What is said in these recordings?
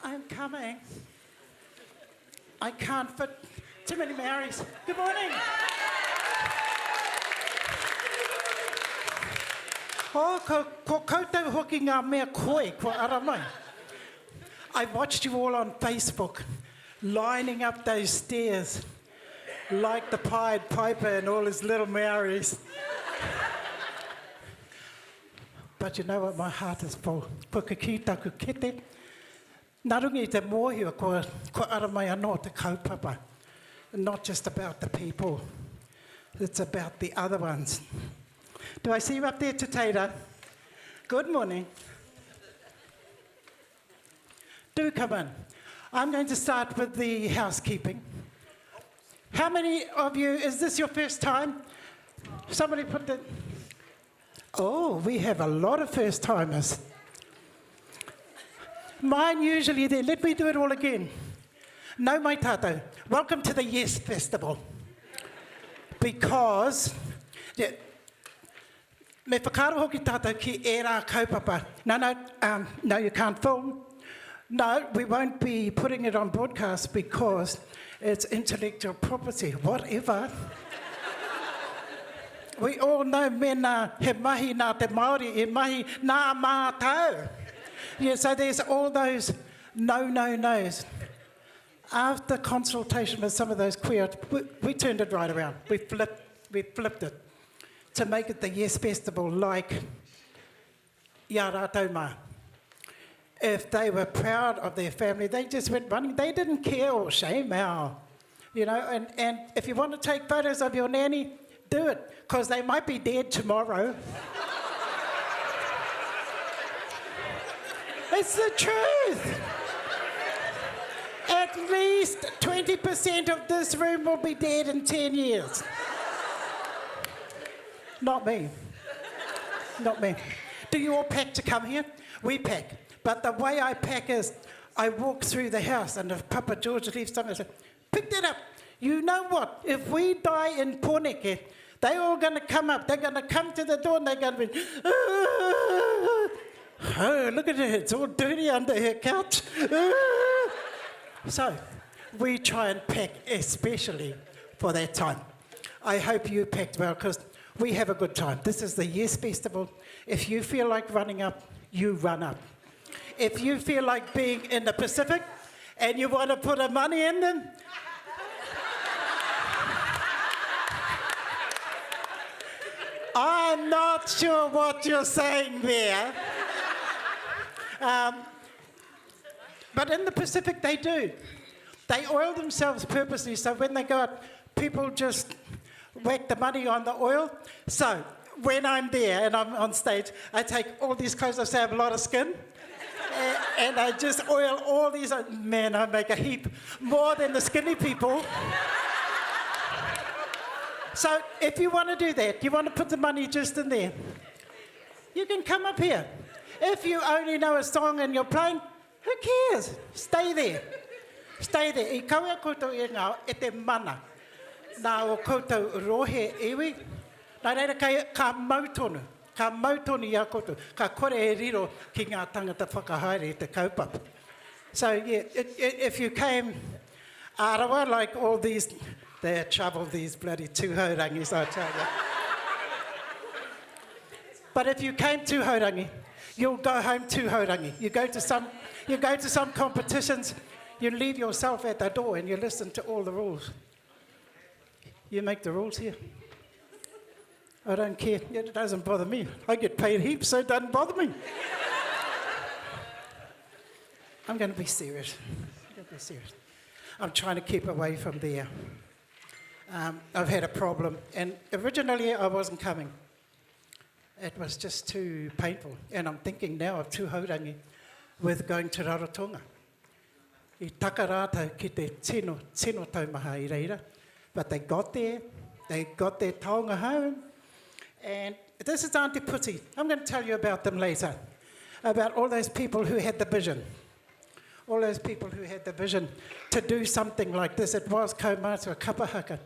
I'm coming. I can't fit too many Maoris. Good morning. Oh, ko, ko koutou hoki ngā mea koi kua ara mai. I watched you all on Facebook lining up those stairs like the Pied Piper and all his little Maoris. But you know what, my heart is full. Kua kikī taku kete. Nā runga i te mōhio kua, kua ara mai anō te kaupapa. Not just about the people, it's about the other ones. Do I see you up there, Te Teira? Good morning. Do come in. I'm going to start with the housekeeping. How many of you, is this your first time? Somebody put the... Oh, we have a lot of first timers. Mine usually there. Let me do it all again. No mai tātou. Welcome to the Yes Festival. Because, yeah, me whakaaro hoki tātou ki ērā kaupapa. No, no, um, no, you can't film. No, we won't be putting it on broadcast because it's intellectual property, whatever. We all know mēnā he mahi nā te Māori, he mahi nā mātou. Yeah, so there's all those no, no, no's. After consultation with some of those queer, we, we turned it right around. We flipped, we flipped it to make it the Yes Festival like i a rātou mā. If they were proud of their family, they just went running. They didn't care or shame our, you know, and, and if you want to take photos of your nanny, do it, because they might be dead tomorrow. it's the truth. At least 20% of this room will be dead in 10 years. Not me. Not me. Do you all pack to come here? We pack. But the way I pack is I walk through the house and if Papa George leaves something, I say, pick that up. You know what? If we die in Pōneke, they're all going to come up. They're going to come to the door and they're going to be, ah, oh, look at her. It's all dirty under her couch. Ah. So we try and pack especially for that time. I hope you packed well because we have a good time. This is the Yes Festival. If you feel like running up, you run up. If you feel like being in the Pacific and you want to put a money in them, I'm not sure what you're saying there. Um, but in the Pacific, they do. They oil themselves purposely so when they go out, people just whack the money on the oil. So when I'm there and I'm on stage, I take all these clothes off, so I have a lot of skin. and I just oil all these. Man, I make a heap more than the skinny people. So if you want to do that, you want to put the money just in there, you can come up here. If you only know a song and you're playing, who cares? Stay there. Stay there. I kawea koutou e ngā, e te mana. Nā o koutou rohe iwi. Nā reira kei, ka mau tonu. Ka mau tonu i a koutou. Ka kore e riro ki ngā tangata whakahaere i te kaupapa. So yeah, it, it, if you came Arawa like all these, they're trouble these bloody Tūhourangis, I tell you. But if you came Tūhourangi, you'll go home Tūhourangi. You go to some, you go to some competitions, you leave yourself at the door and you listen to all the rules. You make the rules here. I don't care. It doesn't bother me. I get paid heaps, so it doesn't bother me. I'm going to be serious. I'm going to be serious. I'm trying to keep away from there. Um, I've had a problem, and originally I wasn't coming. It was just too painful. And I'm thinking now of Tūhourangi with going to Rarotonga. I taka rātou ki te tino, tino taumaha i reira. But they got there, they got their taonga home. And this is Auntie Puti. I'm going to tell you about them later. About all those people who had the vision. All those people who had the vision to do something like this. It was kaumātua kapahaka.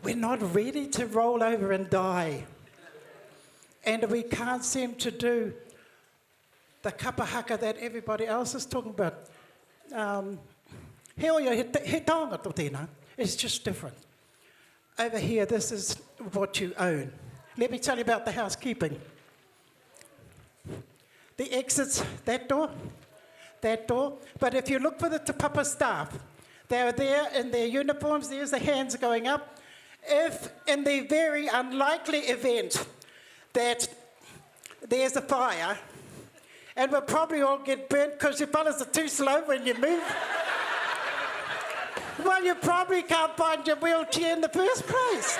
We're not ready to roll over and die. And we can't seem to do the kapahaka that everybody else is talking about. Um, heoi, he, he taonga tō tēnā. It's just different. Over here, this is what you own. Let me tell you about the housekeeping. The exits, that door, that door. But if you look for the Te Papa staff, they are there in their uniforms. There's the hands going up. If, in the very unlikely event that there's a fire, and we'll probably all get burnt because you fellas are too slow when you move. well, you probably can't find your wheelchair in the first place.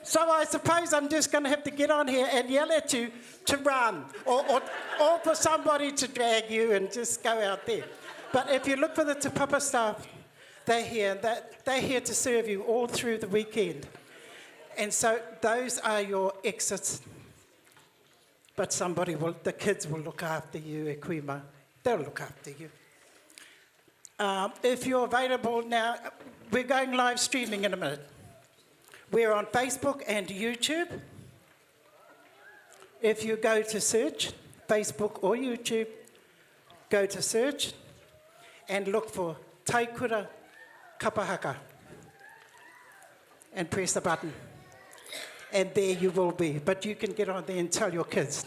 So I suppose I'm just going to have to get on here and yell at you to run or, or, or for somebody to drag you and just go out there. But if you look for the Te Papa staff, they're here. They're, they're here to serve you all through the weekend. And so those are your exits. But somebody will, the kids will look after you, Equima. They'll look after you. Um, if you're available now, we're going live streaming in a minute. We're on Facebook and YouTube. If you go to search, Facebook or YouTube, go to search and look for Taikura Kapahaka and press the button. And there you will be. But you can get on there and tell your kids.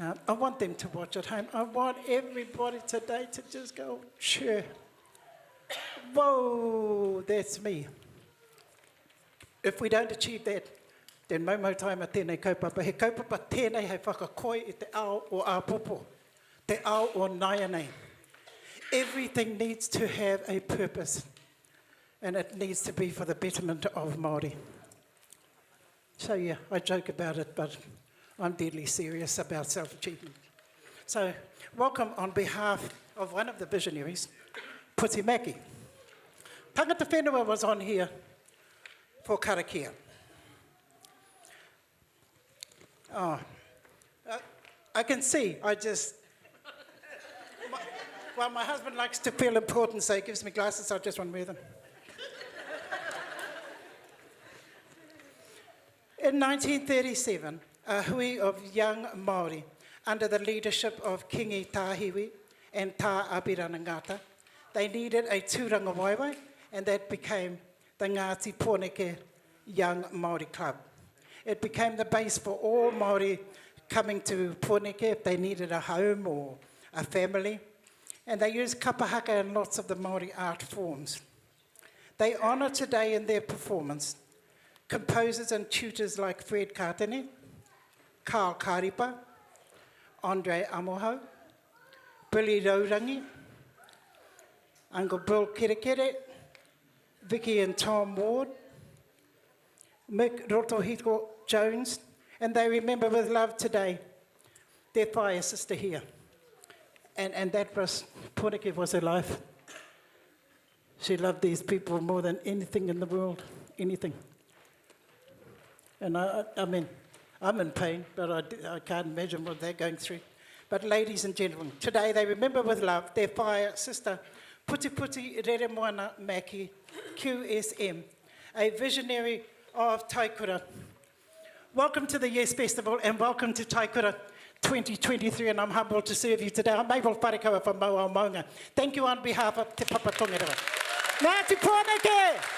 Uh, I want them to watch at home. I want everybody today to just go, sure. Whoa, that's me. If we don't achieve that, then moumou taima tēnei kaupapa. He kaupapa tēnei hei whakakoi i te ao o āpōpō, te ao o nāianei. Everything needs to have a purpose and it needs to be for the betterment of Māori. So yeah, I joke about it, but I'm deadly serious about self-achievement. So welcome on behalf of one of the visionaries, Puti Mackie. Tangata whenua was on here for karakia. Oh, I can see, I just... My, well, my husband likes to feel important, so he gives me glasses, so I just want to wear them. In 1937, a hui of young Māori, under the leadership of Kingi Tāhiwi and Tā Apirana Ngata, they needed a tūranga waiwai, and that became the Ngāti Pōneke Young Māori Club. It became the base for all Māori coming to Pōneke if they needed a home or a family. And they used kapahaka and lots of the Māori art forms. They honour today in their performance composers and tutors like Fred Katene, Carl Karipa, Andre Amohau, Billy Raurangi, Uncle Bill Kerekere, Vicky and Tom Ward, Mick Rotohiko Jones, and they remember with love today their fire sister here. And, and that was, Pōneke was her life. She loved these people more than anything in the world, anything. And I, I mean, I'm in pain, but I, I can't imagine what they're going through. But ladies and gentlemen, today they remember with love their fire sister, Puti Puti Reremoana Mackie, QSM, a visionary of Taikura. Welcome to the Yes Festival and welcome to Taikura 2023, and I'm humbled to serve you today. I'm Mabel Wharekawa from Mauao Maunga. Thank you on behalf of Te Papa Tongarewa. Ngāti Pōneke!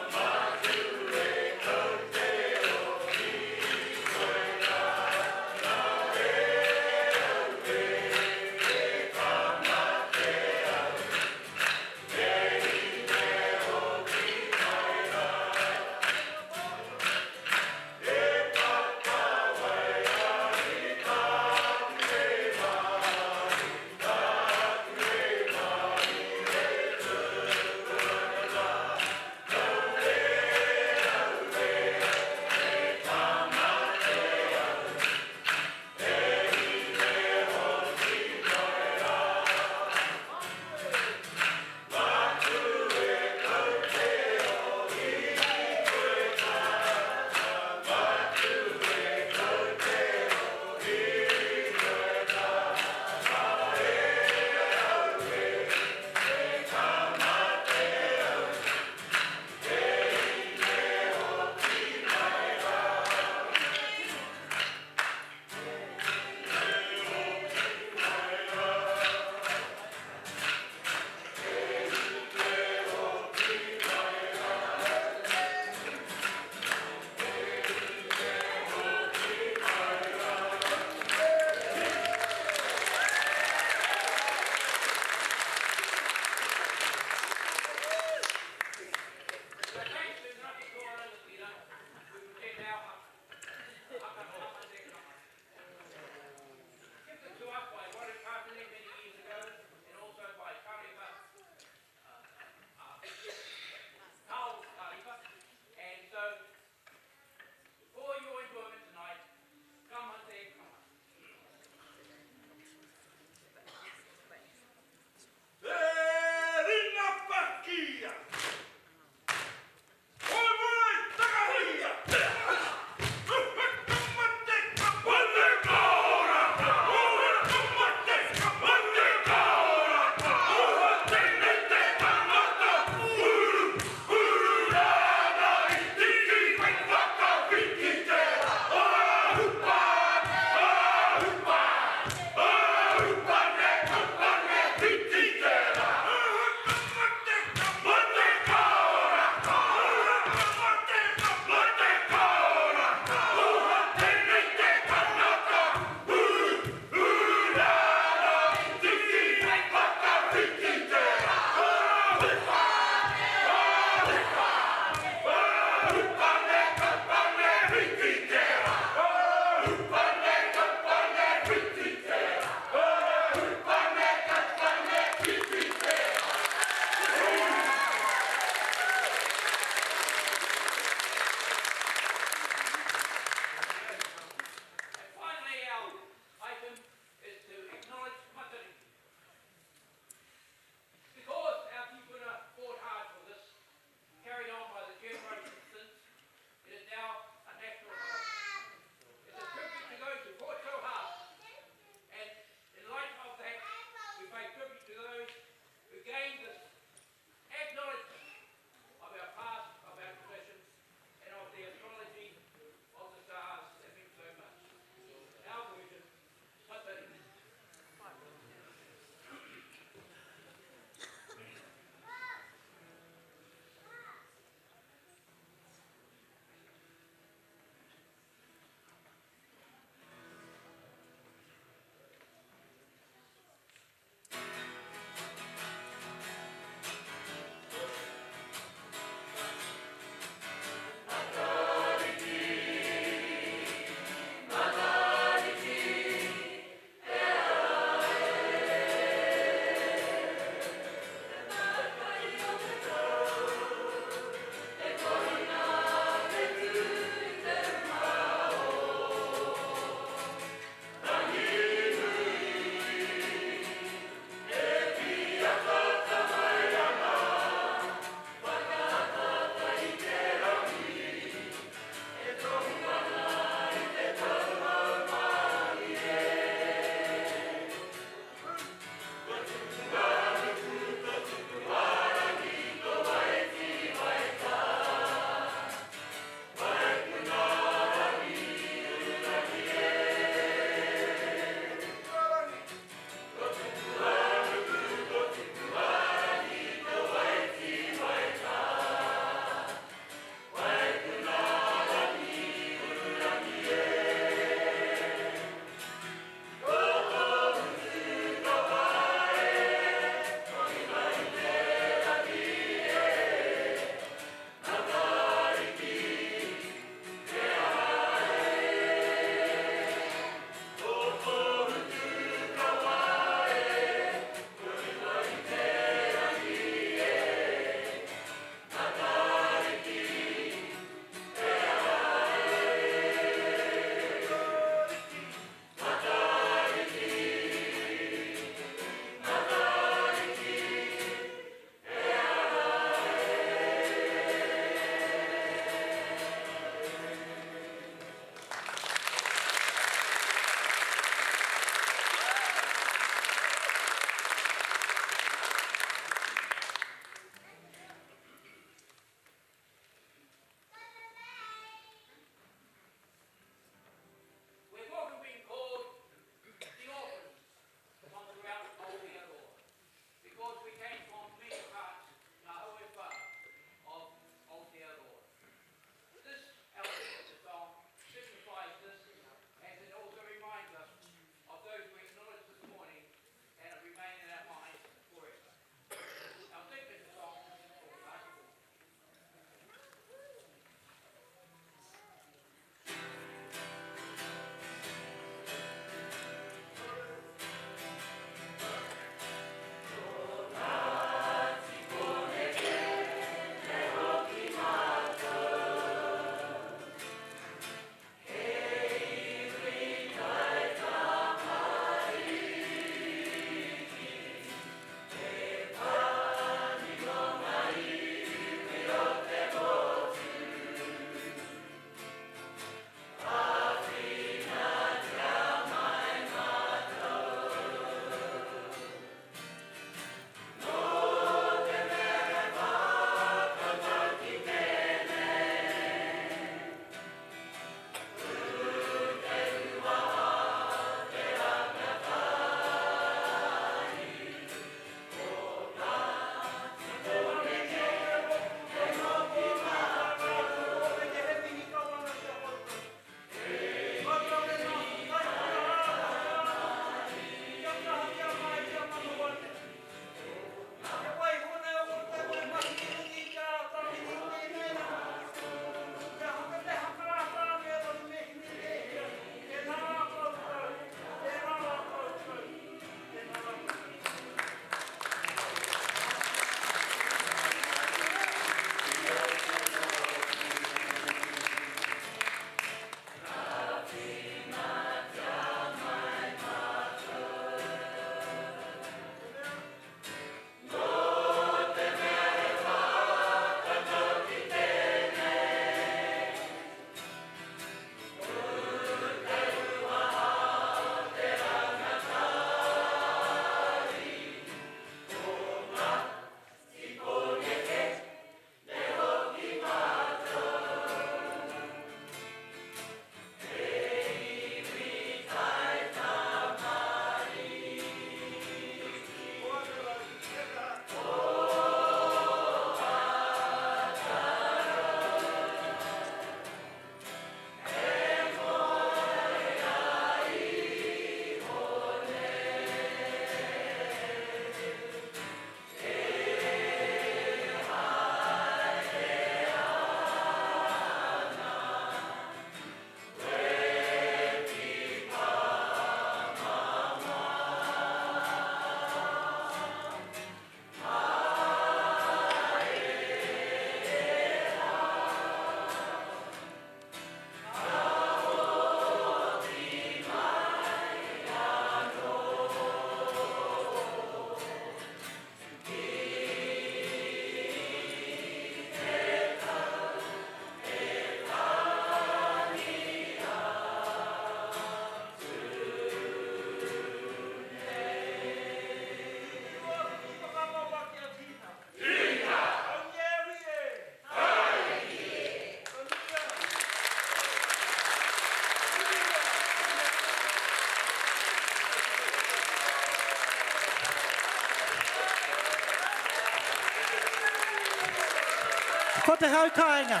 Ko te hau kāinga.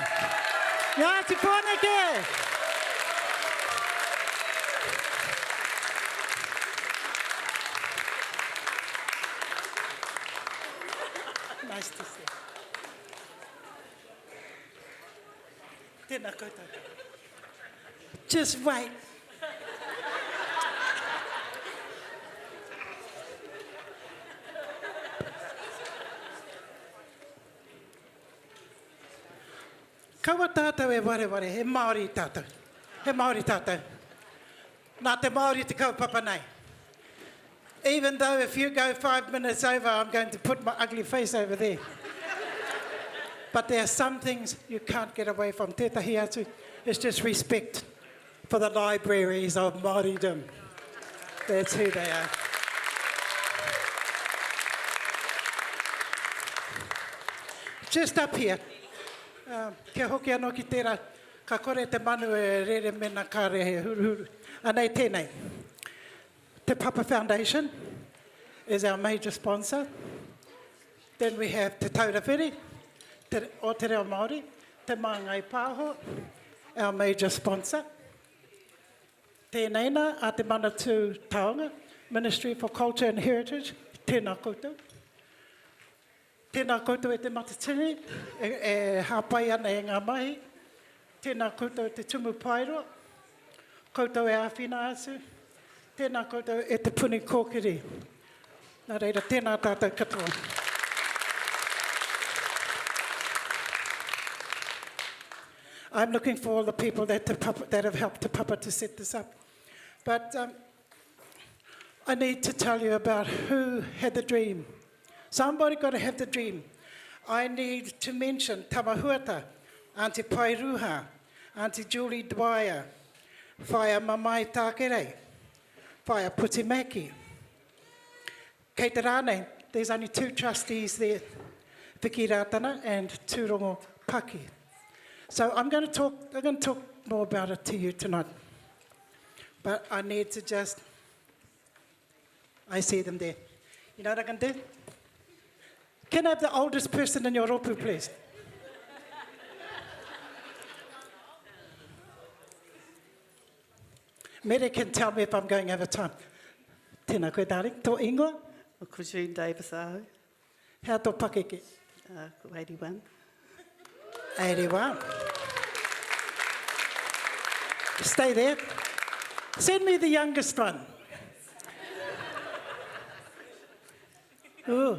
Ngāti Pōneke! Nice to see. Tēnā koutou. Just wait. Kaua tātou e wareware, he Māori tātou. He Māori tātou. Nā te Māori te kaupapa nei. Even though if you go five minutes over, I'm going to put my ugly face over there. But there are some things you can't get away from. Tētahi atu, it's just respect for the libraries of Māoridom. That's who they are. Just up here, um, kia hoki anō ki tērā, ka kore te manu e rere mena kāre he huruhuru. Anei tēnei. Te Papa Foundation is our major sponsor. Then we have Te Taura Whiri, te, o Te Reo Māori, Te Māngai Pāho, our major sponsor. Tēnei nā, a Te Manatū Taonga, Ministry for Culture and Heritage, tēnā koutou. Tēnā koutou e Te Matatini, e, e hāpai ana e ngā mahi. Tēnā koutou e Te Tumu Paeroa, koutou e āwhina atu. Tēnā koutou e Te Puni Kōkiri. Nā reira, tēnā tātou katoa. I'm looking for all the people that, te papa, that have helped Te Papa to set this up. But um, I need to tell you about who had the dream. Somebody got to have the dream. I need to mention Tamahuata, Auntie Pairuha, Auntie Julie Dwyer, Whaea Mamae Tākerei, Whaea Putimaki. Kei te rā there's only two trustees there, Vicky Ratana and Tūrongo Paki. So I'm going to talk, I'm going to talk more about it to you tonight. But I need to just I see them there. You know what I can do? Can I have the oldest person in your ropu, please? Mere can tell me if I'm going over time. Tēnā koe, darling. Tō ingoa? Ko June Davis ahu. Hea tō pakeke? Uh, ko 81. 81. Stay there. Send me the youngest one. Ooh,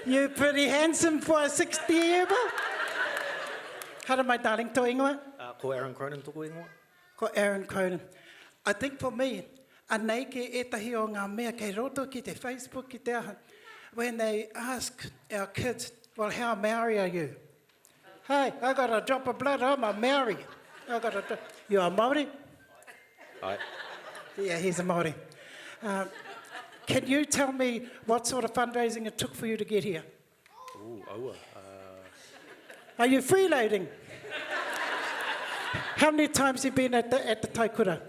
you're pretty handsome for a 60 year old. Hara my darling, tō ingoa? Uh, ko Aaron Cronin tōku ingoa. Ko Aaron Cronin. I think for me, anei ke ētahi o ngā mea kei roto ki te Facebook, ki te aha, when they ask our kids, well, how Maori are you? Hey, I got a drop of blood, I'm a Maori. I got a drop. You are Maori? Aye. Yeah, he's a Maori. Um, can you tell me what sort of fundraising it took for you to get here? Ooh, aua. Uh... Are you freeloading? How many times have you been at the, at the Taikura?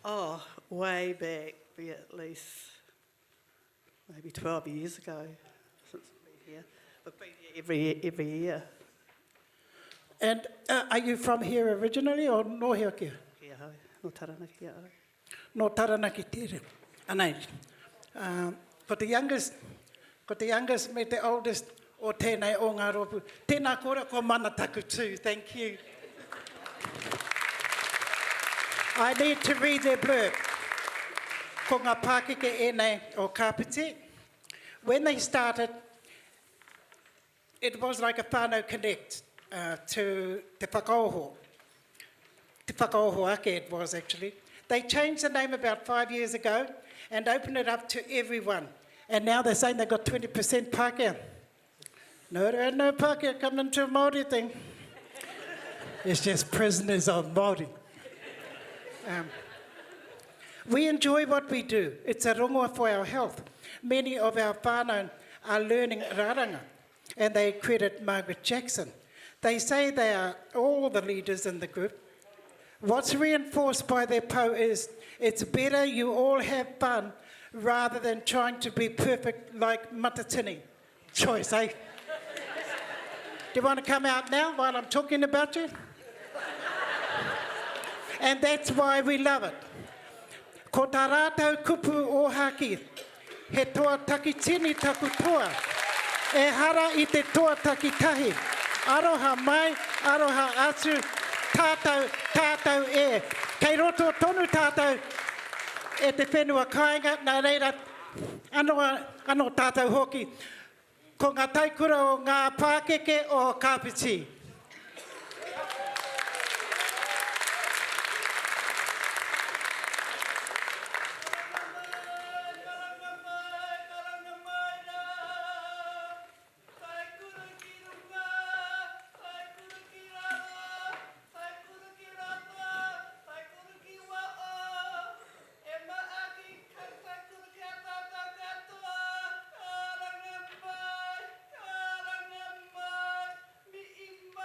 Oh, way back, be at least maybe 12 years ago since I've been here. I've been here every, every year. And uh, are you from here originally or no here? Kia hau, no Taranaki au. Nō Taranaki tērā. Anei. Um, ko te youngest, ko te youngest me te oldest o tēnei o ngā rōpū. Tēnā kōrero, ko Mana taku tū. Thank you. I need to read their blurb. Ko ngā pākeke ēnei o Kāpiti. When they started, it was like a whānau connect uh, to Te Whakaoho. Te Whakaoho Ake it was actually. They changed the name about five years ago and opened it up to everyone. And now they're saying they've got 20% Pākehā. No, there ain't no Pākehā coming to a Māori thing. It's just prisoners of Māori. Um, we enjoy what we do. It's a rongoa for our health. Many of our whānau are learning raranga, and they credit Margaret Jackson. They say they are all the leaders in the group. What's reinforced by their po is it's better you all have fun rather than trying to be perfect like Matatini. Choice, eh? Do you want to come out now while I'm talking about you? And that's why we love it. Ko tā rātou kupu ōhākī, He toa takitini taku toa. Ehara i te toa takitahi. Aroha mai, aroha atu, tātou, tātou e. Kei roto tonu tātou e te whenua kāinga, nā reira, anō, anō tātou hoki. Ko ngā taikura o ngā pākeke o Kāpiti. Karanga mai, karanga mai, karanga mai rā. Taikura ki runga, taikura ki raro, taikura ki roto, taikura ki waho. E maaki ka taikura ki a tātou katoa. Karanga mai, karanga mai, mihi mai.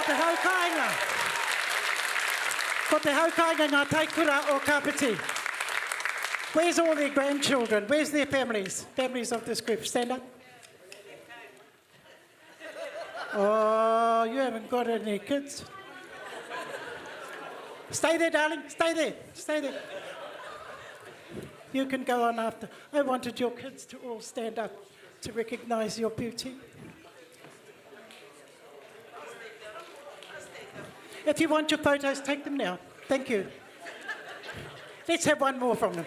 Ko te hau kāinga. Ko te hau kāinga ngā taikura o Kāpiti. Where's all their grandchildren? Where's their families? Families of this group. Stand up. Oh, you haven't got any kids. Stay there, darling. Stay there. Stay there. You can go on after. I wanted your kids to all stand up to recognize your beauty. If you want your photos, take them now. Thank you. Let's have one more from them.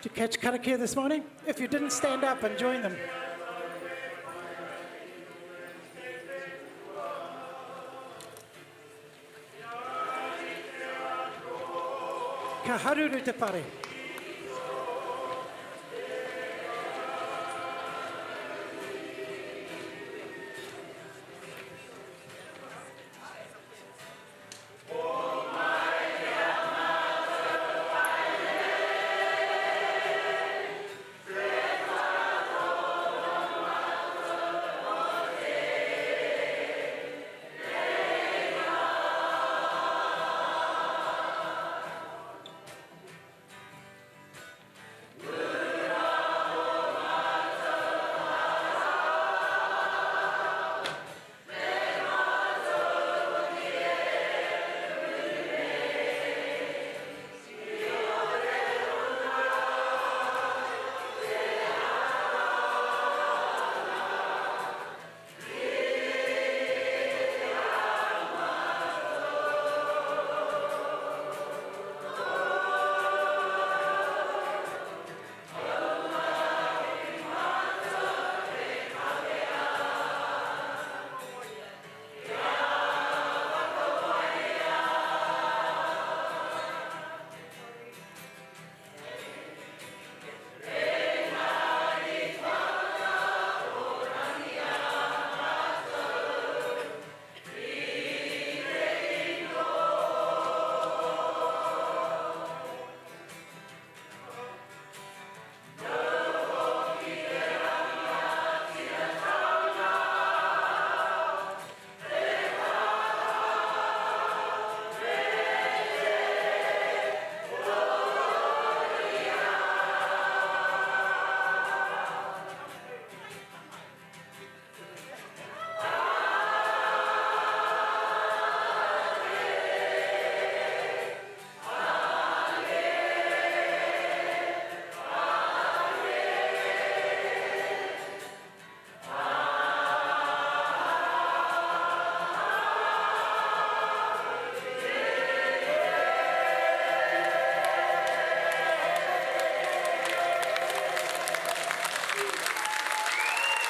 Did you catch karakia this morning? If you didn't, stand up and join them. Ka haruru te whare.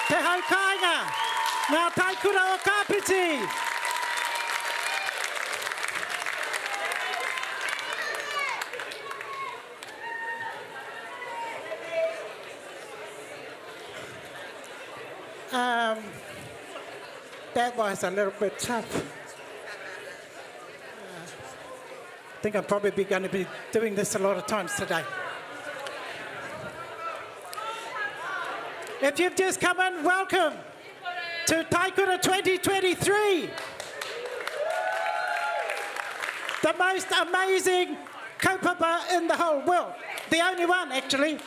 Te hau kāinga, ngā taikura o Kāpiti! Um, that was a little bit tough. Uh, I think I'm probably going to be doing this a lot of times today. If you've just come in, welcome to Taikura 2023. The most amazing kaupapa in the whole world. The only one, actually.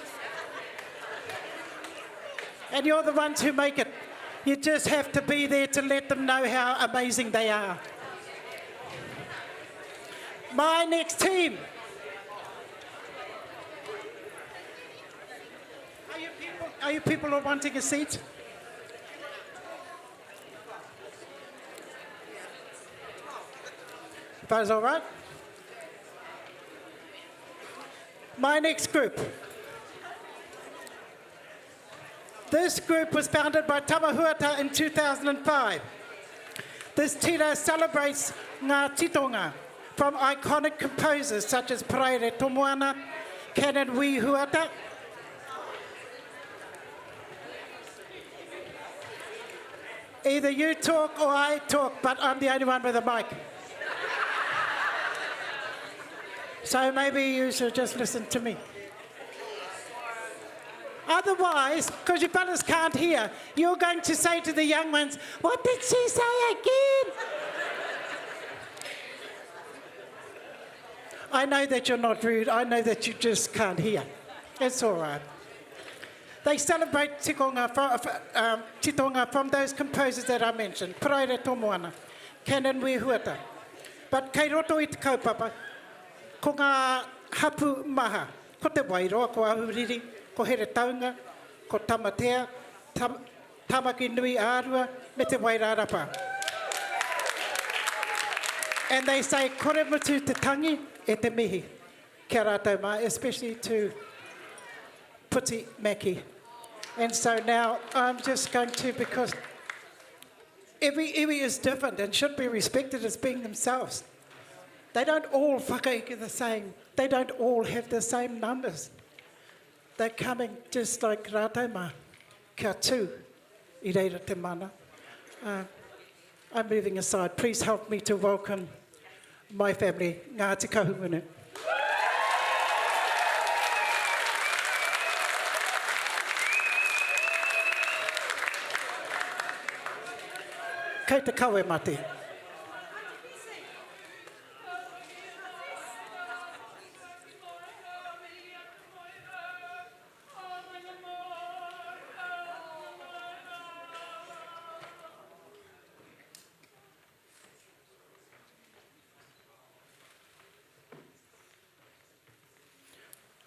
And you're the ones who make it. You just have to be there to let them know how amazing they are. My next team. Are you people, are you people all wanting a seat? That is all right? My next group. This group was founded by Tama Huata in 2005. This tira celebrates ngā titonga. from iconic composers such as Paraire Tomoana, Canon Wi Huata, Either you talk or I talk, but I'm the only one with a mic. So maybe you should just listen to me. Otherwise, because you fellas can't hear, you're going to say to the young ones, What did she say again? I know that you're not rude. I know that you just can't hear. It's all right. They celebrate tikonga from, titonga from those composers that I mentioned, Paraire Tomoana, Canon Wehuata. But kei roto i te kaupapa, ko ngā hapu maha, ko Te Wairoa, ko Ahuriri, ko Heretaunga, ko Tamatea, Tam, Tamaki Nui Ārua, me Te Wairarapa. And they say, kore mutu te tangi e te mihi. Kia rātou mā, especially to Puti Mackie. And so now I'm just going to, because every iwi is different and should be respected as being themselves. They don't all whakaeke the same. They don't all have the same numbers. They're coming just like rātou mā. Kia tū i reira te mana. Uh, I'm moving aside. Please help me to welcome my family, Ngāti Kahungunu. Kei te kawe mate.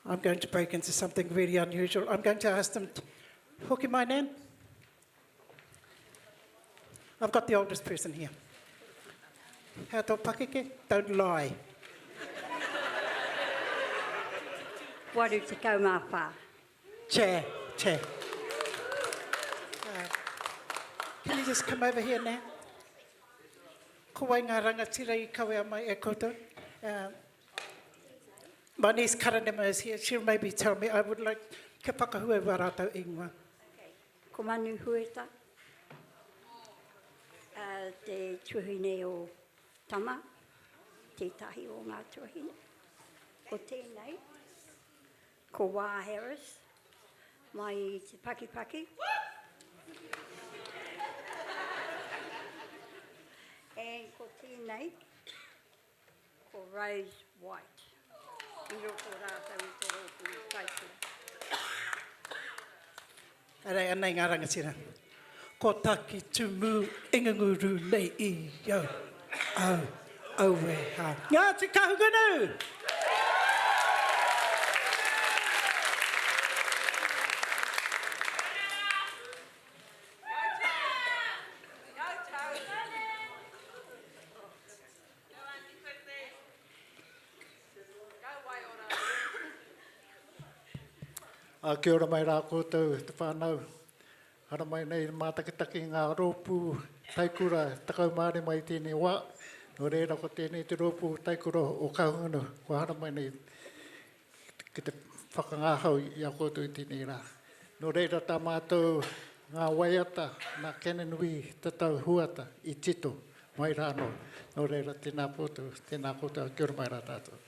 I'm going to break into something really unusual. I'm going to ask them, to hoki my name. I've got the oldest person here. Hea tō pakeke? Don't lie. 84. Chair, chair. Uh, can you just come over here now? Ko wai ngā rangatira i kawea mai e koutou? Uh, my niece Karanema is here. She'll maybe tell me. I would like kia whakahua i wā rātou ingoa. Ko Manu Hueta, uh, te tuahine o Tama, tētahi o ngā tuahine. Ko tēnei, ko Wā Harris, mai i te Pakipaki. And ko tēnei, ko Rose White. I roto rātou i te rōpū taikura. Arei, anei ngā rangatira. Ko taki tumu inganguru nei i au, au, aue ha. Ngāti Kahungunu! Ā, kia ora mai rā koutou te whānau. Haramai nei mātakitaki ngā rōpū taikura 15 i tēnei wā. Nō reira ko tēnei te rōpū taikura o Kahungunu kua haramai nei ki te whakangahau i a koutou i tēnei rā. Nō reira tā mātou ngā waiata nā Canon Wī Tatau Huata i tito mai rā anō. Nō reira tēnā koutou, tēnā koutou, kia ora mai rā tātou.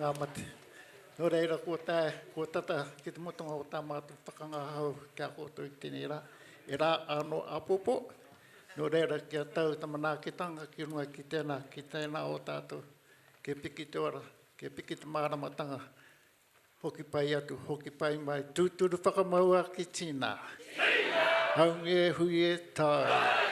ngā mate. Nō reira, kua tae, kua tata ki te mutunga o tā mātou whakangahau ki a koutou i tēnei rā, e rā anō āpōpō. Nō reira, kia tau te manaakitanga ki runga ki tēnā, ki tēnā o tātou, kia piki te ora, kia piki te māramatanga, hoki pai atu, hoki pai mai, tūturu whakamaua ki tīnā. Tīnā! Haungi e hui e tai.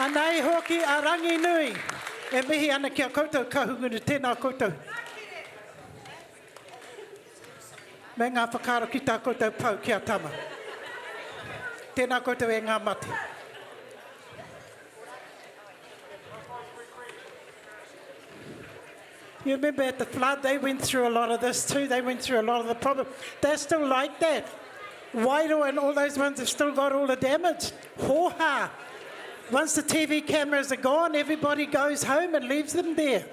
Anei hoki a Ranginui e mihi ana ki a koutou Kahungunu, tēnā koutou. Me ngā whakaaro ki tā koutou pou ki a Tama. Tēnā koutou e ngā mate. You remember at the flood, they went through a lot of this too. They went through a lot of the problem. They're still like that. Wairoa and all those ones have still got all the damage. Ho-ha. Once the TV cameras are gone, everybody goes home and leaves them there.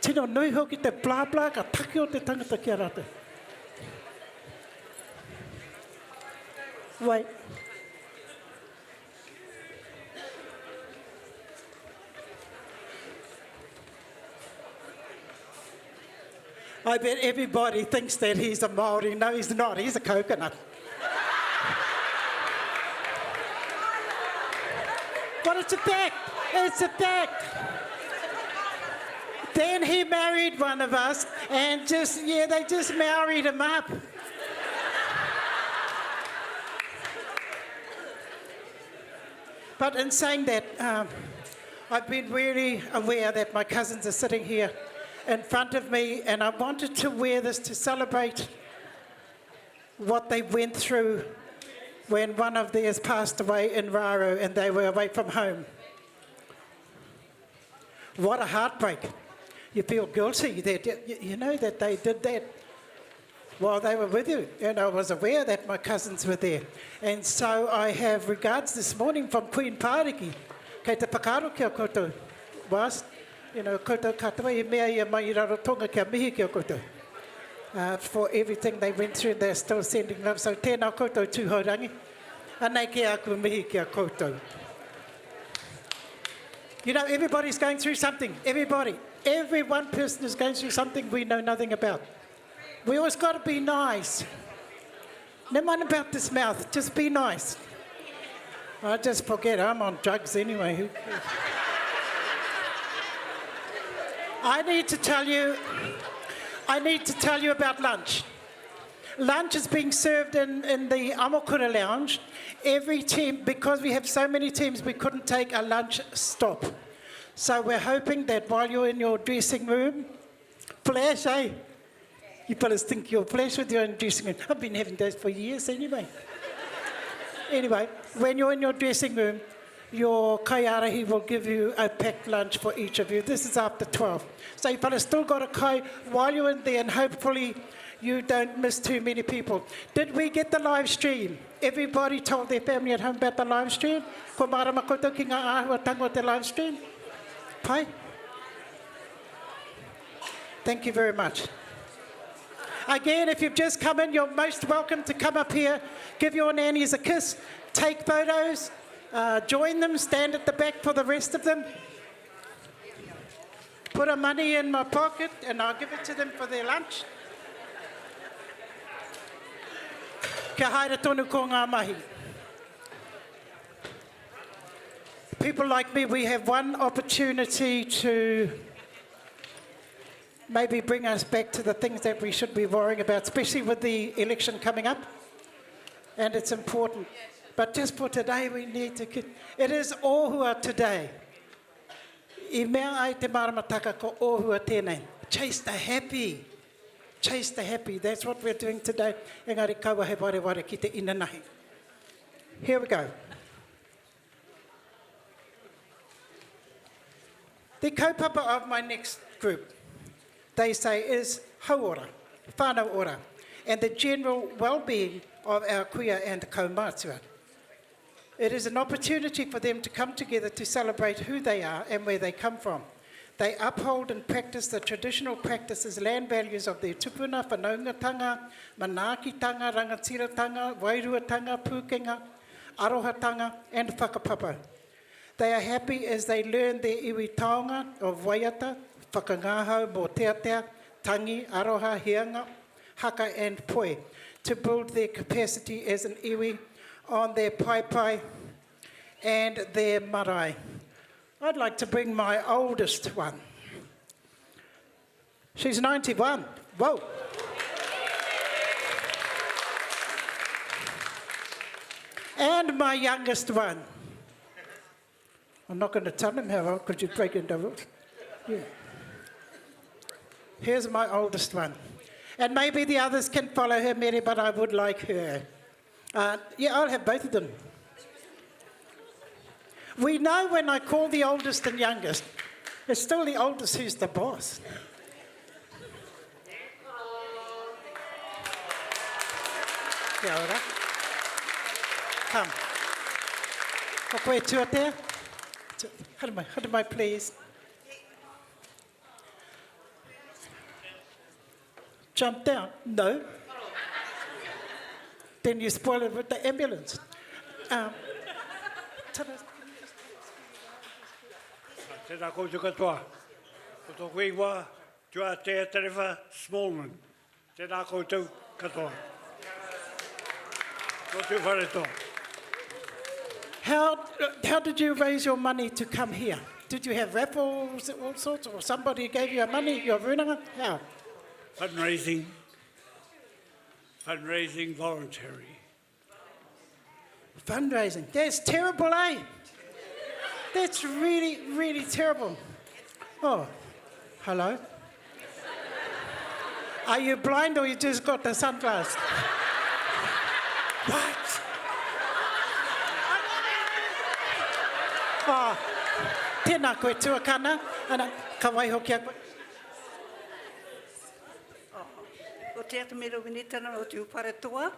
Tino nui hoki te blah blah ka taki o te tangata ki a rātou. Wait. I bet everybody thinks that he's a Māori. No, he's not. He's a coconut. but it's a fact. It's a fact. Then he married one of us and just, yeah, they just married him up. But in saying that, um, I've been really aware that my cousins are sitting here in front of me, and I wanted to wear this to celebrate what they went through when one of theirs passed away in Raro and they were away from home. What a heartbreak. You feel guilty that, you know, that they did that while they were with you. And I was aware that my cousins were there. And so I have regards this morning from Queen Pāriki. Kei te whakaaro ki a koutou. Was, you know, koutou katoa i mea ia mai i Rarotonga kia mihi ki a koutou. Uh, for everything they went through, they're still sending love. So tēnā koutou Tūhourangi. Anei ke aku mihi ki a koutou. You know, everybody's going through something. Everybody. Every one person is going through something we know nothing about. We always got to be nice. Never mind about this mouth, just be nice. I just forget, I'm on drugs anyway. Who cares? I need to tell you, I need to tell you about lunch. Lunch is being served in, in the Amokura Lounge. Every team, because we have so many teams, we couldn't take a lunch stop. So we're hoping that while you're in your dressing room, flash, eh? You fellas think you're flash with your own dressing room. I've been having those for years anyway. anyway, when you're in your dressing room, your kaiarahi will give you a packed lunch for each of you. This is after 12. So you fellas still got a kai while you're in there and hopefully you don't miss too many people. Did we get the live stream? Everybody told their family at home about the live stream? Ko mārama koutou ki ngā āhuatanga o te live stream? Pai? Thank you very much. Again, if you've just come in, you're most welcome to come up here, give your nannies a kiss, take photos, uh, join them, stand at the back for the rest of them. Put a money in my pocket and I'll give it to them for their lunch. Kia haere tonu ko ngā mahi. People like me, we have one opportunity to maybe bring us back to the things that we should be worrying about, especially with the election coming up. And it's important. But just for today, we need to... It is Ohua today. I mea ai te maramataka ko Ohua tēnei. Chase the happy. Chase the happy. That's what we're doing today. Engari kaua he wareware ki te inanahi. Here we go. The kaupapa of my next group, they say, is hauora, whānau ora, and the general well-being of our kuia and kaumātua. It is an opportunity for them to come together to celebrate who they are and where they come from. They uphold and practice the traditional practices, land values of their tupuna, whanaungatanga, manaakitanga, rangatiratanga, wairuatanga, pūkenga, arohatanga, and whakapapa. They are happy as they learn their iwi taonga of waiata, whakangahau, mōteatea, tangi, aroha, hianga, haka and poi to build their capacity as an iwi on their paepae and their marae. I'd like to bring my oldest one. She's 91. Whoa. And my youngest one. I'm not going to tell him how old because you'd break into it. Yeah. Here's my oldest one. And maybe the others can follow her, Mary, but I would like her. Uh, yeah, I'll have both of them. We know when I call the oldest and youngest, it's still the oldest who's the boss. Kia ora. Come. Ko koe tuatea? Haere mai, haere mai, please. Jump down? No. Then you spoil it with the ambulance. Um, tell us. Tēnā koutou katoa. Ko tōku ingoa, Tuatea Terewha Smallman. Tēnā koutou katoa. Nō Tūwharetoa. How, how did you raise your money to come here? Did you have raffles, all sorts, or somebody gave you money, your runanga? How? Fundraising. Fundraising voluntary. Fundraising. That's terrible, eh? That's really, really terrible. Oh, hello. Are you blind or you just got the sunglasses? What? Oh, tēnā koe tuakana, ana, ka waiho ki a koe. Ko Te Atamira Winitana o Tūwharetoa,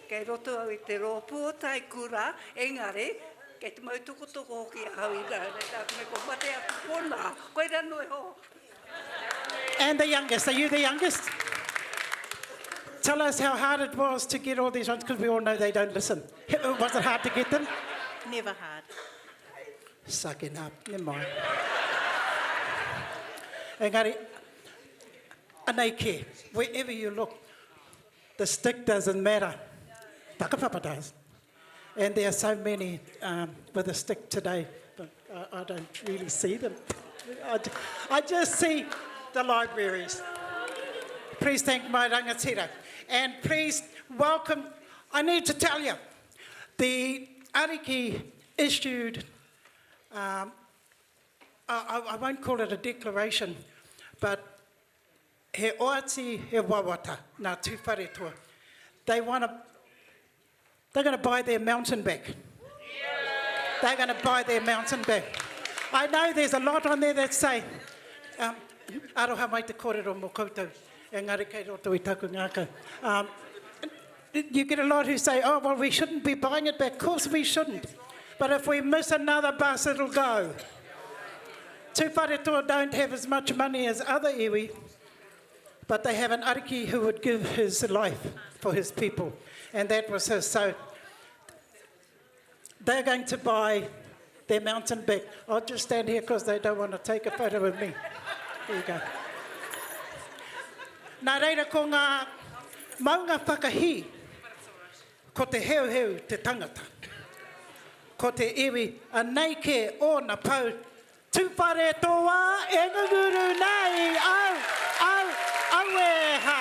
kei roto au i te rōpū o Taikura, engari, kei te mau tokotoko hoki ahau i nā, nā te mea kua mate aku pona, koira noa iho. And the youngest, are you the youngest? Tell us how hard it was to get all these ones, because we all know they don't listen. Was it hard to get them? Never hard. Sucking up, never mind. Engari, anei kē, wherever you look, the stick doesn't matter. Whakapapa does. And there are so many um, with a stick today, but I, I don't really see them. I, I just see the libraries. Please thank my rangatira. And please welcome, I need to tell you, the Ariki issued, um, I, I won't call it a declaration, but he oati, he wawata, nā Tūwharetoa. They want to, they're going to buy their mountain back. They're going to buy their mountain back. I know there's a lot on there that say, um, aroha mai te kōrero mō koutou, engari kei roto i taku ngākau. Um, you get a lot who say, oh, well, we shouldn't be buying it back. Of course we shouldn't. But if we miss another bus, it'll go. Tūwharetoa don't have as much money as other iwi, but they have an ariki who would give his life for his people. And that was his. So they're going to buy their mountain back. I'll just stand here because they don't want to take a photo with me. There you go. Nā reira ko ngā maunga whakahī, ko te heuheu te tangata. Ko te iwi, anei kē ōna pou, Tūwharetoa e ngunguru nei, au, au, aue ha!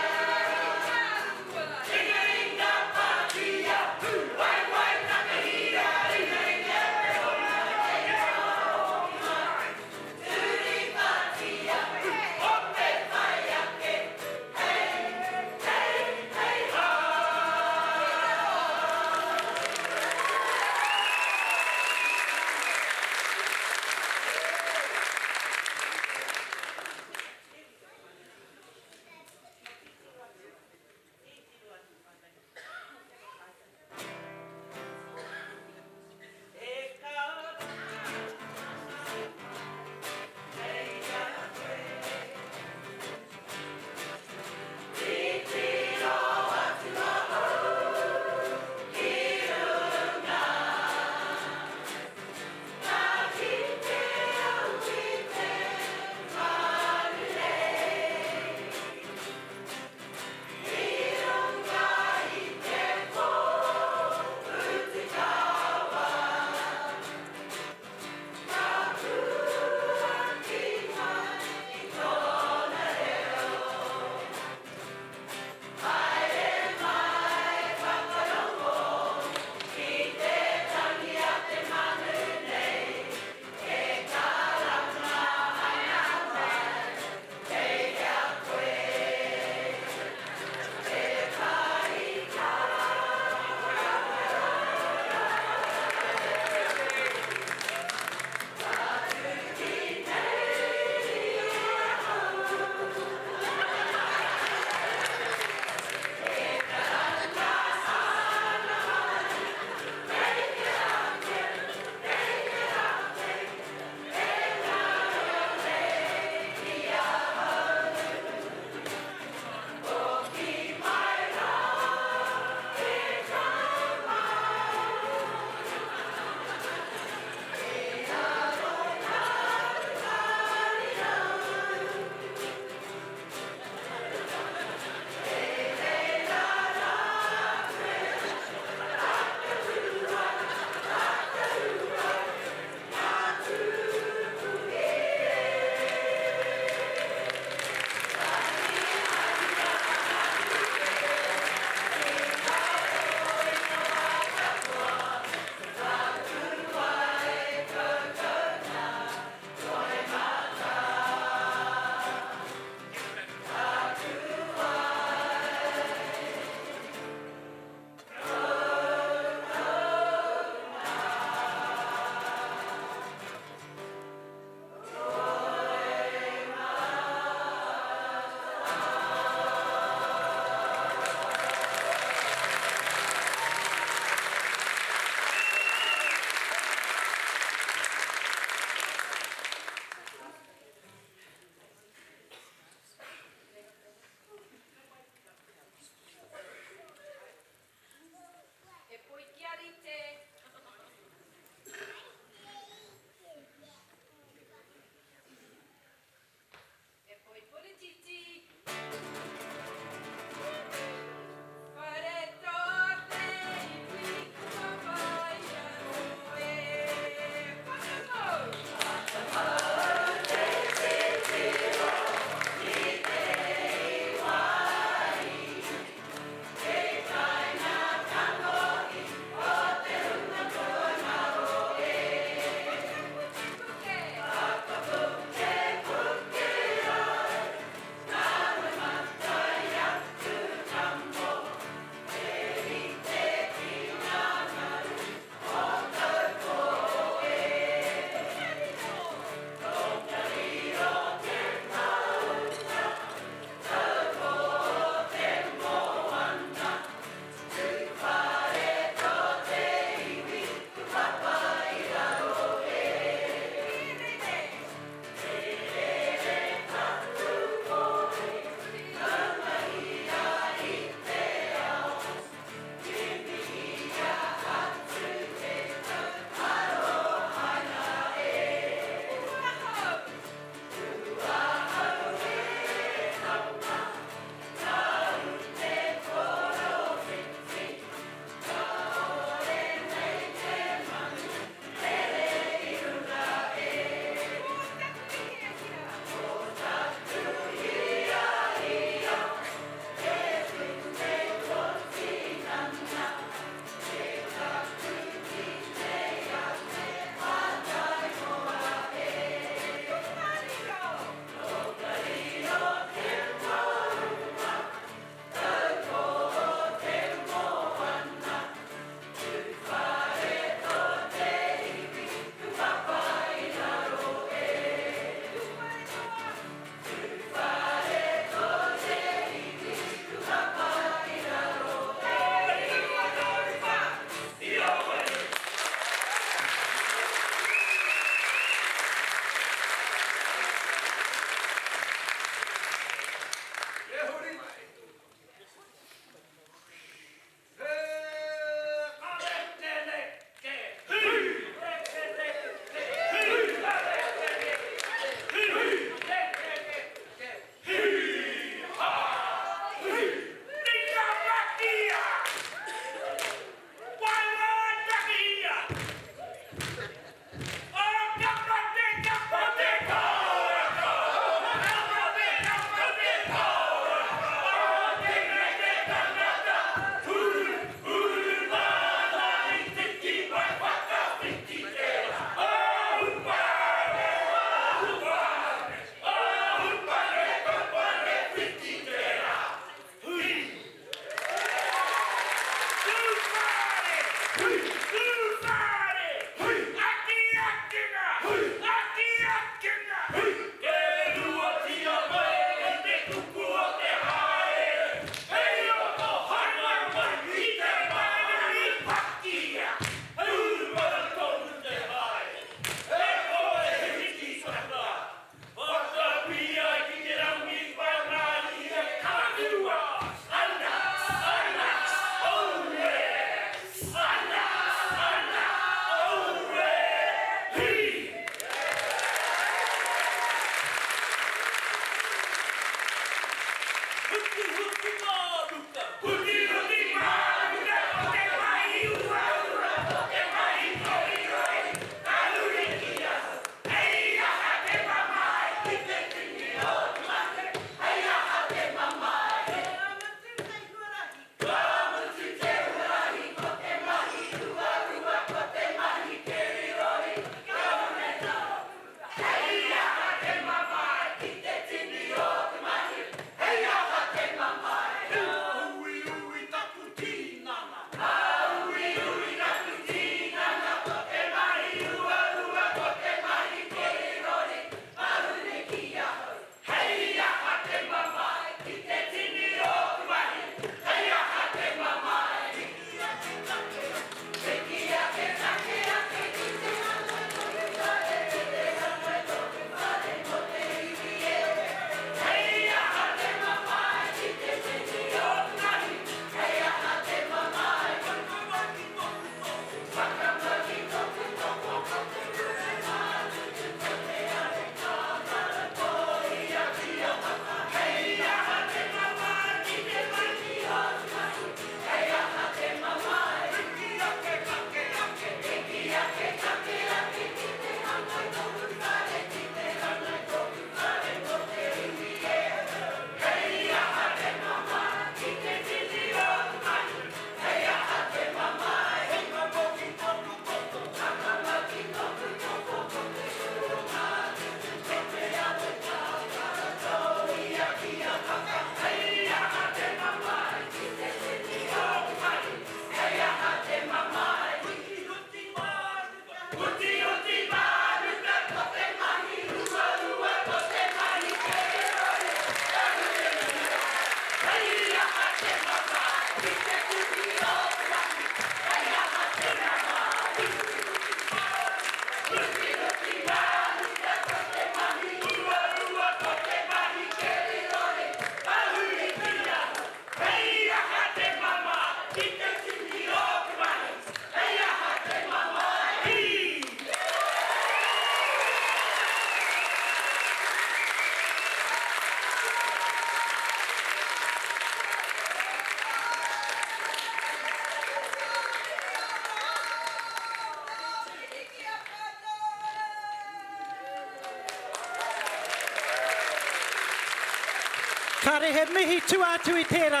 Kāre he mihi tua atu i tērā.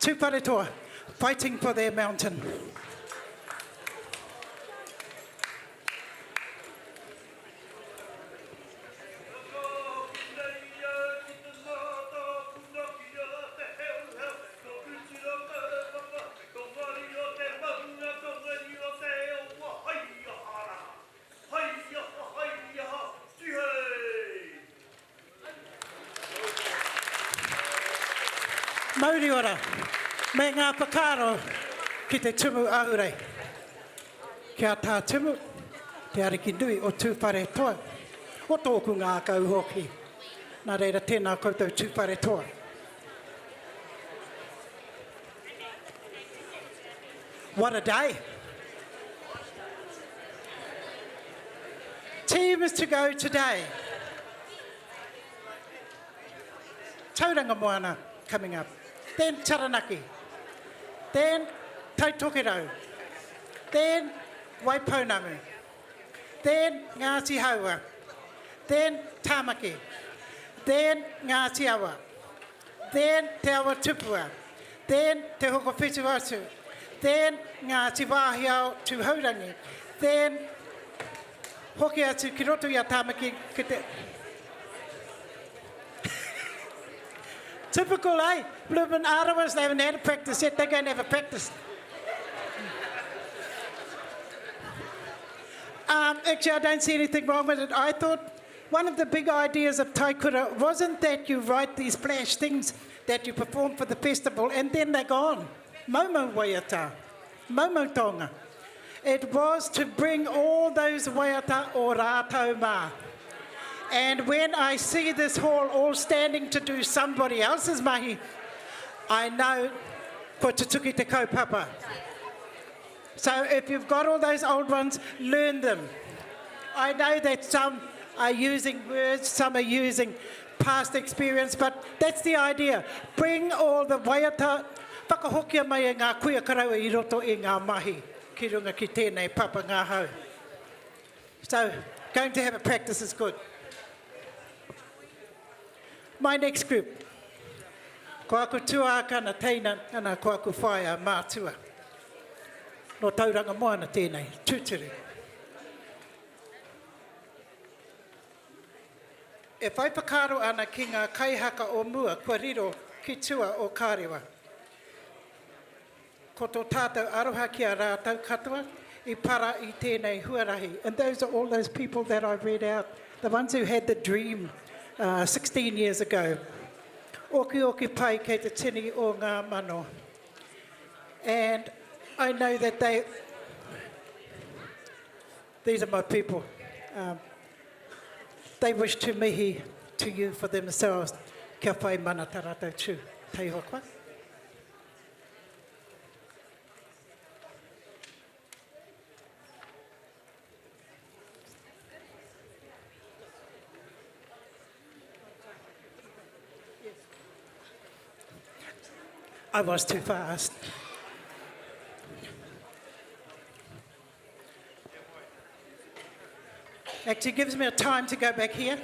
Tūwharetoa, fighting for their mountain. Mauri ora me ngā whakaaro ki te Tumu Ahurei. Kia Tā Tumu, te ariki nui o Tūwharetoa, o tōku ngākau hoki. Nā reira tēnā koutou Tūwharetoa. What a day. Teams to go today. Tauranga Moana coming up. Then Taranaki. Then Taitokerau. Then Waipounamu. Then Ngāti Haua. Then Tāmaki. Then Ngāti Awa. Then Te Awa Tupua. Then Te Hokowhitu-a-Tū. Then Ngāti Wāhiao Tūhourangi. Then hoki atu ki roto i a Tāmaki ki te Typical, eh? Bloomin' Arawas, they haven't had a practice yet, they're going to have a practice. Um, actually, I don't see anything wrong with it. I thought one of the big ideas of Taikura wasn't that you write these flash things that you perform for the festival and then they're gone. Momo waiata, momo tonga. It was to bring all those waiata o rātou mā. And when I see this hall all standing to do somebody else's mahi, I know kua tutuki te kaupapa. So if you've got all those old ones, learn them. I know that some are using words, some are using past experience, but that's the idea. Bring all the waiata, whakahokia mai e ngā kuia karaua i roto i ngā mahi ki runga ki tēnei papa ngahau. So going to have a practice is good. My next group. Ko aku tuākana teina, ana ko aku whaea mātua. Nō Tauranga Moana tēnei, tūturu. E whai whakaaro ana ki ngā kaihaka o mua kua riro ki tua o Kārewa. Ko tō tātou aroha ki a rātou katoa i para i tēnei huarahi. And those are all those people that I read out, the ones who had the dream uh, 16 years ago. Okioki pai kei te tini o ngā mano. And I know that they, these are my people, um, they wish to mihi to you for themselves. Kia whai mana tā rātou tū. Taihoa koa. I was too fast. Actually gives me a time to go back here.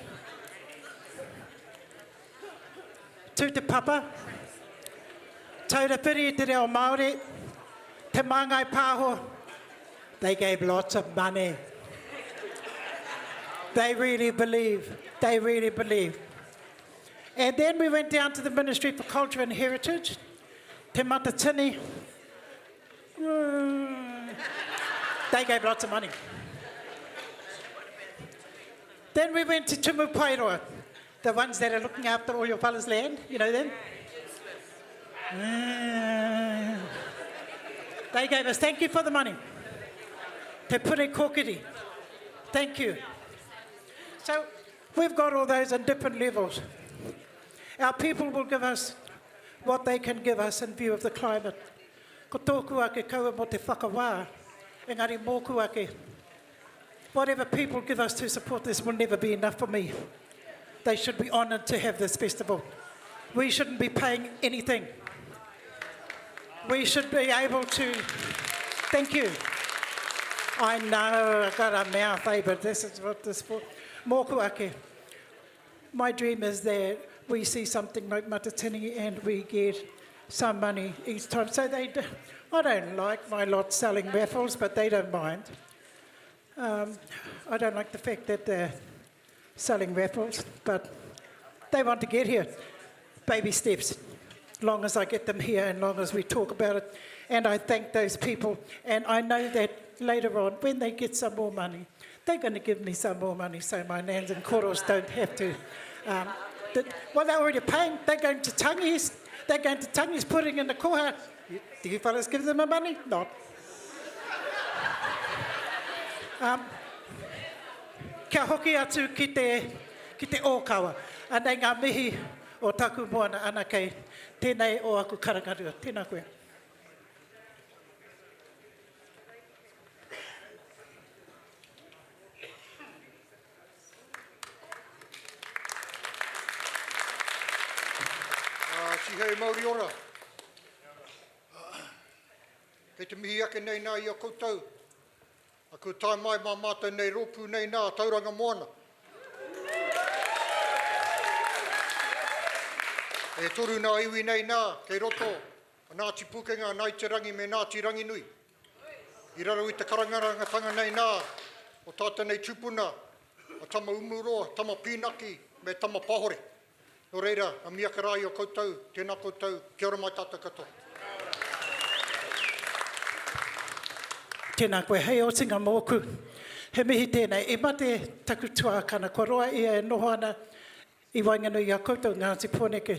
Tū te papa. Taura whiri i te reo Māori. Te Māngai Pāho. They gave lots of money. They really believe. They really believe. And then we went down to the Ministry for Culture and Heritage. Te Matatini. Mm. They gave lots of money. Then we went to Tumu Paeroa, the ones that are looking after all your fellas' land, you know them? Ah. They gave us, thank you for the money. Te Pune Kōkiri, thank you. So we've got all those in different levels. Our people will give us what they can give us in view of the climate. Ko tōku ake kaua mō te whakawā, engari mōku ake. Whatever people give us to support this will never be enough for me. They should be honoured to have this festival. We shouldn't be paying anything. We should be able to... Thank you. I know, I've got a mouth, eh, but this is what this for. Mōku ake. My dream is that we see something like Matatini and we get some money each time. So they, d- I don't like my lot selling raffles, but they don't mind. Um, I don't like the fact that they're selling raffles, but they want to get here. Baby steps. Long as I get them here and long as we talk about it. And I thank those people. And I know that later on, when they get some more money, they're going to give me some more money so my nans and koros don't have to. Um, that, well, they're already paying. They're going to tangis. They're going to tangis, putting in the koha. Do you fellas give them the money? Not. Um, kia hoki atu ki te, ki te ōkawa. Anei ngā mihi o taku moana ana kei tēnei o aku karangarua. Tēnā koe. Tihei mauri ora. Kei te mihi ake nei nā i a koutou. A kua tae mai mā mātou nei rōpū nei nā Tauranga Moana. E toru nā iwi nei nā kei roto a Ngāti Pūkenga, a Ngāi Te Rangi me Ngāti Ranginui. I raro i te karangarangatanga nei nā o tātou nei tūpuna a Tama Umuroa, Tama Pīnaki me Tama Pahore. Nō reira, a miaka rā i a koutou, tēnā koutou, kia ora mai tātou katoa. Tēnā koe, hei otinga mōku. He mihi tēnei. I mate taku tuākana, kua roa ia e noho ana i waenganui i a koutou, Ngāti Pōneke,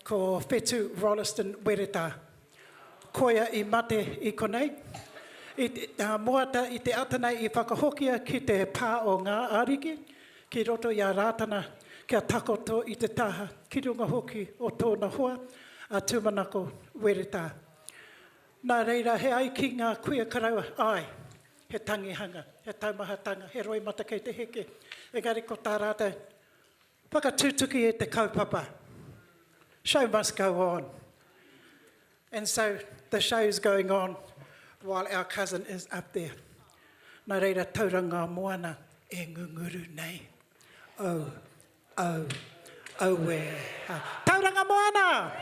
ko Whetu Rolleston Weretā. Koia i mate i konei. I te moata i te ata nei i whakahokia ki te pā o Ngā Ariki, ki roto i a Rātana kia takoto i te taha ki runga hoki o tōna hoa, a Tūmanako Weretā. Nā reira, he ai ki ngā kuia karaua, āe, he tangihanga, he taumahatanga, he roimata kei te heke, engari ko tā rātou, whakatutuki e te kaupapa. Show must go on. And so the show's going on while our cousin is up there. Nā reira, Tauranga Moana e ngunguru nei. Oh, oh, auē. Tauranga Moana!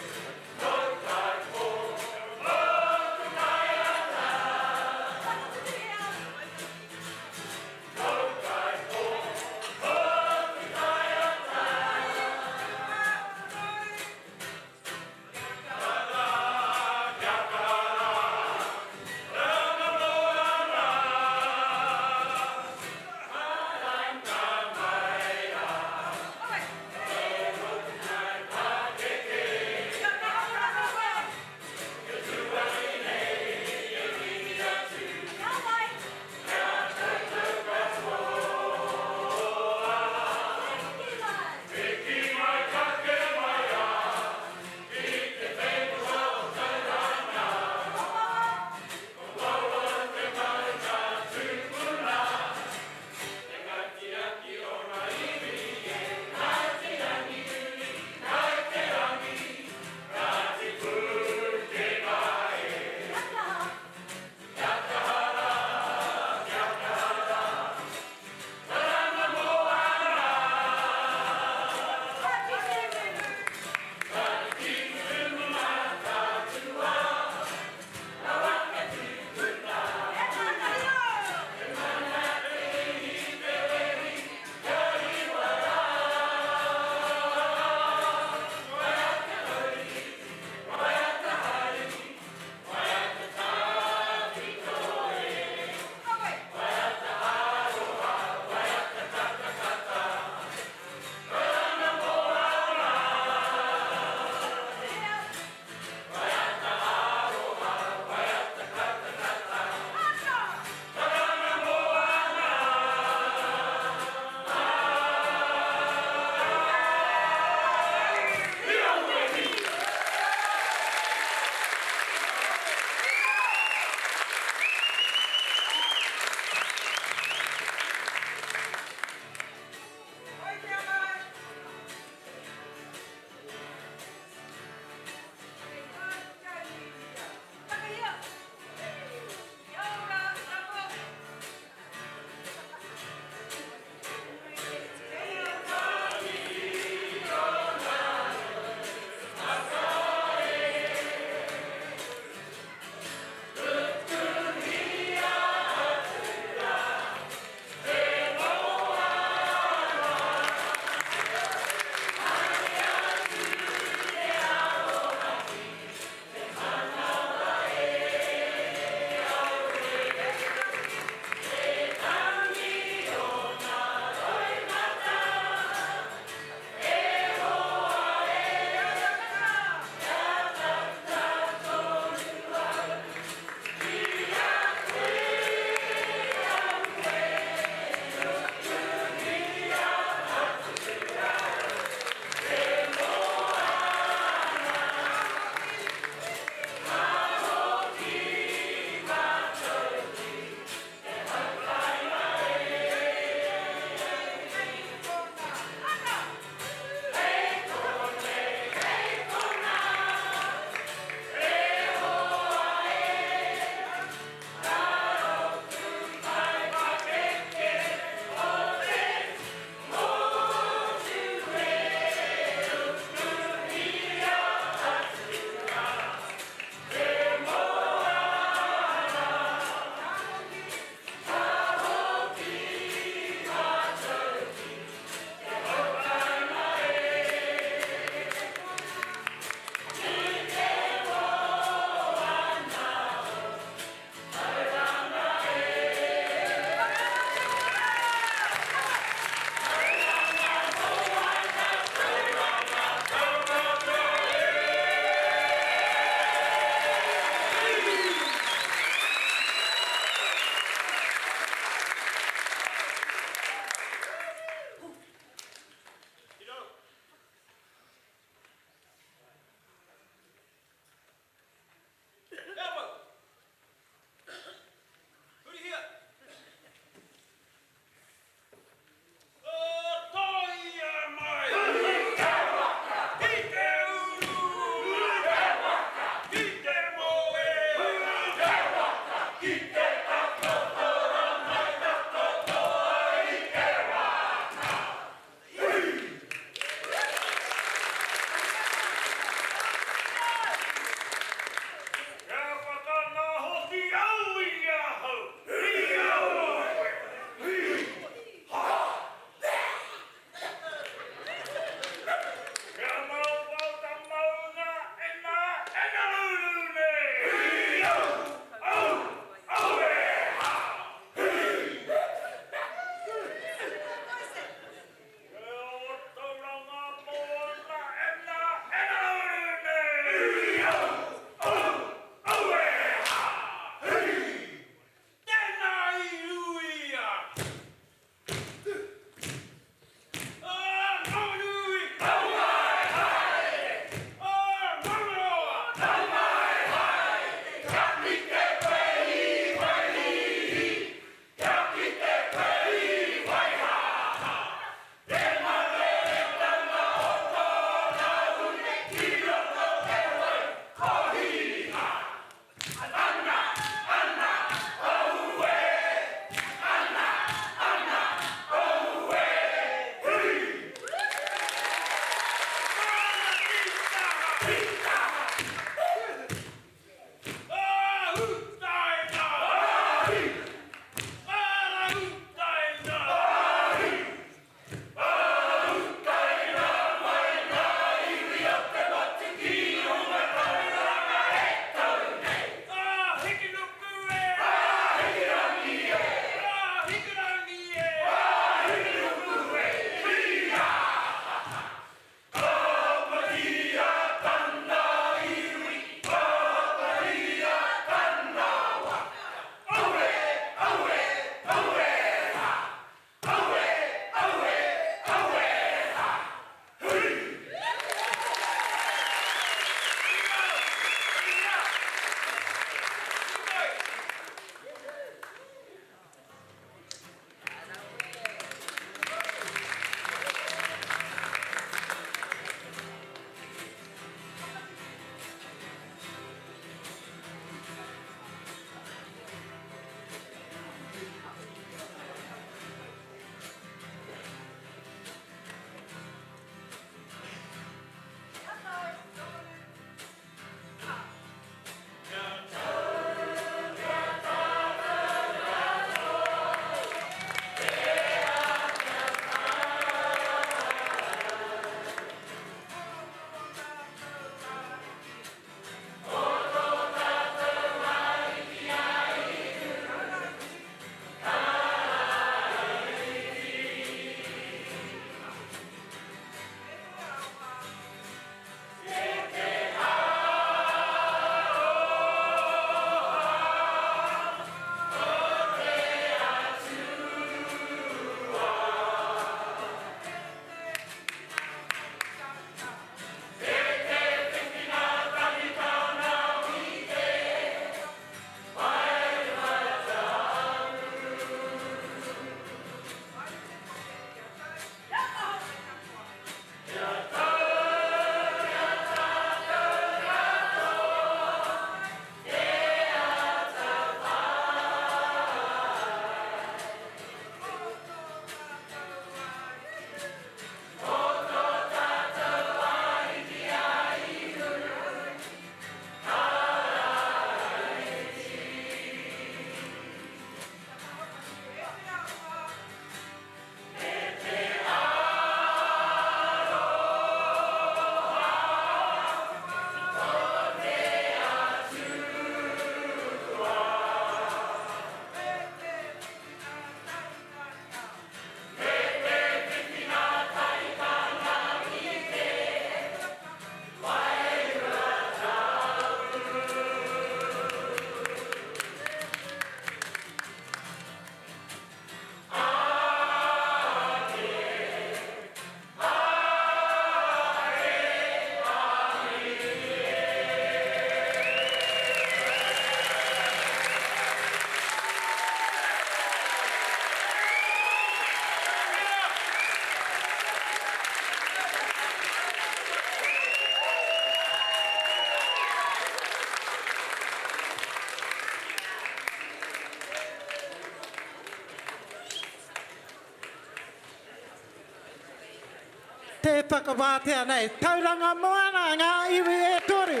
whakawātea nei. Tauranga Moana, ngā iwi e toru.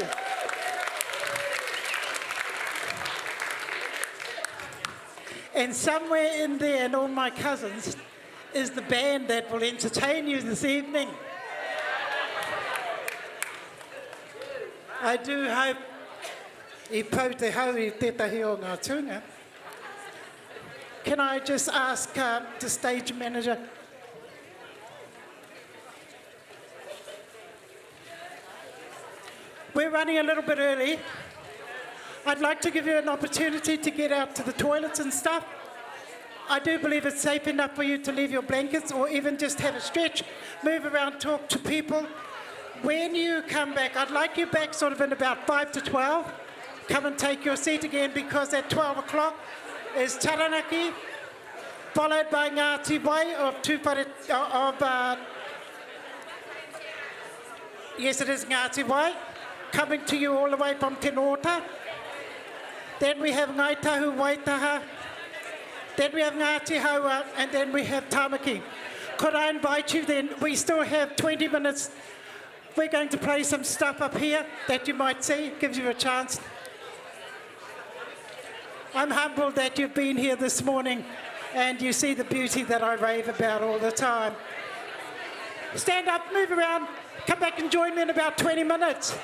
And somewhere in there, and all my cousins, is the band that will entertain you this evening. I do hope i pau te hau i tētahi o ngā tūnga. Can I just ask uh, the stage manager We're running a little bit early. I'd like to give you an opportunity to get out to the toilets and stuff. I do believe it's safe enough for you to leave your blankets or even just have a stretch, move around, talk to people. When you come back, I'd like you back sort of in about 5 to 12. Come and take your seat again because at 12 o'clock is Taranaki, followed by Ngāti Wai of Tūwhare, of uh, Yes, it is Ngāti Wai, coming to you all the way from Te Nōta. Then we have Ngai Tahu Waitaha. Then we have Ngāti Haua, and then we have Tamaki. Could I invite you then? We still have 20 minutes. We're going to play some stuff up here that you might see. Gives you a chance. I'm humbled that you've been here this morning and you see the beauty that I rave about all the time. Stand up, move around, come back and join me in about 20 minutes.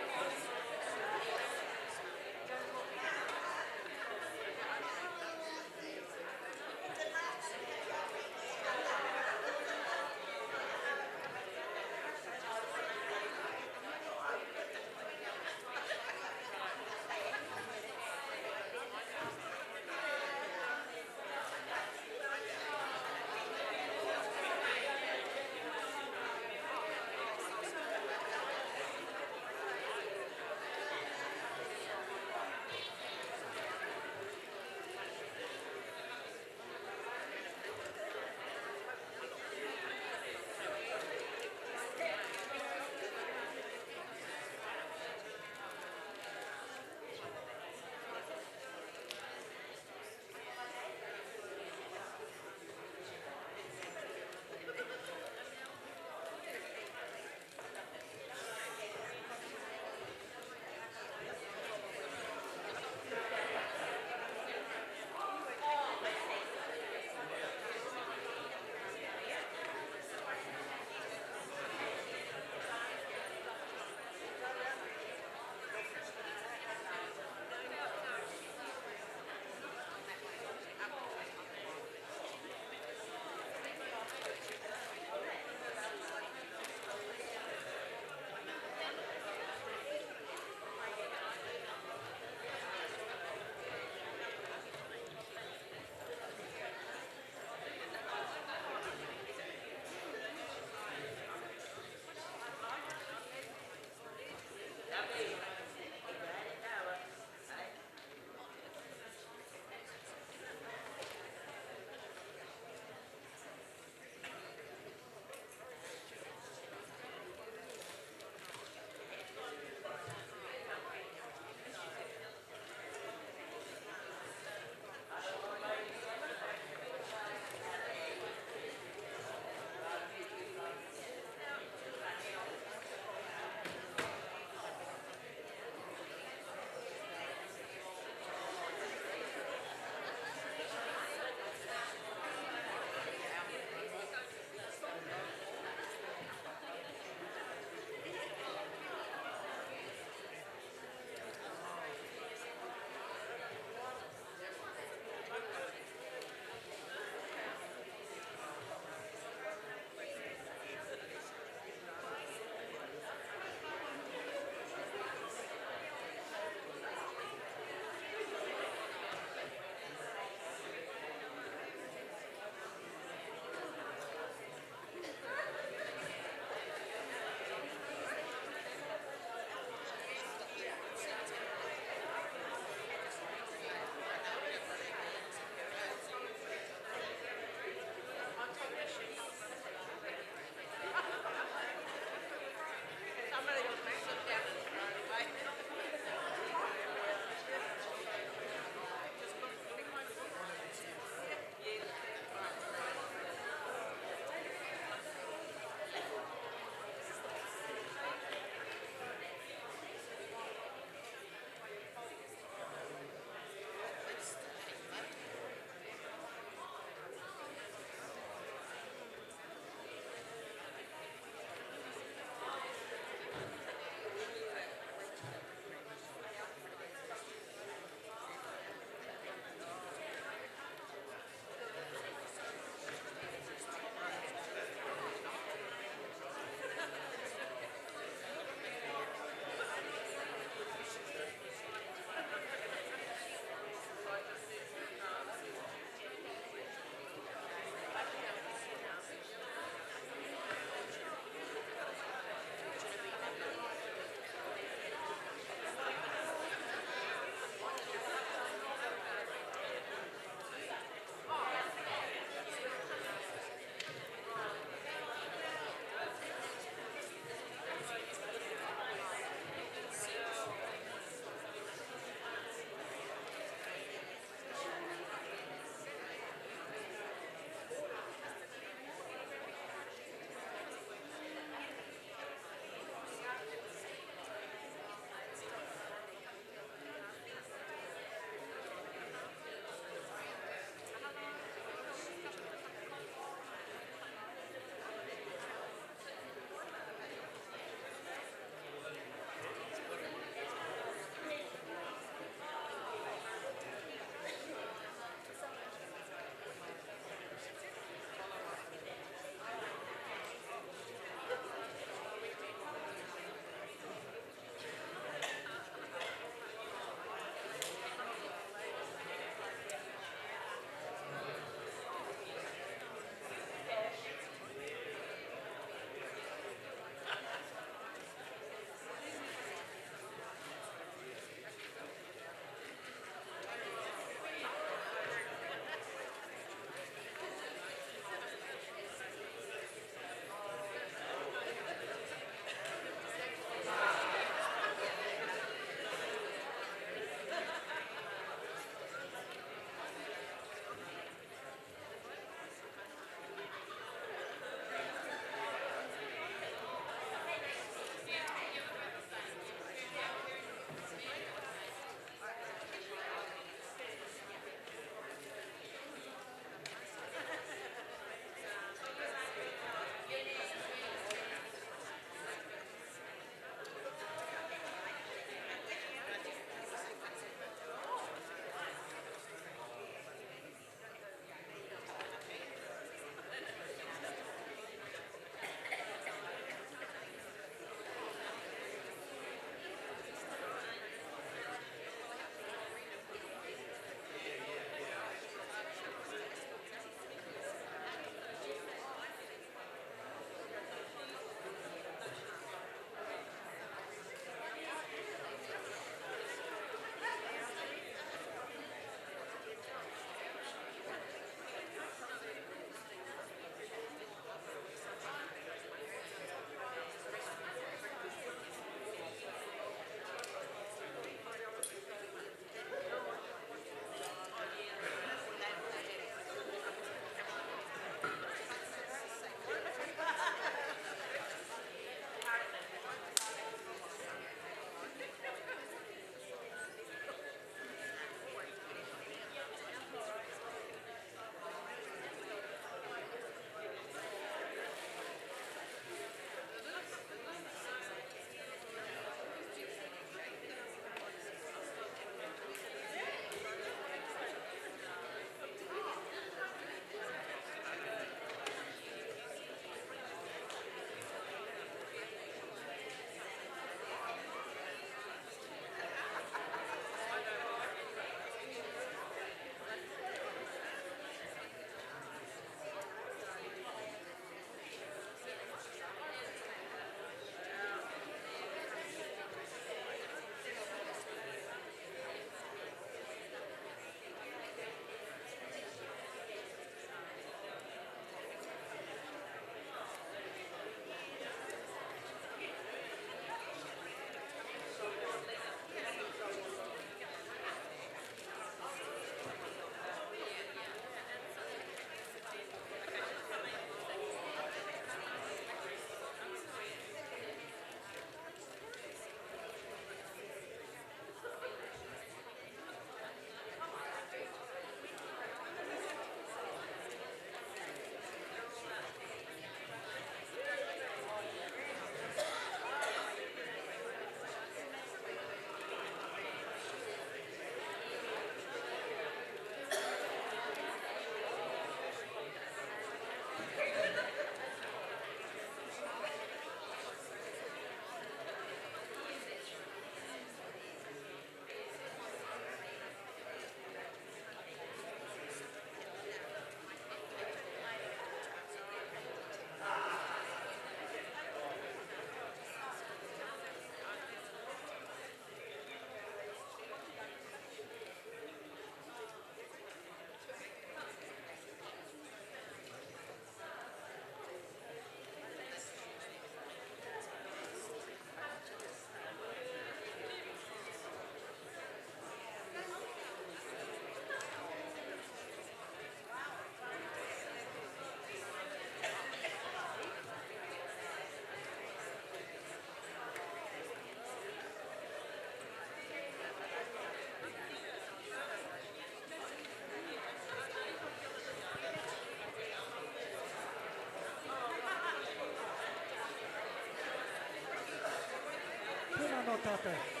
Tēnā nō tātou.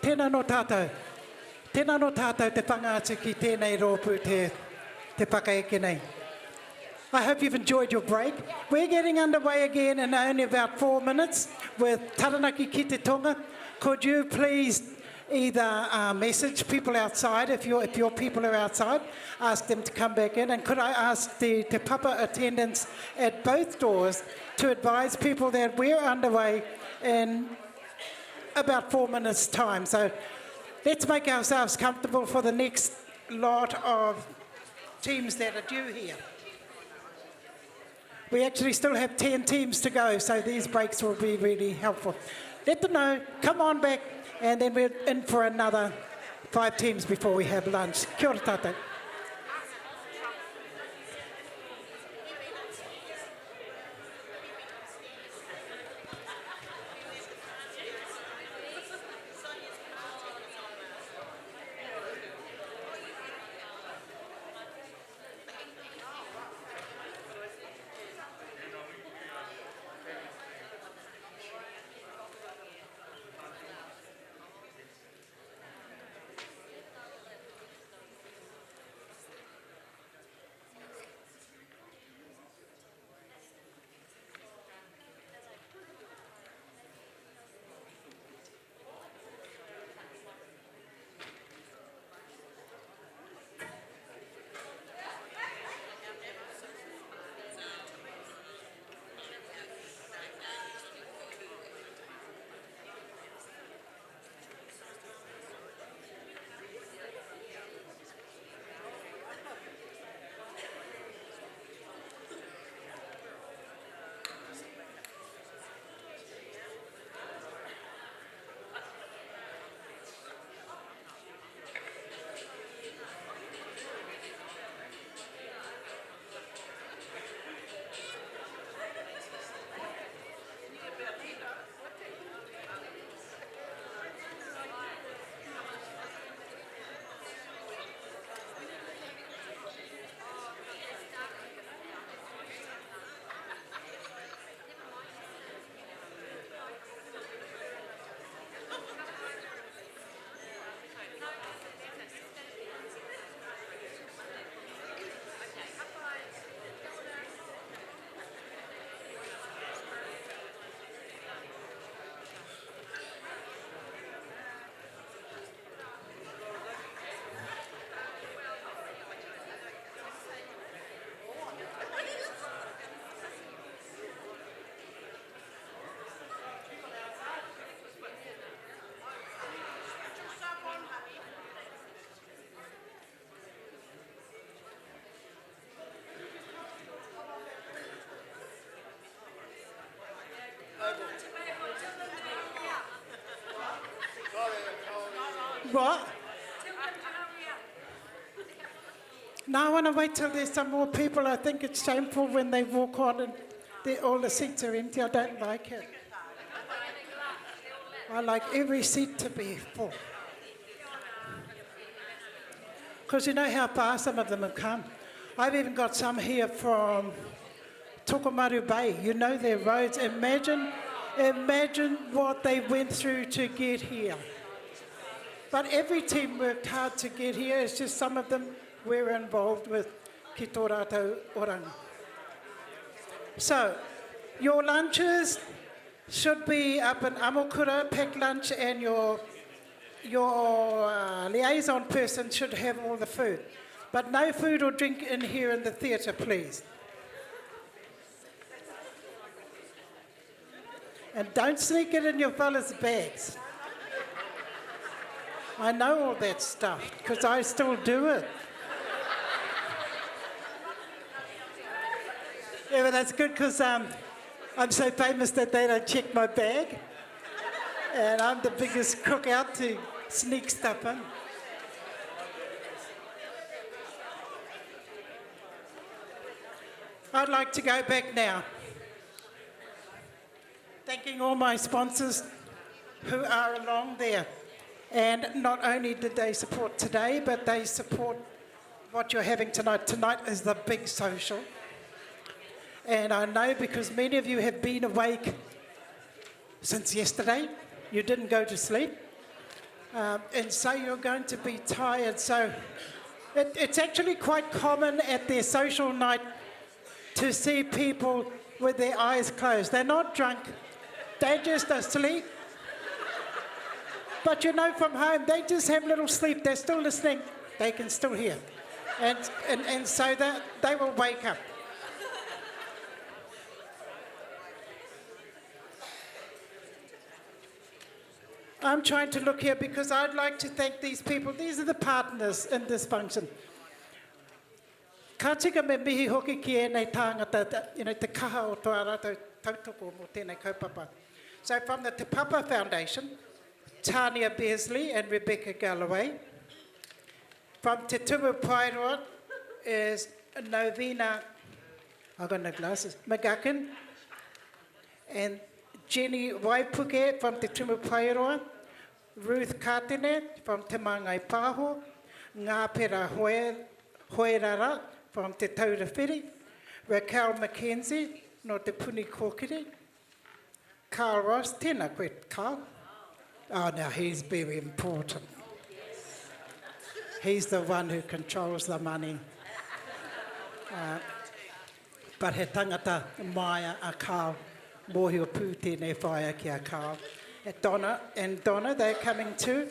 Tēnā nō tātou. Tēnā nō tātou te whanga atu ki tēnei rōpū te, te whakaeke nei. I hope you've enjoyed your break. We're getting underway again in only about four minutes with Taranaki ki te Tonga. Could you please either uh, message people outside, if, your if your people are outside, ask them to come back in. And could I ask the Te Papa attendants at both doors to advise people that we're underway in about four minutes' time. So let's make ourselves comfortable for the next lot of teams that are due here. We actually still have 10 teams to go, so these breaks will be really helpful. Let them know, come on back, and then we're in for another five teams before we have lunch. Kia ora tātou. What? No, I want to wait till there's some more people. I think it's shameful when they walk on and all the seats are empty. I don't like it. I like every seat to be full. Because you know how far some of them have come. I've even got some here from Tokomaru Bay. You know their roads. Imagine, imagine what they went through to get here. But every team worked hard to get here. It's just some of them were involved with ki tō rātou oranga. So, your lunches should be up in Amokura, packed lunch, and your, your uh, liaison person should have all the food. But no food or drink in here in the theatre, please. And don't sneak it in your fellas' bags. I know all that stuff because I still do it. Yeah, but that's good because um, I'm so famous that they don't check my bag. And I'm the biggest crook out to sneak stuff in. I'd like to go back now. Thanking all my sponsors who are along there. And not only did they support today, but they support what you're having tonight. Tonight is the big social. And I know because many of you have been awake since yesterday. You didn't go to sleep. Um, and so you're going to be tired. So it, it's actually quite common at their social night to see people with their eyes closed. They're not drunk, they're just asleep. But you know, from home, they just have little sleep. They're still listening, they can still hear. And, and, and so that they will wake up. I'm trying to look here because I'd like to thank these people. These are the partners in this function. Ka tika me mihi hoki ki ēnei tāngata, you know, te kaha o tō rātou tautoko mō tēnei kaupapa. So from the Te Papa Foundation, Tania Beasley and Rebecca Galloway. From Te Tumu Paeroa is Novena, I've got no glasses, McGuckin, and Jenny Waipuke from Te Tumu Paeroa, Ruth Katene from Te Māngai Pāho, Ngāpera Hoe, Hoerara from Te Taura Whiri, Raquel McKenzie no Te Puni Kōkiri, Carl Ross, tēnā koe, Carl. Oh, now he's very important. He's the one who controls the money. Uh, but he tangata maia a Carl. Mōhio pū tēnei whaea ki a Carl. And Donna, and Donna, they're coming too.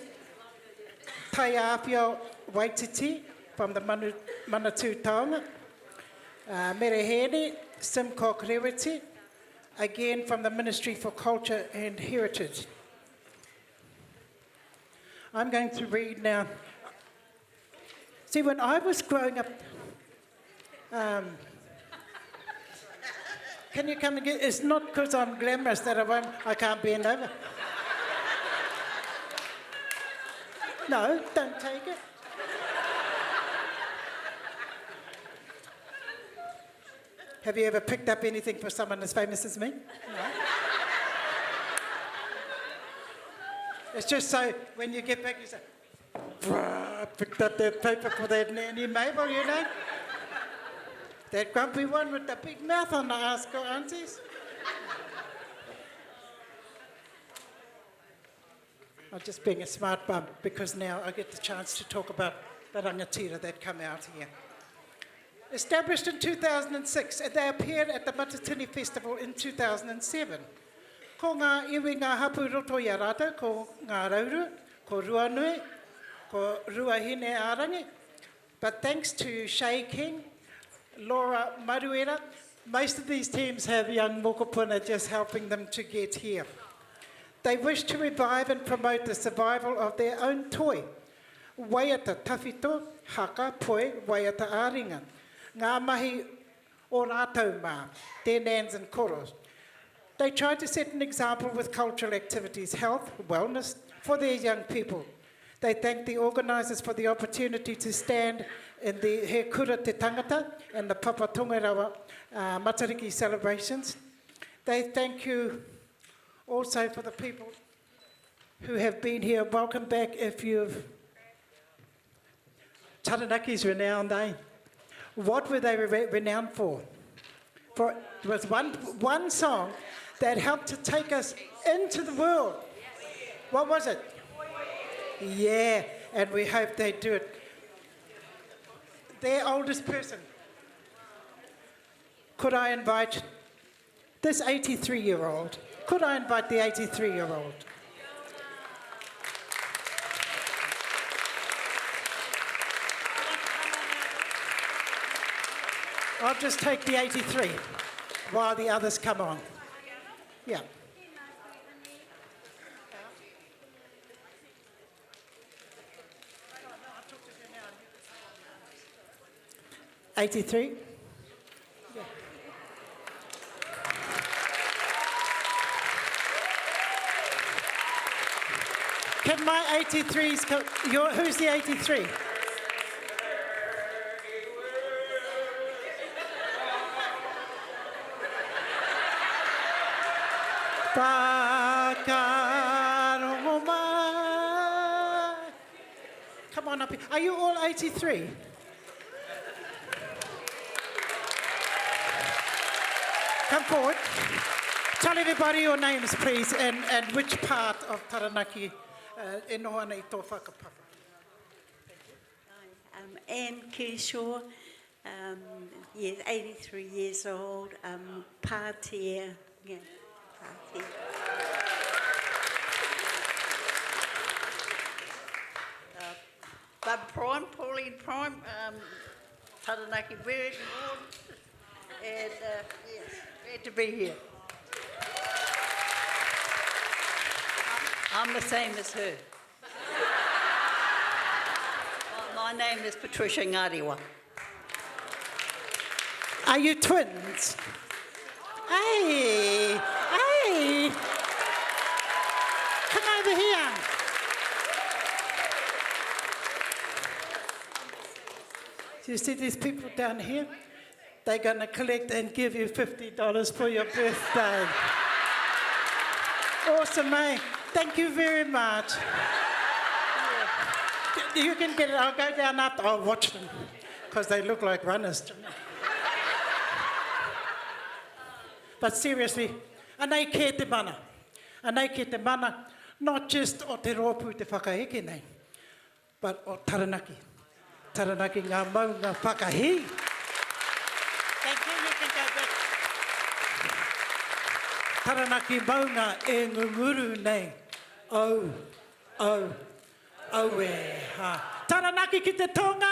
Taiāwhio Waititi from the Manu, Manatū Taonga. Uh, Merehene Simcock Rewiti, again from the Ministry for Culture and Heritage. I'm going to read now. See, when I was growing up, um, can you come and get? It's not because I'm glamorous that I won't. I can't bend over. No, don't take it. Have you ever picked up anything for someone as famous as me? No. It's just so when you get back, you say, I picked up that paper for that nanny Mabel, you know. That grumpy one with the big mouth on the ask her aunties. I'm just being a smart bum because now I get the chance to talk about the rangatira that come out here. Established in 2006, and they appeared at the Matatini Festival in 2007. Ko ngā iwi ngā hapu roto i a rātou, ko Ngā Rauru, ko Ruanui, ko Ruahine Arangi. But thanks to Shay King, Laura Maruera, most of these teams have young mokopuna just helping them to get here. They wish to revive and promote the survival of their own toi, waiata tawhito, haka, poi, waiata āringa. Ngā mahi o rātou mā, their nans and koros. They try to set an example with cultural activities, health, wellness for their young people. They thank the organisers for the opportunity to stand in the He Kura Te Tangata and the Papa Tongarewa uh, Matariki celebrations. They thank you also for the people who have been here. Welcome back if you've... Taranaki's renowned, eh? What were they re renowned for? For there was one, one song that helped to take us into the world. What was it? Yeah, and we hope they do it. Their oldest person. Could I invite this 83 year old? Could I invite the 83 year old? I'll just take the 83 while the others come on. Yeah. 83? Yeah. Can my 83s come? Your, who's the 83? Whakarongo mai. Come on up here. Are you all 83? Come forward. Tell everybody your names, please, and, and which part of Taranaki uh, e noho ana i tō whakapapa. Hi, I'm Anne Kershaw, um, yes, 83 years old, um, Pātea, yeah, Pātea. Uh, Bub Prime, Pauline Prime, um, Taranaki Bird Ward, and uh, yes, glad to be here. I'm the same as her. My name is Patricia Ngariwa. Are you twins? Hey, hey. Come over here. Do you see these people down here? They're going to collect and give you $50 for your birthday. Awesome, eh? Thank you very much. You can get it. I'll go down after. I'll watch them because they look like runners to me. But seriously, anei kē te mana. Anei kē te mana, not just o te rōpū te whakaeke nei, but o Taranaki. Taranaki ngā maunga whakahī. Thank you, you can go back. Taranaki maunga e ngunguru nei. Au, au, aue, ha. Taranaki ki te tonga!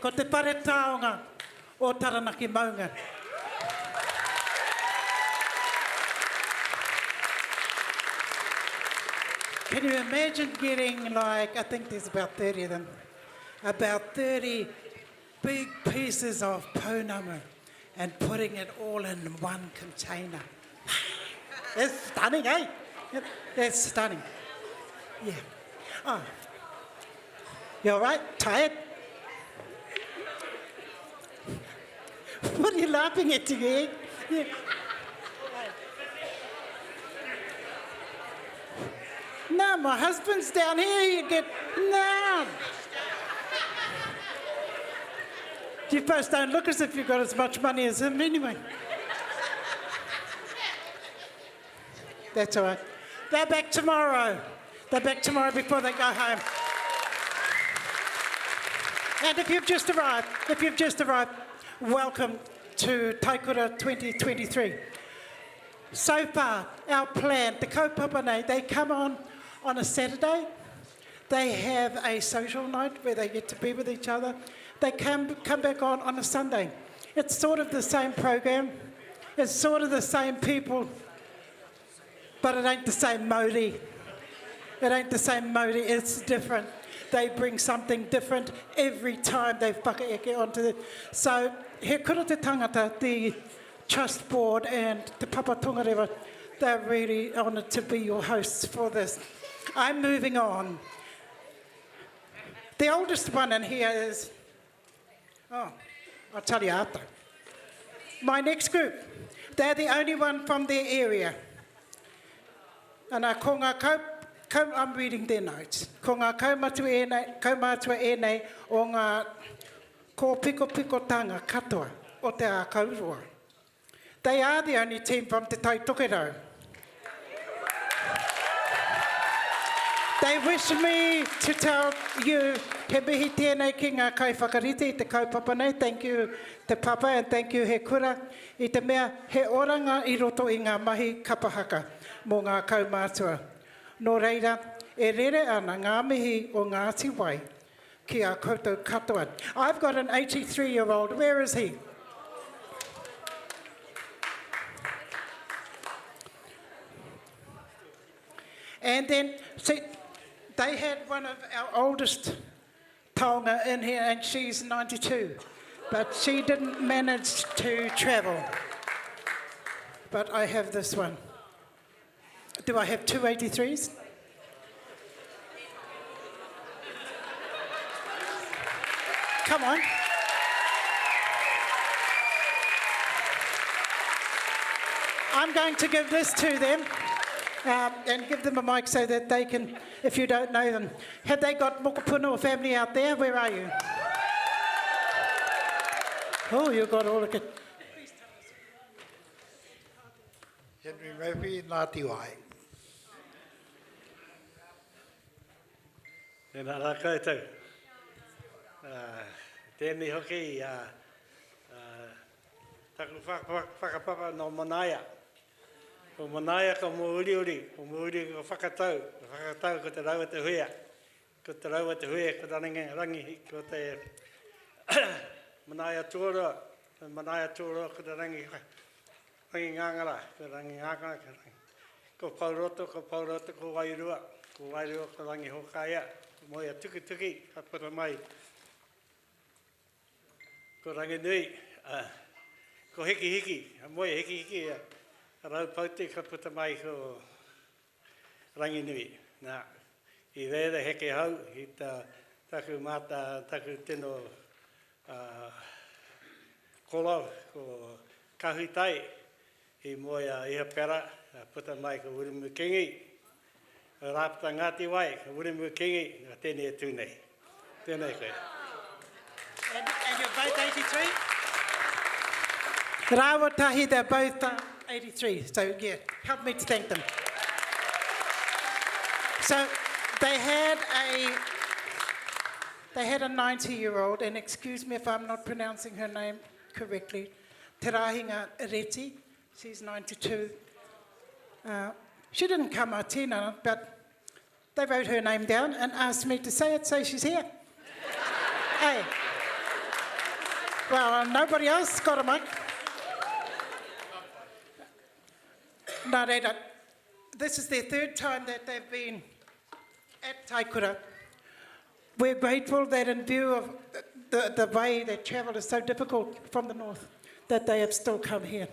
Ko te whare taonga o Taranaki Maunga. Can you imagine getting like, I think there's about 30 of them, about 30 big pieces of pounamu and putting it all in one container. It's stunning, eh? That's stunning. Yeah. Oh. You all right? Tired? What are you laughing at, Tige? Yeah. No, my husband's down here. You get no. You both don't look as if you've got as much money as him anyway. That's all right. They're back tomorrow. They're back tomorrow before they go home. And if you've just arrived, if you've just arrived, welcome to Taikura 2023. So far, our plan, the kaupapa nei, they come on on a Saturday. They have a social night where they get to be with each other. They come, come back on on a Sunday. It's sort of the same program. It's sort of the same people, but it ain't the same Māori. It ain't the same Māori, it's different. They bring something different every time they whakaeke onto the... So, he kura te tangata, the trust board and Te Papa Tongarewa, they're really honoured to be your hosts for this. I'm moving on. The oldest one in here is, oh, I'll tell you after. My next group, they're the only one from their area. Ana, ko ngā kau, kau, I'm reading their notes. Ko ngā kaumatua ēnei, kaumātua ēnei o ngā kōpikopikotanga katoa o Te Ākauroa. They are the only team from Te Tai Tokerau. They wish me to tell you he mihi tēnei ki ngā kaiwhakarite i te kaupapa nei, thank you Te Papa and thank you He Kura, i te mea he oranga i roto i ngā mahi kapa haka mō ngā kaumātua. Nō reira, e rere ana ngā mihi o Ngāti Wai ki a koutou katoa. I've got an 83 year old, where is he? And then, see, they had one of our oldest taonga in here and she's 92. But she didn't manage to travel. But I have this one. Do I have two 83s? Come on. I'm going to give this to them um, and give them a mic so that they can, if you don't know them. Have they got mokopuna or family out there? Where are you? Oh, you've got all of it. Henry Murphy, Ngāti Wai. Tēnā rā koutou. Uh, tēnei hoki, uh, uh, taku whakapapa no Manaia. Ko Manaia ko Mōuriuri, ko Mōuriuri ko Whakatau, ko Whakatau ko Te Rau o Te Huia. Ko Te Rau o Te Huia, ko Rangi, Rangi, ko te Manaia Tuaroa, ko Manaia Tuaroa, ko Te Rangi, Rangi Ngāngara, ko Rangi Ngāngara, ko Rangi. Ko Pouroto, ko Pouroto, ko Wairua, ko Wairua, ko Rangi Hōkaia, ko Moea Tukituki, ka puta mai. Ko Ranginui, ko Hikihiki, a Moea Hikihiki, a Raupauti, ka puta mai ko Ranginui. Nā, i reira heke hau i ta, taku māta, taku tino uh, koro, ko Kahutai, i moe a Ihapera, puta mai ko Wiremu Kingi, Rāpata Ngāti Wai, ko Wiremu Kingi, nā tēnei e tū nei. Tēnei koe. And, and you're both 83? Rāua tahi, they're both uh, 83. So, yeah, help me to thank them. So, they had a they had a 90-year-old, and excuse me if I'm not pronouncing her name correctly, Te Rahinga Reti, she's 92. Uh, she didn't come a tinana, but they wrote her name down and asked me to say it, so she's here. hey. Well, nobody else got a mic. Nā reira, this is their third time that they've been at Taikura. We're grateful that in view of the, the way that travel is so difficult from the north, that they have still come here.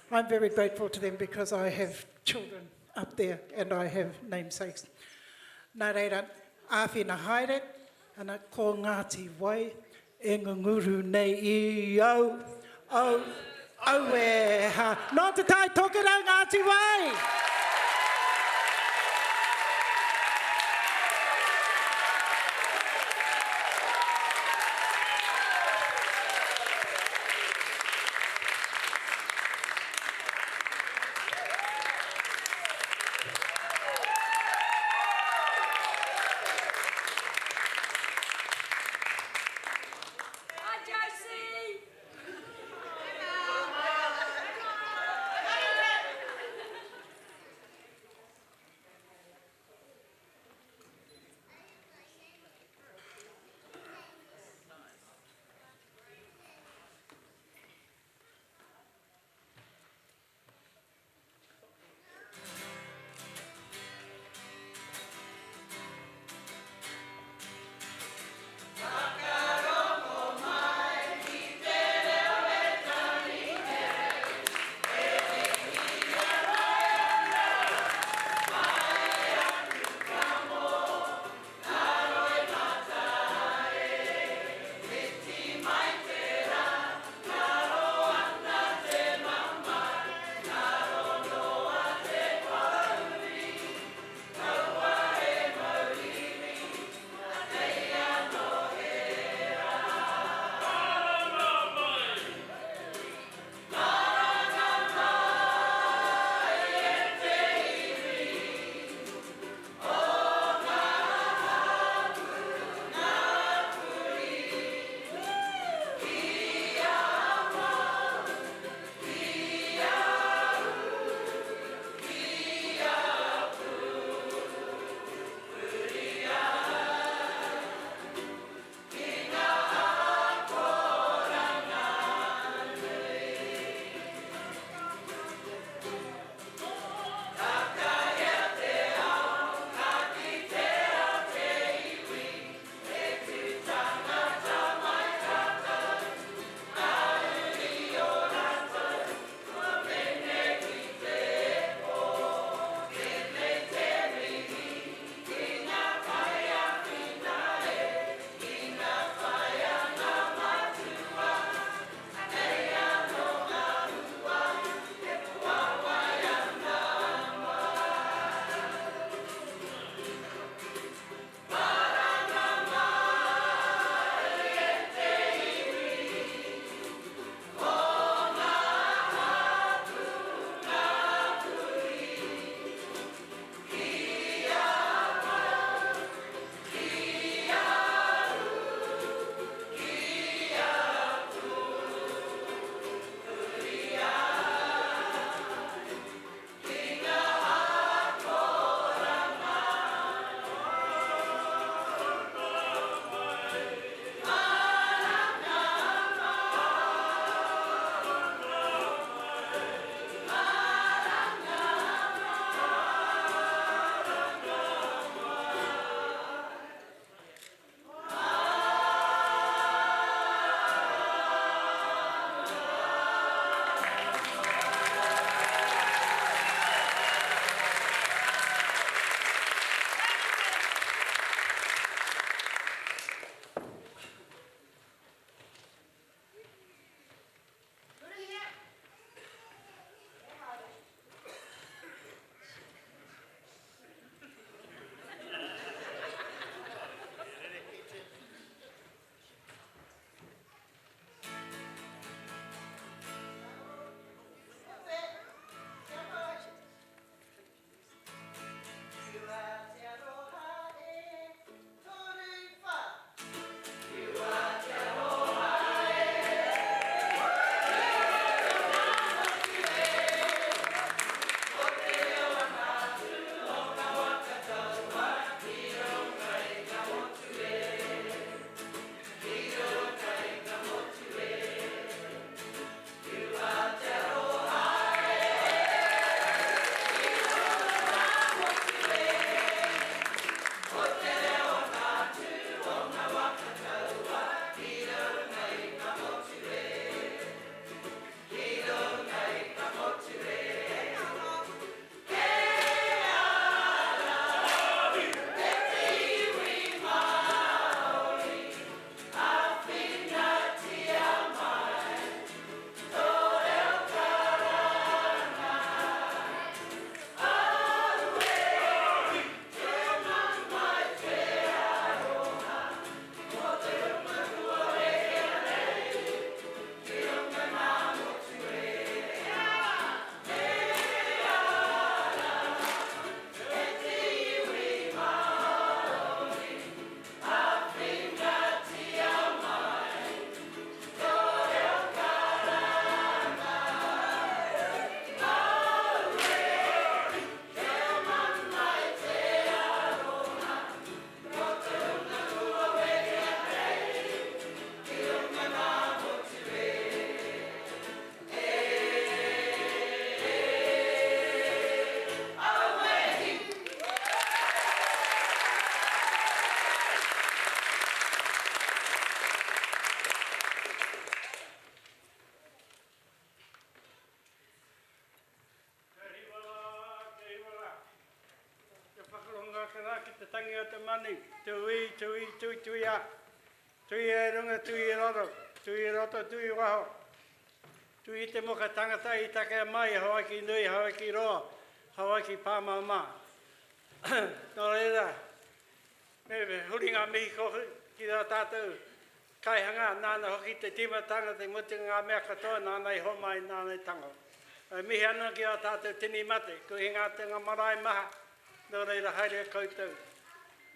I'm very grateful to them because I have children up there and I have namesakes. Nā reira, āwhina haere, ana ko Ngāti Wai e ngunguru nei i au, au, au e ha. Nō Te Tai Tokerau Ngāti Wai! Hi, Josie! manu, tui, tui, tui, tui a. Tui e runga, tui i raro, tui i roto, tui i waho. Tui i te moka tangata i takea mai, Hawaiki nui, Hawaiki roa, Hawaiki pāmāmā. Nō reira, me huri ngā mihi ki rā tātou kaihangā, nāna hoki te tīmatanga, te mutunga ngā mea katoa, nāna i homai, nāna i tango. E mihi ana ki ā tātou tini mate, ko hinga atu ngā marae maha, nō reira haere koutou.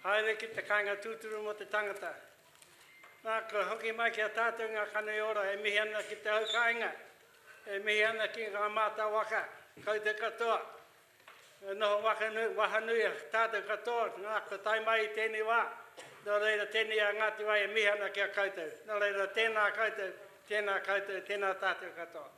Haere ki te kāinga tūturu mō te tangata. Nā, kua hoki mai ki a tātou ngā kanohi ora e mihi ana ki te hau kāinga, e mihi ana ki ngā mātā waka, koutou katoa. E noho waka nui, waha nui a tātou katoa, nā, kua tae mai i tēnei wā. Nō reira, tēnei a Ngāti Wai e mihi ana ki a koutou. Nō reira, tēnā koutou, tēnā koutou, tēnā tātou katoa.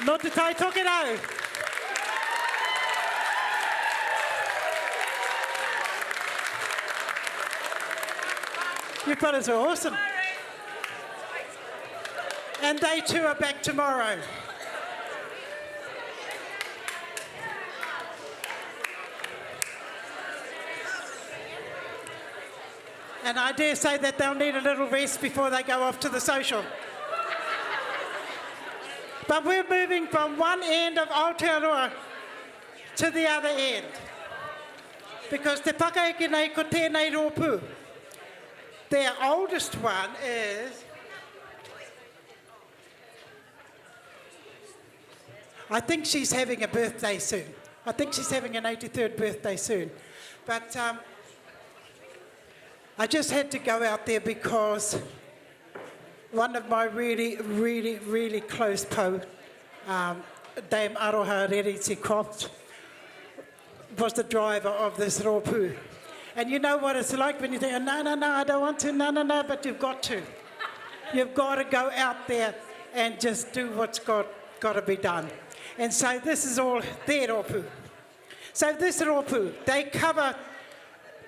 Nō Te Tai Tokerau. You fellas are awesome. And they too are back tomorrow. And I dare say that they'll need a little rest before they go off to the social. But we're moving from one end of Aotearoa to the other end. Because te whakaeke nei ko tēnei rōpū. Their oldest one is I think she's having a birthday soon. I think she's having an 83rd birthday soon. But um, I just had to go out there because one of my really, really, really close po, um, Dame Aroha Reriti Croft, was the driver of this rōpū. And you know what it's like when you think, no, no, no, I don't want to, no, no, no, but you've got to. You've got to go out there and just do what's got, got to be done. And so this is all their rōpū. So this rōpū, they cover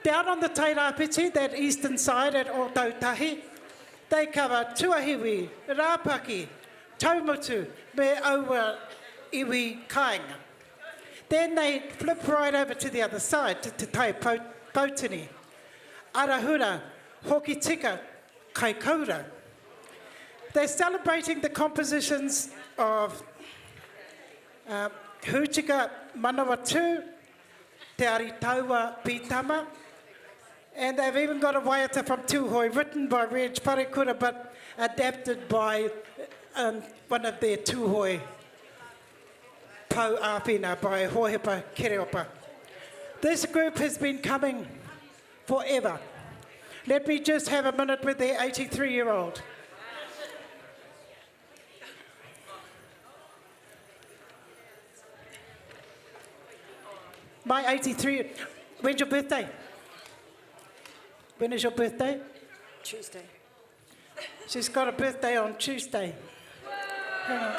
down on the Tairāwhiti, that eastern side at Ōtautahi, they cover Tuahiwi, Rāpaki, Taumutu, me aua iwi kāinga. Then they flip right over to the other side, to Te Tai Poutini, Arahura, Hokitika, Kaikoura. They're celebrating the compositions of uh, Hutika Manawatu, Te Aritaua Pitama, and they've even got a waiata from Tūhoe, written by Reg Parekura, but adapted by um, one of their Tūhoe Pau Āwhina by Hohepa Kereopa. This group has been coming forever. Let me just have a minute with their 83-year-old. My 83, when's your birthday? When is your birthday? Tuesday. She's got a birthday on Tuesday. Hang on.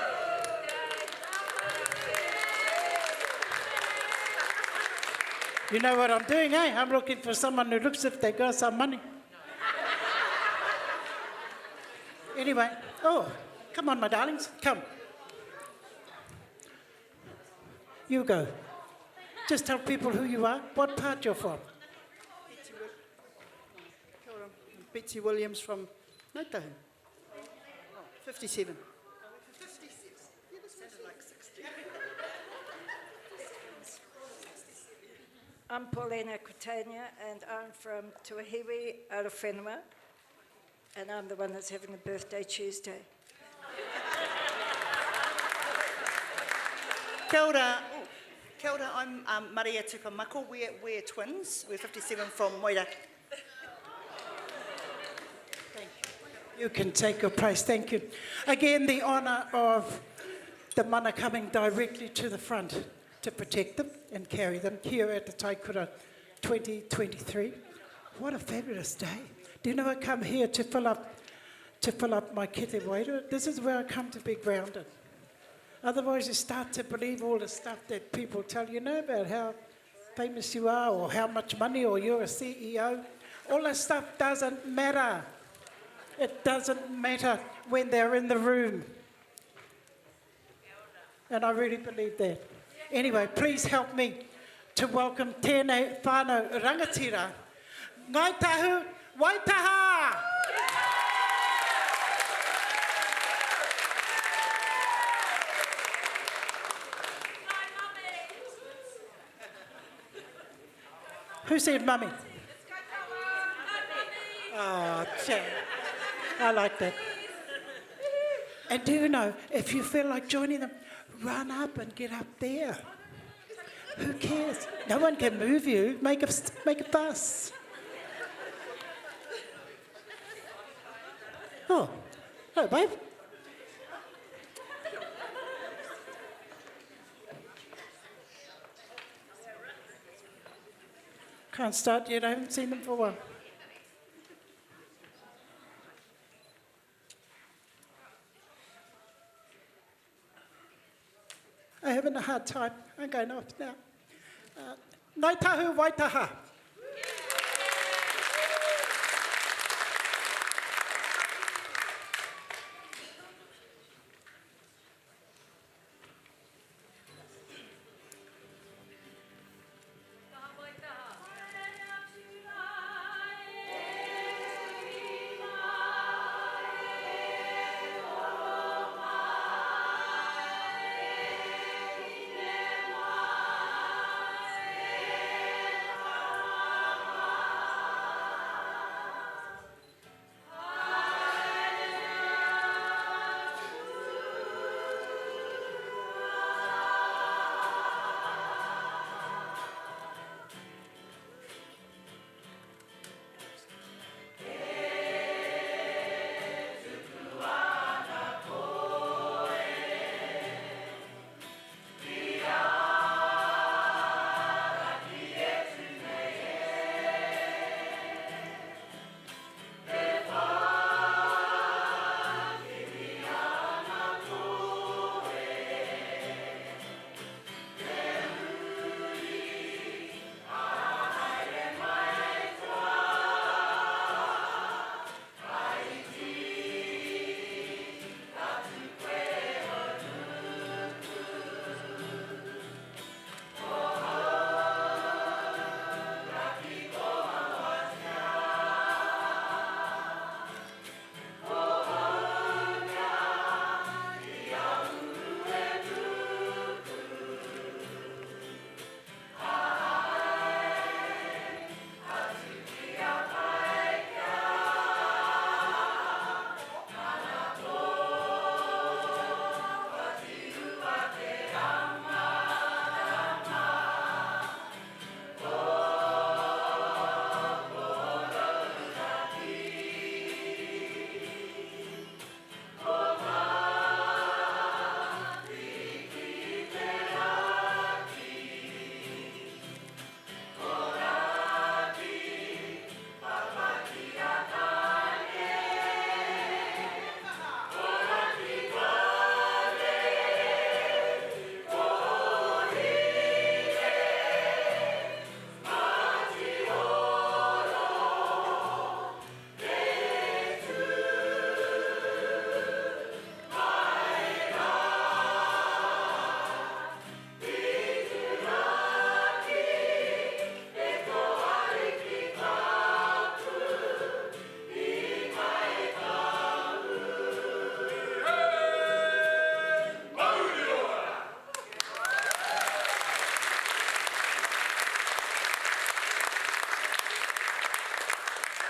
You know what I'm doing, eh? I'm looking for someone who looks if they got some money. Anyway, oh, come on, my darlings, come. You go. Just tell people who you are, what part you're from. Betsy Williams from Ngāi 57. I'm Paulina Quitania and I'm from Tuahiwi, Arowhenua, and I'm the one that's having a birthday Tuesday. Kia ora. Oh, kia ora, I'm um, Maria Tukamako. We're, we're twins. We're 57 from Moira. Thank you. You can take your place. Thank you. Again, the honour of the mana coming directly to the front to protect them and carry them here at the Taikura 2023. What a fabulous day. Do you know I come here to fill up to fill up my kete wairua? This is where I come to be grounded. Otherwise you start to believe all the stuff that people tell you know about how famous you are or how much money or you're a CEO. All that stuff doesn't matter. It doesn't matter when they're in the room. And I really believe that. Anyway, please help me to welcome tēnei whānau rangatira. Ngāi Tahu, Waitaha! Who said mummy? Oh, I like that. And do you know, if you feel like joining them, run up and get up there. Who cares? No one can move you. Make a, make a fuss. Oh, hello, babe. Can't start yet. I haven't seen them for a while. I'm having a hard time. I'm going off now. Uh, Ngāi Tahu Waitaha.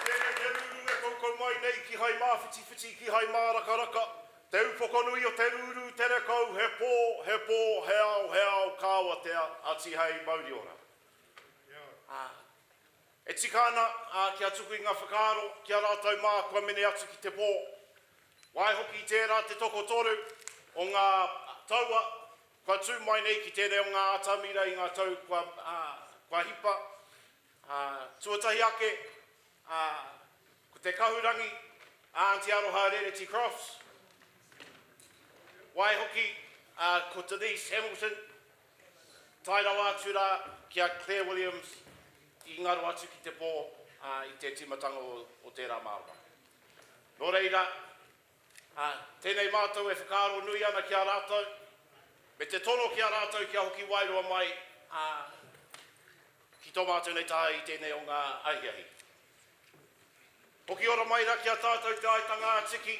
Tēnei te rūrū e koukou mai nei ki hai māwhitiwhiti, ki hai mārakaraka, te upokonui o te rūrū tere kau, he pō, he pō, he ao, he ao, ka awatea, a Tihei Mauriora. Ā, e tika ana, ā, kia tuku i ngā whakaaro ki a rātou mā kua mene atu ki te pō. Waihoki tērā te tokotoru o ngā taua kua tū mai nei ki tēnei o ngā atamira i ngā tau kua, ā, kua hipa. Ā, tuatahi ake, ā, ko te kahurangi, a Aunty Aroha Rereti Crofts. Waihoki, ā, ko Denise Hamilton, tae rawa atu rā ki a Claire Williams i ngaro atu ki te pō, ā, i te tīmatanga o, o tērā marama. Nō reira, ā, tēnei mātou e whakaaro nui ana ki a rātou, me te tono ki a rātou kia hoki wairua mai, ā, ki tō mātou nei taha i tēnei o ngā ahiahi. Hoki ora mai rā ki a tātou te aitanga a Tiki,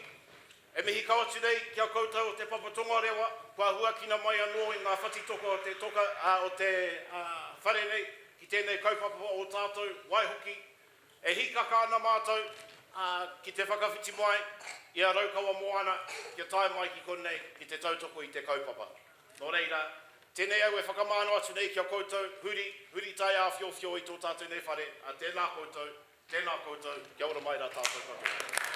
e mihi kau atu nei ki a koutou o Te Papa Tongarewa, kua huakina mai anō i ngā whatitoka o te toka, ā, o te, ā, whare nei, ki tēnei kaupapa o tātou, waihoki, E hīkaka ana mātou ki te whakawhiti mai i a Raukawa Moana kia tae mai ki konei ki te tautoko i te kaupapa. Nō reira, tēnei au e whakamānawa atu nei ki a koutou, huri, huri taiāwhiowhio i tō tātou nei whare, ā, tēnā koutou, tēnā koutou, kia ora mai rā tātou katoa.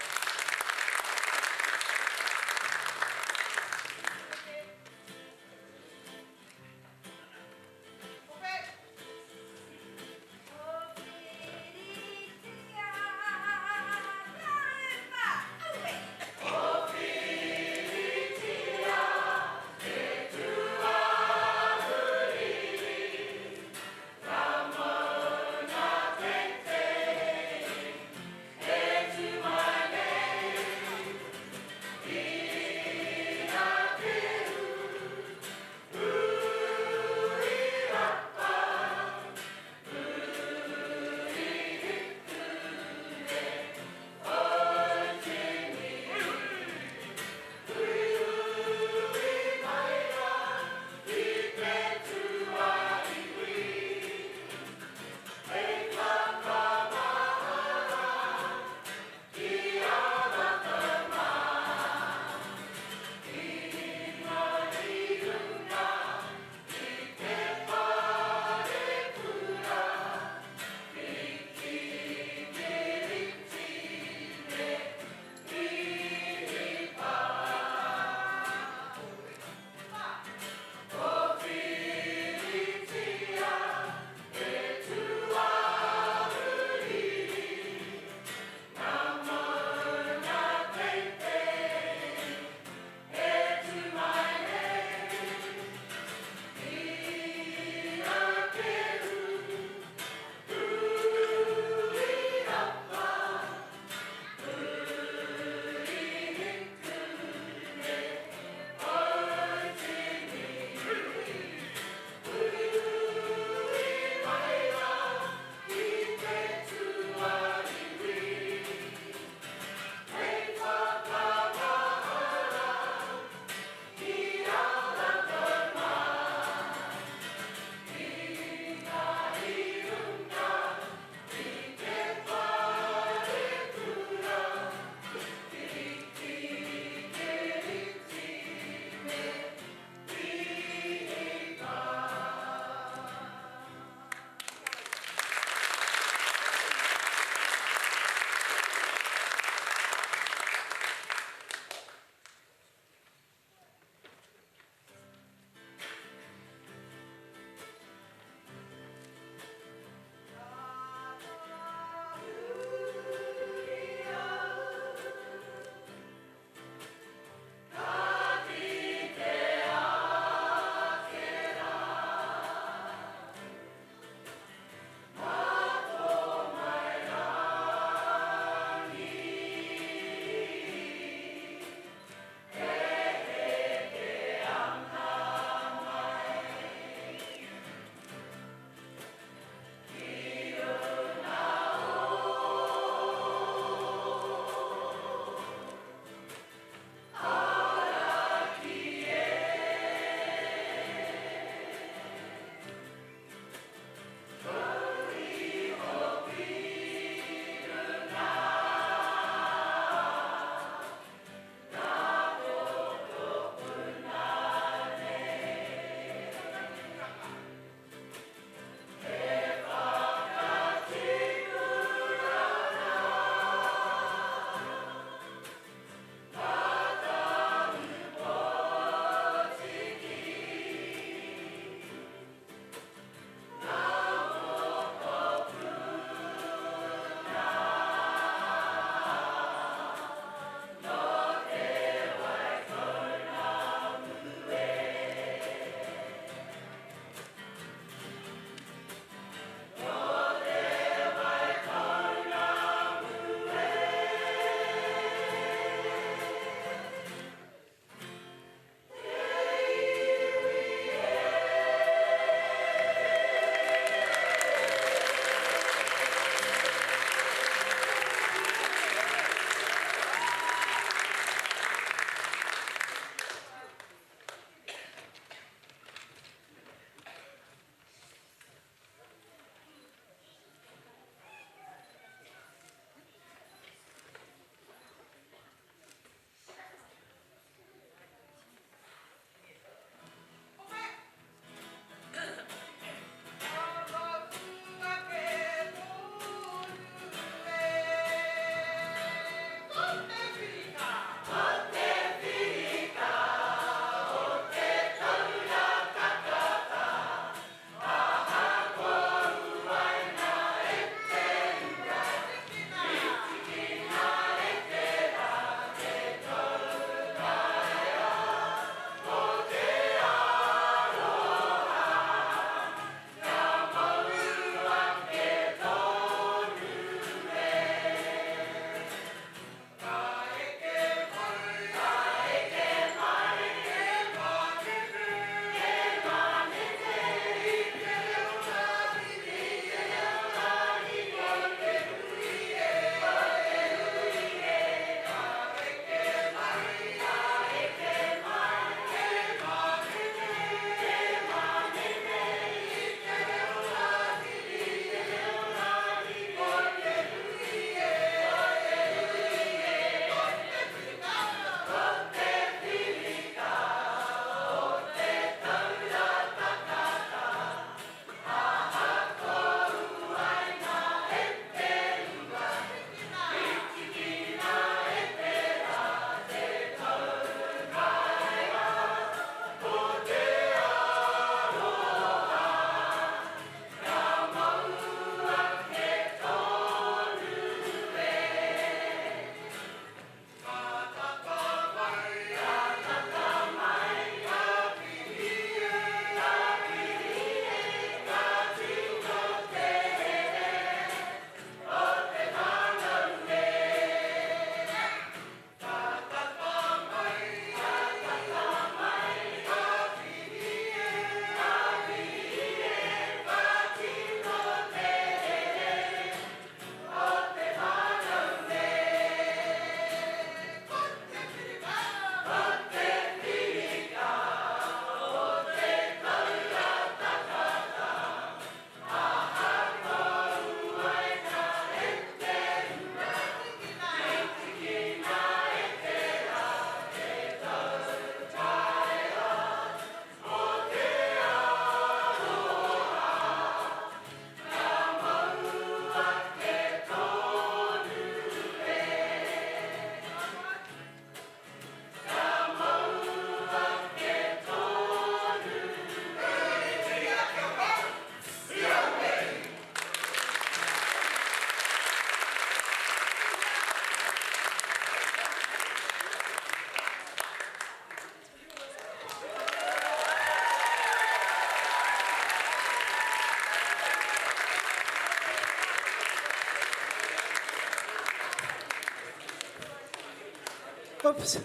Oops.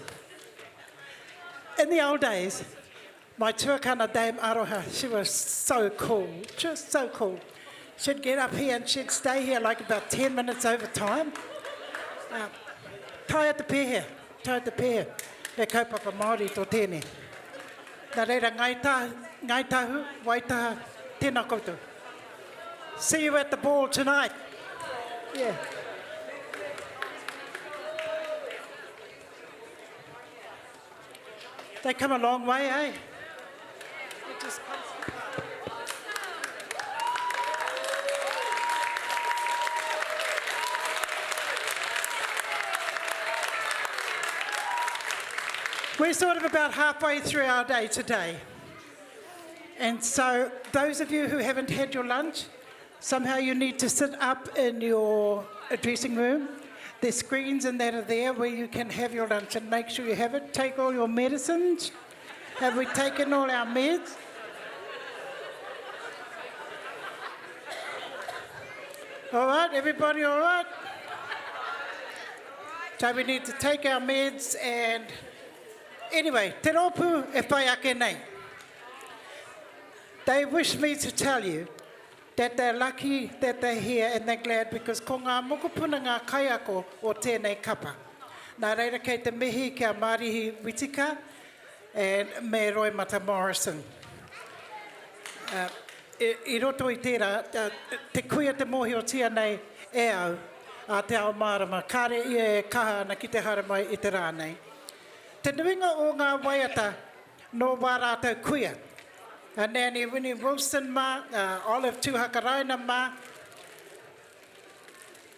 In the old days, my tuakana Dame Aroha, she was so cool, just so cool. She'd get up here and she'd stay here like about 10 minutes over time. Uh, taea te pēhea, taea te pēhea. Me kaupapa Māori tō tēnei. Nā reira, Ngāi Tahu, Ngāi Tahu, Waitaha, tēnā koutou. See you at the ball tonight. Yeah. They come a long way, eh? It just We're sort of about halfway through our day today. And so, those of you who haven't had your lunch, somehow you need to sit up in your dressing room. There's screens and that are there where you can have your lunch and make sure you have it. Take all your medicines. Have we taken all our meds? All right, everybody all right? So we need to take our meds and... Anyway, te rōpū e whai ake nei. They wish me to tell you that they're lucky that they're here and they're glad because ko ngā mokopuna ngā kaiako o tēnei kapa. Nā reira kei te mihi ki a Marihi Witika and me Roimata Morrison. Uh, i, i roto i tērā, uh, te kuia te mōhiotia nei e au, a Te Ao Mārama, kāre ia e kaha ana ki te haere mai i te rā nei. Te nuinga o ngā waiata nō wā rātou kuia, a Nanny Winnie Wilson mā, a Olive Tuhakaraina mā,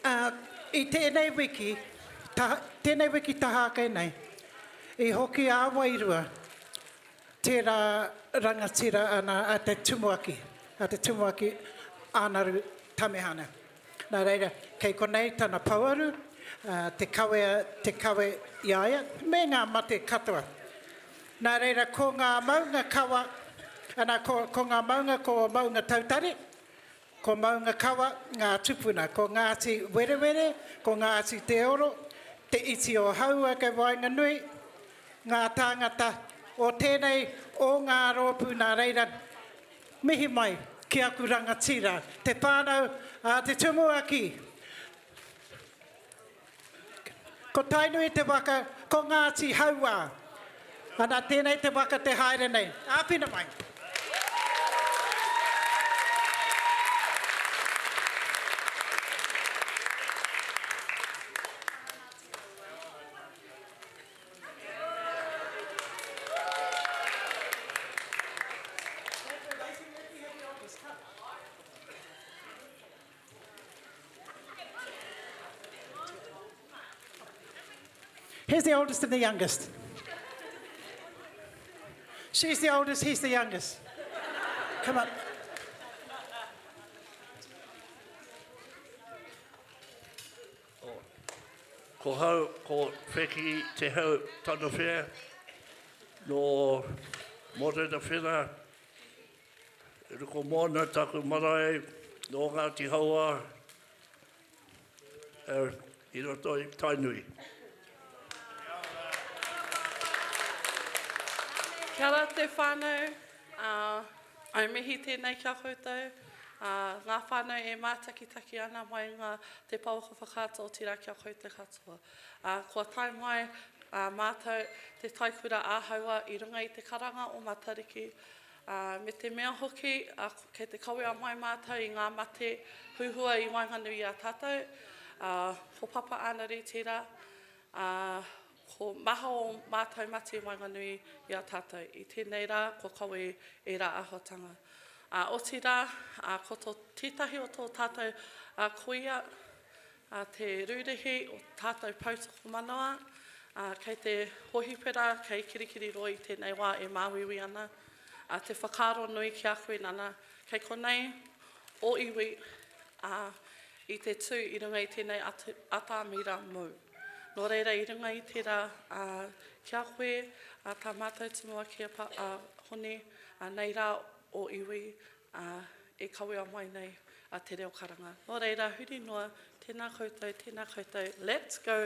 ā, i tēnei wiki, ta, tēnei wiki taha ake nei, i hoki ā-wairua tērā rangatira ana a te tumuaki, a te tumuaki Ānaru Tamehana. Nā reira, kei konei tana pouaru, te kawea, te kawe i a ia, me ngā mate katoa. Nā reira, ko ngā maunga kawa, ana, ko, ko ngā maunga ko Maunga Tautare, ko Maunga Kawa ngā tupuna, ko Ngāti Werewere, ko Ngāti Te Oro, Te Iti o Haua kei waenganui, ngā tāngata o tēnei o ngā rōpū nā reira, Mihi mai ki aku rangatira, te whānau a te tumuaki. Ko Tainui te waka, ko Ngāti Hauā. Ana, tēnei te waka te haere nei. Āwhina mai. Here's the oldest and the youngest. She's the oldest, he's the youngest. Come up. Ko hau, ko Wheki Te Hau Tanawhea, nō Morenawhera, Ruku Moana taku marae, nō Ngāti Hauā, i roto i Tainui. Kia ora te whānau, I mihi tēnei ki a koutou, ngā whānau e mātakitaki ana mai ngā te pouaka whakaata otirā ki a koutou katoa. Kua tae mai mātou te Taikura ā-Haua i runga i te karanga o Matariki, me te mea hoki kei te kawea mai mātou i ngā mate huhua i waenganui i a tātou, ko Papa Ānaru tērā, Ā, ko maha o mātou mate i waenganui i a tātou. I tēnei rā, kua kawe ērā āhuatanga. Ā, otirā, ā, ko tō, tētahi o tō tātou, ā, kuia, ā, te rūrihi o tātou poutokomanawa, ā, kei te hōhipera, kei Kirikiriroa i tēnei wā e māuiui ana. Ā, te whakaaro nui ki a koe, Nana, kei konei ō iwi, ā, i te tū i runga i tēnei atamira mou. Nō reira, i runga i tērā, ā, ki a koe, ā, tā mātou tumuaki a, a Hone, ā, nei rā o iwi, ā, e kawea mai nei a te reo karanga. Nō reira, huri noa, tēnā koutou, tēnā koutou, let's go!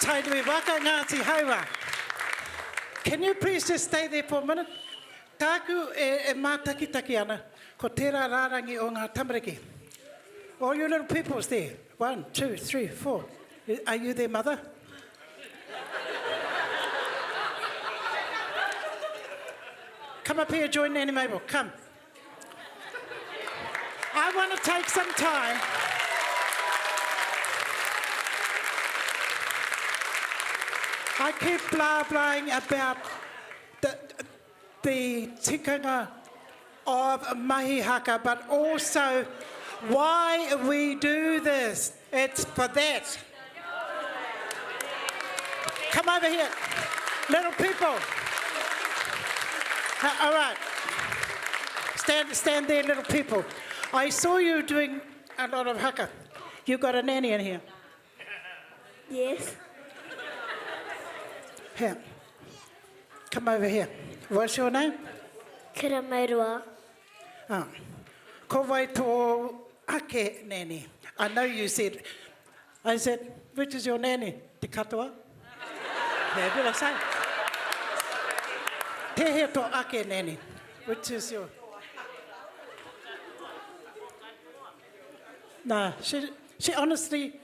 Tainui Waka, Ngāti Haua. Can you please just stay there for a minute? Tāku e, e mātakitaki ana, ko tērā rārangi o ngā tamariki. All you little peoples there. One, two, three, four. Are you their mother? Come up here, join Nanny Mabel. Come. I want to take some time. I keep blah blahing about the, the tikanga of mahi haka, but also why we do this. It's for that. Come over here, little people. Uh, all right. Stand, stand there, little people. I saw you doing a lot of haka. You got a nanny in here? Yes. Here. Come over here. What's your name? Kura Maurua. Oh. Ko wai tō ake nanny? I know you said, I said, which is your nanny? Te katoa? Yeah, did I say? Tēhea tō ake nanny? Which is your... Nah, she, she honestly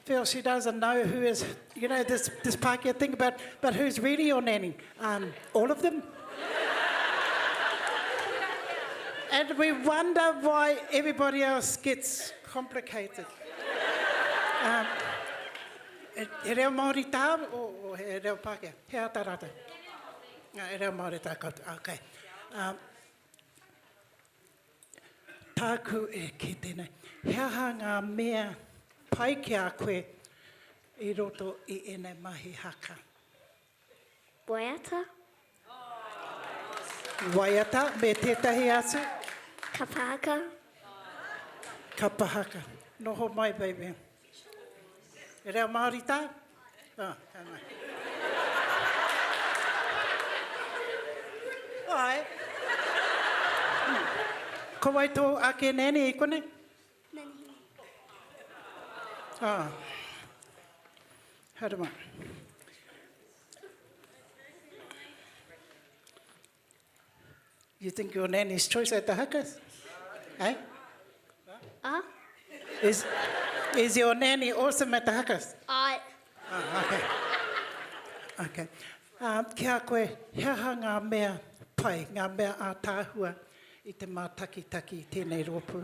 feels she doesn't know who is, you know, this, this Pākehā thing about, but who's really your nanny? Um, all of them? and we wonder why everybody else gets complicated. Um, he reo Māori tā o, o he reo Pākehā? He ata rātou? He reo Māori tā koutou, okay. Um, Tāku e kite nei, he aha ngā mea pai ki a koe i roto i ēnei mahi haka? Waiata. Waiata, me tētahi atu? Kapa haka. Kapa haka. Noho mai, baby. He reo Māori tā? Oh, ka mai. Ai. Ko wai tō ake nanny i konei? Nanny Hine. Ah. Haere mai. You think your nanny's choice at the hakas? Eh? Ah? Is, is your nanny awesome at the hakas? Ai. Ah, okay. Okay. Um, ki a koe, he aha ngā mea pai, ngā mea ātaahua i te mātakitaki i tēnei rōpū?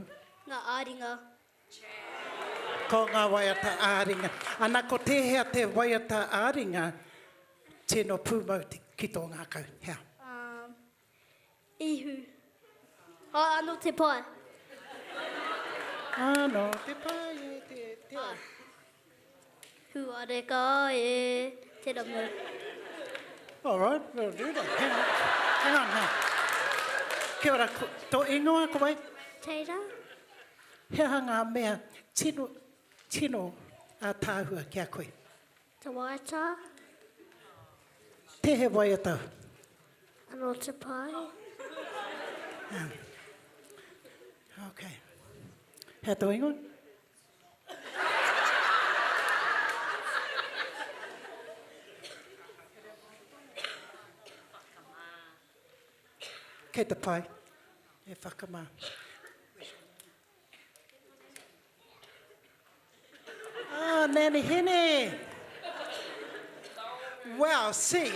Ngā āringa. Ko ngā waiata ā-ringa. Ana, ko tēhea te waiata ā-ringa tino pūmau ki tō ngākau? Hea? Um, ihu. Oh, anō te pae. Anō te pae e te, te. Ah. Huareka e te ramu. All right, we'll do that. Hang on, hang on now. Kia ora, tō ingoa ko wai? Teira. He aha ngā mea tino, tino ātaahua ki a koe? Te waiata. Tēhea waiata? Anō te pai. Um, okay. Hea tō ingoa? Kei te pai. E whakamā. Ah, Nanny Hene. Well, see.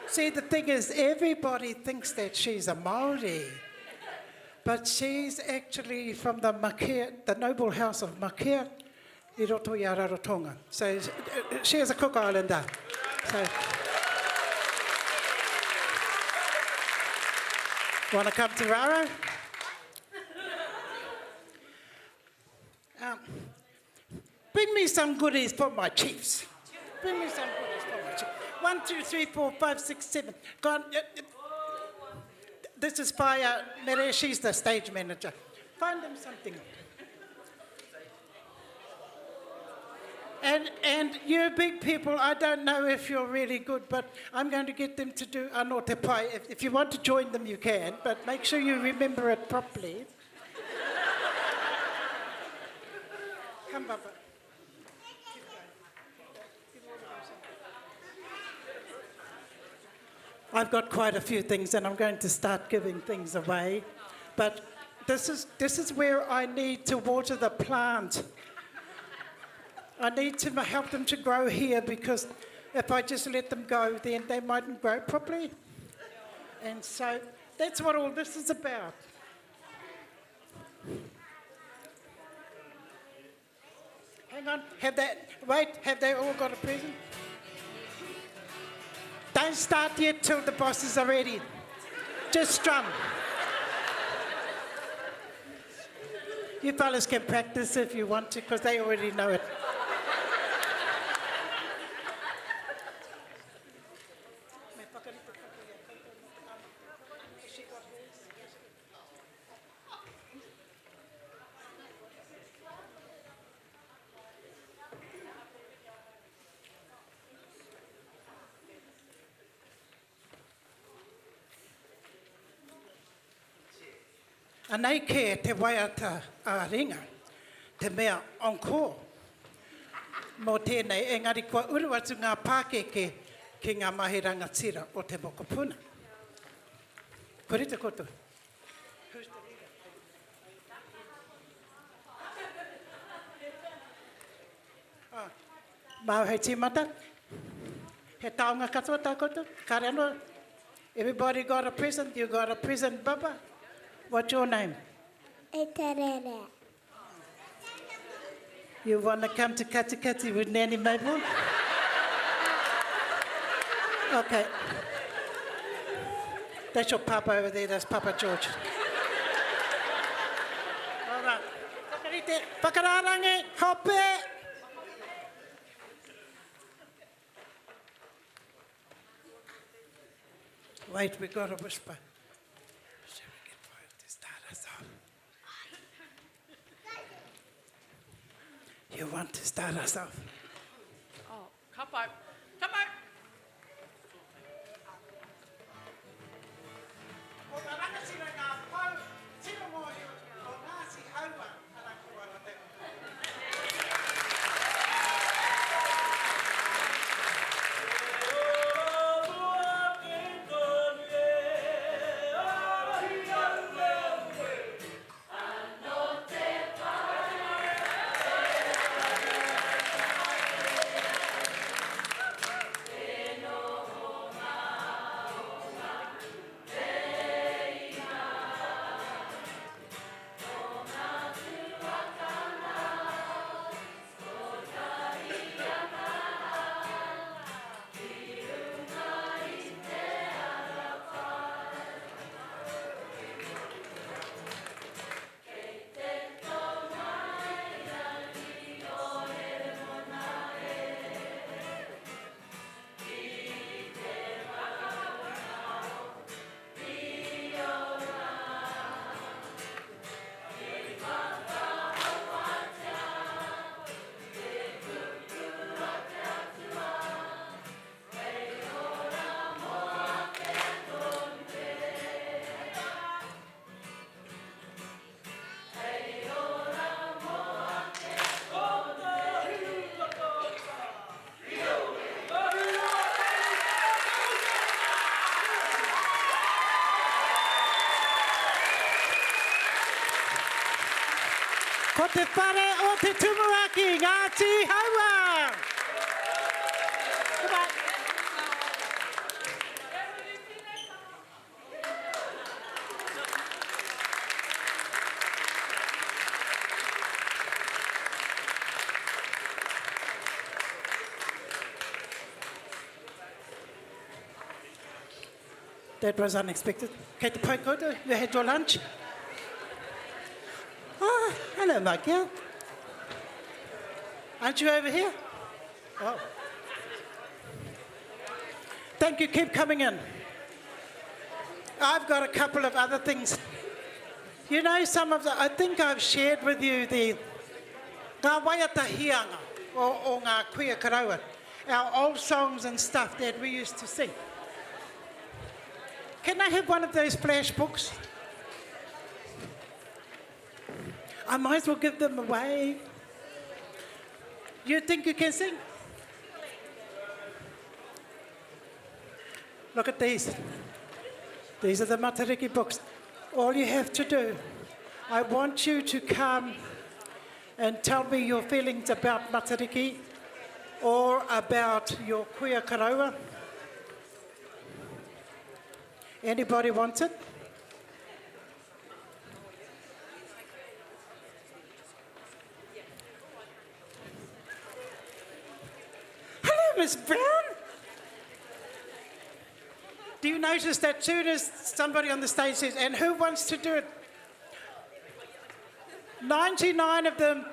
See, the thing is, everybody thinks that she's a Māori. But she's actually from the Makea, the noble house of Makea, i roto i a Rarotonga. So she is a Cook Islander. So, want to come to Raro? Um, bring me some goodies for my chiefs. Bring me some goodies for my chiefs. 1, 2, 3, 4, 5, 6, 7. Go on. Uh, uh, this is by uh, Mere, she's the stage manager. Find them something. And, and you big people, I don't know if you're really good, but I'm going to get them to do Ano Te Pai. If, if you want to join them, you can, but make sure you remember it properly. Come, Baba. I've got quite a few things and I'm going to start giving things away. But this is, this is where I need to water the plant. I need to help them to grow here because if I just let them go, then they mightn't grow properly. And so that's what all this is about. Hang on, have that, wait, have they all got a present? Don't start yet till the bosses are ready. Just strum. You fellas can practice if you want to, because they already know it. Anei kē te waiata ā-ringa, te mea encore mō tēnei, engari kua uru atu ngā pākeke ki ngā mahi rangatira o te mokopuna. Kua rite koutou? Who's the leader? Ah, māu hei tīmata. He taonga katoa tā koutou? Kāre anō? Everybody got a present? You got a present, Bubba? What's your name? E te rere. You want to come to Katikati with Nanny Mabel? Okay. That's your papa over there, that's Papa George. All right. Whakarite, whakarārangi, hope! Wait, we got a whisper. Shall we get to start us off? You want to start us off? Oh, ka pai. Ka pai! Ko nga rangatira nga pou tino mohio o Ngati Haua ana ko Arote. Ko te whare o te Tumuaki, Ngāti Haua! Goodbye. That was unexpected. Kei te pai koutou? You had your lunch? Ah, hello, Michael. Aren't you over here? Oh. Thank you. Keep coming in. I've got a couple of other things. You know, some of the, I think I've shared with you the ngā waiata hianga o, o ngā kuia karaua, our old songs and stuff that we used to sing. Can I have one of those flash books? I might as well give them away. You think you can sing? Look at these. These are the Matariki books. All you have to do, I want you to come and tell me your feelings about Matariki or about your kuia karaua. Anybody want it? Hello, Miss Brown. Do you notice that soon as somebody on the stage says, and who wants to do it? 99 of them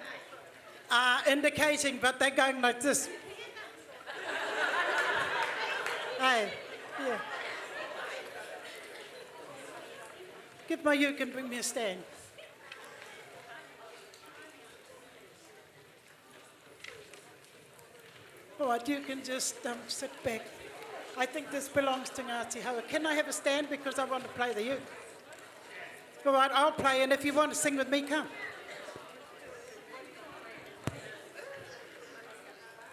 are indicating, but they're going like this. hey, yeah. Give my you can bring me a stand. All right, you can just um, sit back. I think this belongs to Ngāti Haua. Can I have a stand because I want to play the uke? All right, I'll play, and if you want to sing with me, come.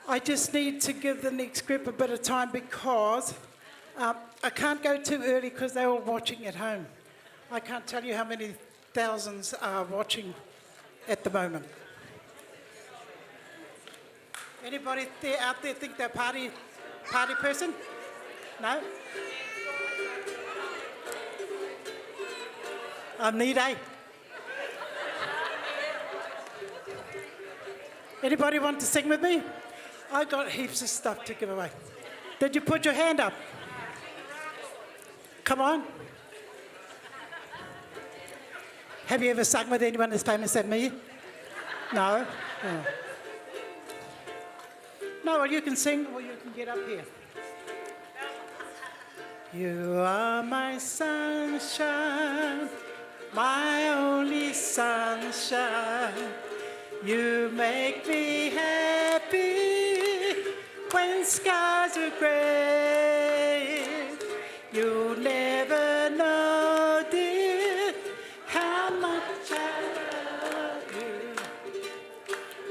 I just need to give the next group a bit of time because um, I can't go too early because they're all watching at home. I can't tell you how many thousands are watching at the moment. Anybody there out there think they're party party person? No? I'm need eh? Anybody want to sing with me? I got heaps of stuff to give away. Did you put your hand up? Come on. Have you ever sung with anyone as famous as me? No? Oh. No, well, you can sing or you can get up here. You are my sunshine, my only sunshine. You make me happy when skies are gray. You'll never know, dear, how much I love you.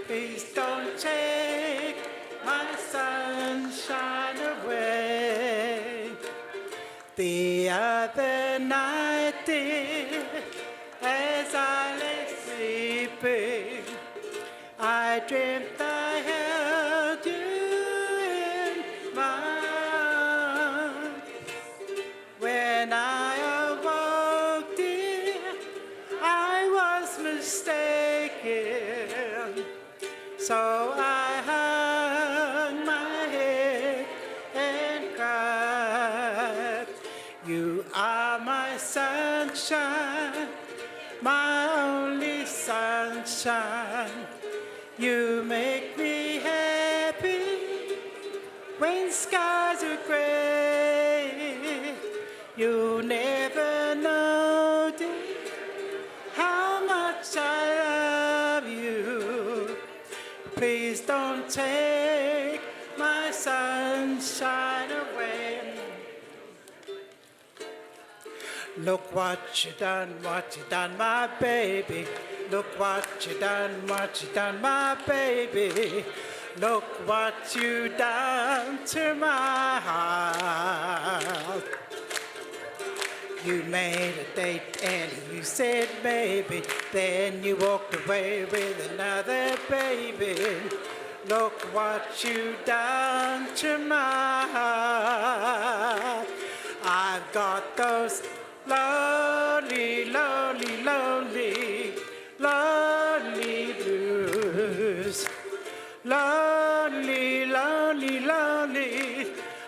Please don't take my sunshine away. The other night, dear, as I lay sleeping, I dreamt I held you in my arms. When I awoke, dear, I was mistaken. So I hung my head and cried. You are my sunshine, my only sunshine. You make me happy when skies are gray. You never know, dear, how much I love you. Please don't take my sunshine away. Look what you done, what you done, my baby. Look what you done, what you done, my baby. Look what you done to my heart. You made a date and you said maybe. Then you walked away with another baby. Look what you done to my heart. I've got those lonely, lonely, lonely, lonely blues. Lonely, lonely, lonely,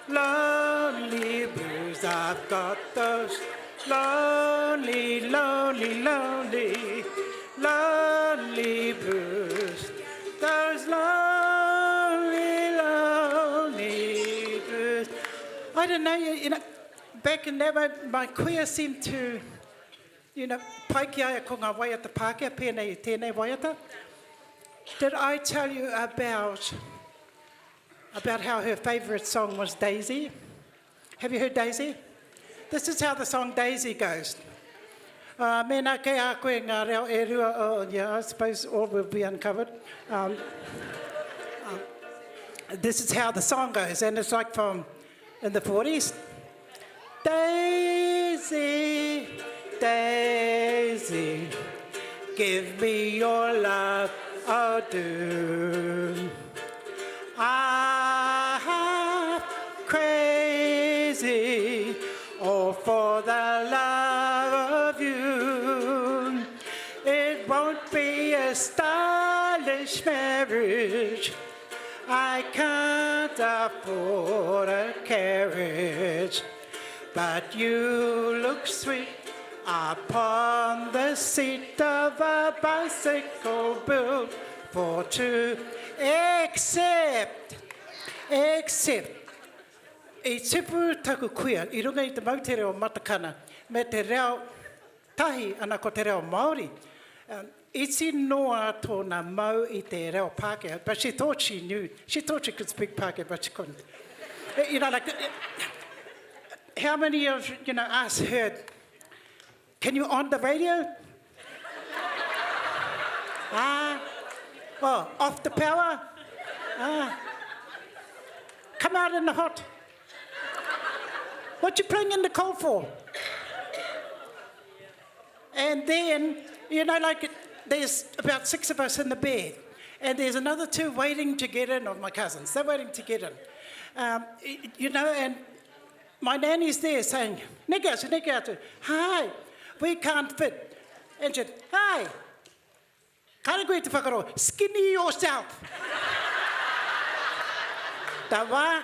lonely blues. I've got those lonely, lonely, lonely, lonely blues. Those lonely, lonely blues. I don't know, you, you know, back in that way, my queer seemed to, you know, pai ki a ia ko ngā waiata Pākehā, pēnei i tēnei waiata. Did I tell you about, about how her favourite song was Daisy? Have you heard Daisy? This is how the song Daisy goes. Uh, mēnā kei a koe ngā reo e rua, oh, yeah, I suppose all will be uncovered. Um, um, this is how the song goes, and it's like from in the 40s. Daisy, Daisy, give me your love, oh do. I'm crazy, all for the love of you. It won't be a stylish marriage. I can't afford a carriage, but you look sweet upon the seat of a bicycle built for two, except, except, i tipu taku kuia i runga i te moutere o Matakana me te reo tahi ana ko te reo Māori. Um, iti noa tōna mau i te reo Pākehā, but she thought she knew. She thought she could speak Pākehā, but she couldn't. Eh, you know, like, eh, how many of, you know, us heard, can you on the radio? ah, oh, off the power? Ah, come out in the hot. What you playing in the cold for? And then, you know, like there's about six of us in the bed, and there's another two waiting to get in, of my cousins. They're waiting to get in. Um, you know, and my nanny's there saying, Neke atu, hi, we can't fit. And she said, hi, Kare koe te whakaroa, skinny yourself. Ta wā.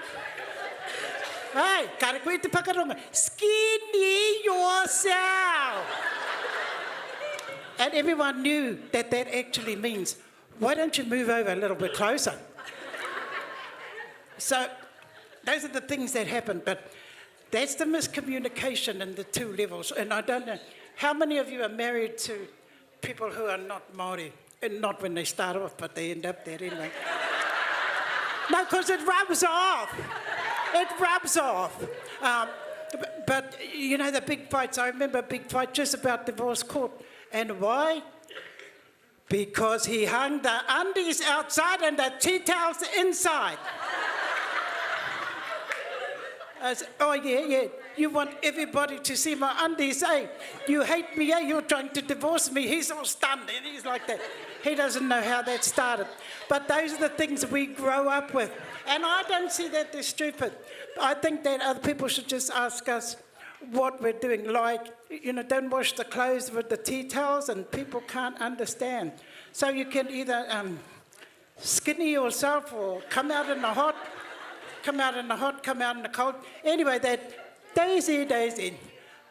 Hey, kare koe te whakarongo, skinny yourself. And everyone knew that that actually means, why don't you move over a little bit closer? So those are the things that happen, but that's the miscommunication in the two levels. And I don't know, how many of you are married to people who are not Māori? And not when they start off, but they end up there anyway. no, because it rubs off. It rubs off. Um, but, you know, the big fights, I remember a big fight just about divorce court. And why? Because he hung the undies outside and the tea towels inside. I said, oh, yeah, yeah. You want everybody to see my undies, eh? You hate me, eh? You're trying to divorce me. He's all stunned and he's like that. He doesn't know how that started. But those are the things we grow up with. And I don't see that they're stupid. I think that other people should just ask us what we're doing. Like, you know, don't wash the clothes with the tea towels and people can't understand. So you can either um, skinny yourself or come out in the hot, come out in the hot, come out in the cold. Anyway, that Daisy, Daisy,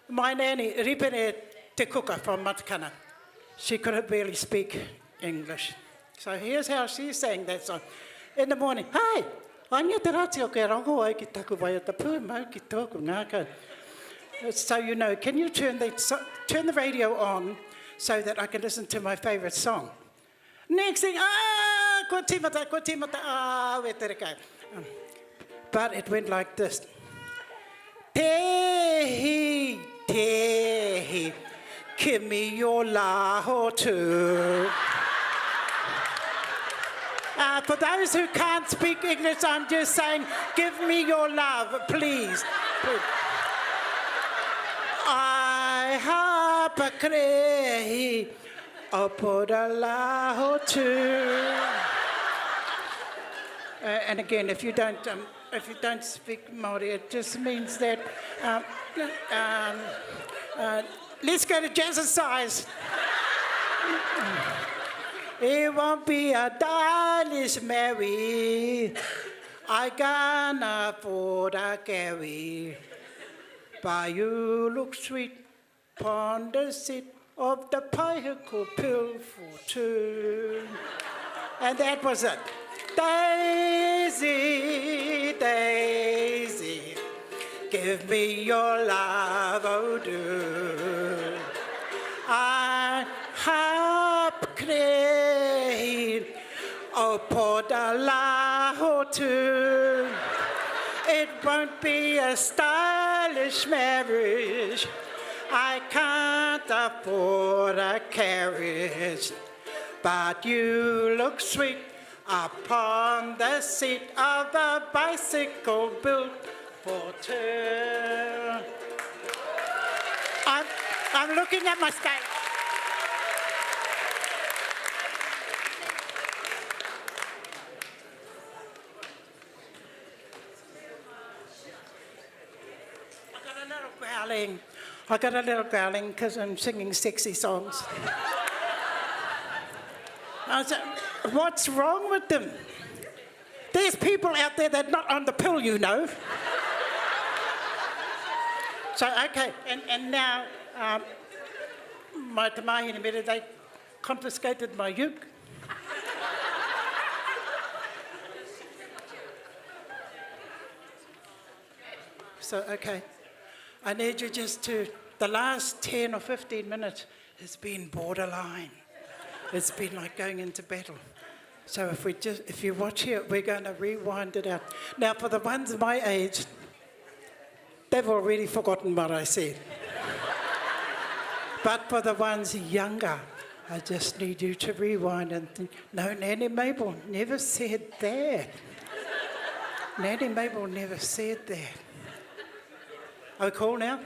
my nanny, Ripene Te Kuka from Matakana, she couldn't barely speak English. So here's how she sang that song. In the morning, hi, Ania te rātio ke rongo ai ki taku waiata pūmau ki tōku ngākau. So you know, can you turn the, turn the radio on so that I can listen to my favourite song? Next thing, ah, kua tīmata, kua tīmata, ah, we te reka. Um, but it went like this. Tehi, tehi, give me your laho too. Uh, for those who can't speak English, I'm just saying, give me your love, please. please. I have a krehi, Uh, and again, if you don't, um, if you don't speak Māori, it just means that um, um, uh, let's go to jazzercise. It won't be a stylish Mary. I can't afford a carry. But you look sweet upon the seat of the bicycle pill for two. And that was it. Daisy, Daisy, give me your love, oh do. I have crane, oh poor too. It won't be a stylish marriage. I can't afford a carriage, but you look sweet upon the seat of a bicycle built for two. I'm looking at my state. I got a little growling. I got a little growling because I'm singing sexy songs. I said, what's wrong with them? There's people out there that are not on the pill, you know. so, okay, and, and now um, my tamahine mere, they confiscated my uke. So, okay, I need you just to, the last 10 or 15 minutes has been borderline. It's been like going into battle. So if we just, if you watch here, we're going to rewind it out. Now, for the ones my age, they've already forgotten what I said. but for the ones younger, I just need you to rewind and think, no, Nanny Mabel never said that. Nanny Mabel never said that. Are we cool now?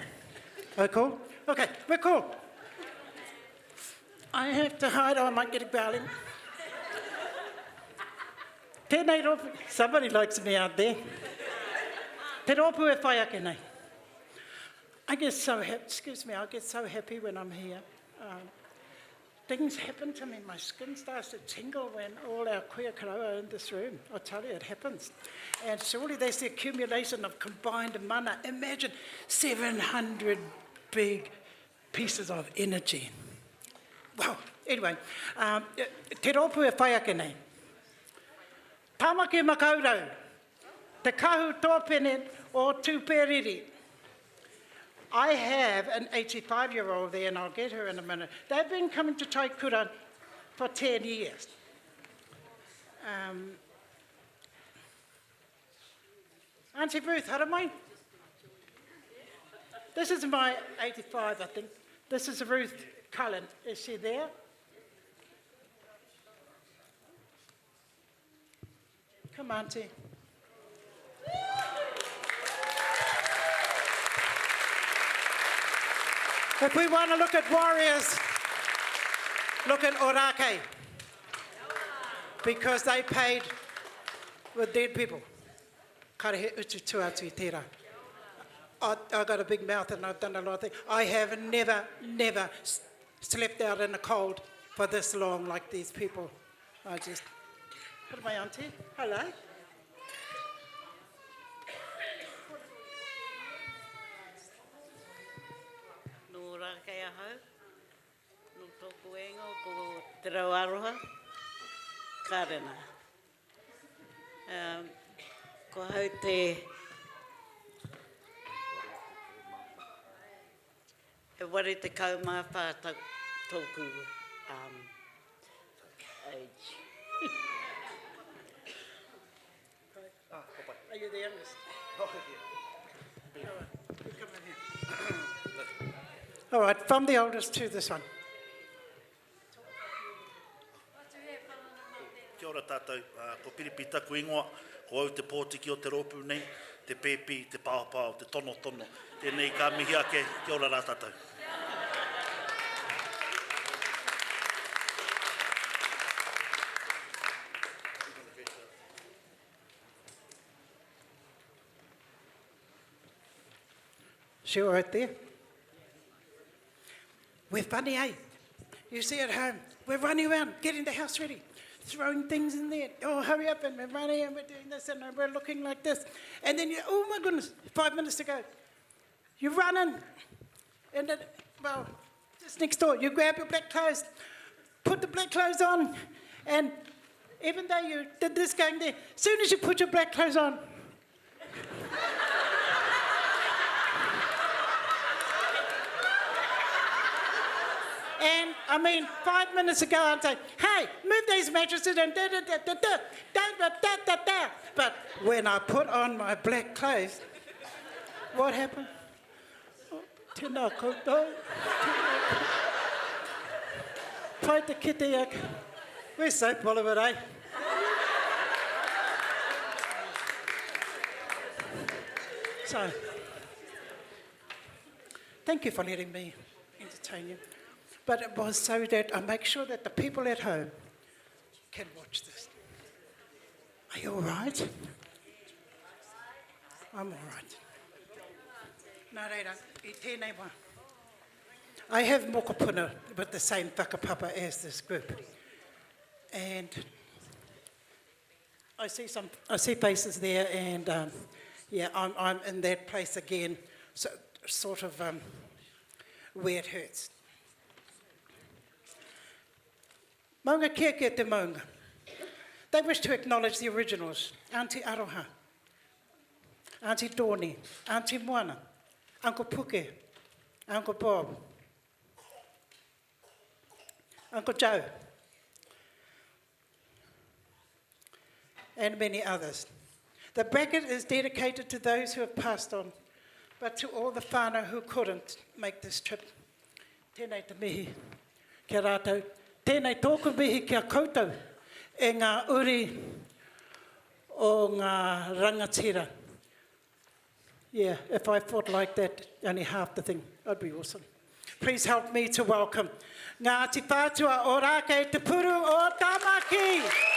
Are we cool? Okay, we're cool. I have to hide or I might get a growling. Tēnei rōpū, somebody likes me out there. Te rōpū e whai ake nei. I get so happy, excuse me, I get so happy when I'm here. Um, things happen to me. My skin starts to tingle when all our queer koroa are in this room. I tell you, it happens. And surely there's the accumulation of combined mana. Imagine 700 big pieces of energy. Well, anyway, um, te rōpū e whai ake nei. Tāmaki Makaurau, te kahu tōpene o Tūperiri. I have an 85-year-old there, and I'll get her in a minute. They've been coming to Taikura for 10 years. Um, Auntie Ruth, haramai. This is my 85, I think. This is Ruth Cullen. Is she there? Come, Auntie. If we want to look at warriors, look at Orake. Because they paid with dead people. Kare he utu tu atu i tērā. I, I got a big mouth and I've done a lot of things. I have never, never slept out in the cold for this long like these people. I just... Hello, my auntie. Hello. Nō Rākei ahau, nō tōku ingoa ko Te Rau Aroha, Karena. Um, ko hau te e 84 tōku um, age. Are you the youngest? Oh, yeah. All right, you come in here. All right, from the oldest to this one. Kia ora tātou, ko Piripi taku ingoa, ko au te pōtiki o te rōpū nei, te pēpi, te paopao, te tonotono. Tēnei ka mihi ake, kia ora rā tātou. She all right there? We're funny, eh? You see at home, we're running around, getting the house ready, throwing things in there. Oh, hurry up, and we're running and we're doing this and we're looking like this. And then you, oh my goodness, five minutes to go. You're running, and then, well, just next door, you grab your black clothes, put the black clothes on, and even though you did this going there, as soon as you put your black clothes on, And I mean, five minutes ago, I'd say, hey, move these mattresses and da da da da da da da da da. But when I put on my black clothes, what happened? Oh, tēnā koutou. Pai te kite ake. We're so full of it, eh? So, thank you for letting me entertain. entertain you, but it was so that I make sure that the people at home can watch this. Are you all right? I'm all right. Nā reira, i tēnei wā, I have mokopuna with the same whakapapa as this group. And I see some, I see faces there and um, yeah, I'm, I'm in that place again, so, sort of um, where it hurts. Maunga Kēkē te maunga. They wish to acknowledge the originals, Auntie Aroha, Auntie Dawnie, Auntie Moana, Uncle Puke, Uncle Bob, Uncle Joe, and many others. The bracket is dedicated to those who have passed on, but to all the whānau who couldn't make this trip. Tēnei te mihi ki a rātou. Tēnei tōku mihi ki a koutou e ngā uri o ngā rangatira. Yeah, if I thought like that, only half the thing, I'd be awesome. Please help me to welcome Ngāti Whātua Ōrākei Te Puru o Tāmaki!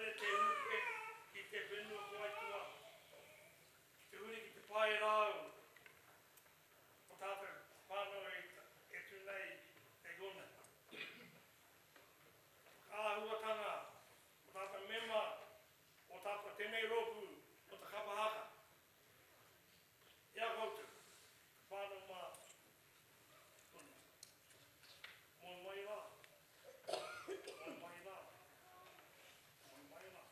rere te upe ki te whenua ko aituā. Ki te huri ki te pae rāu o tātou whānau e tū nei kei konei. Whakaahuatanga o tātou mema o tātou tēnei rōpū o te kapa haka. I a koutou, te whānau mā konei. Moe mai rā. Moe mai rā. Moe mai rā.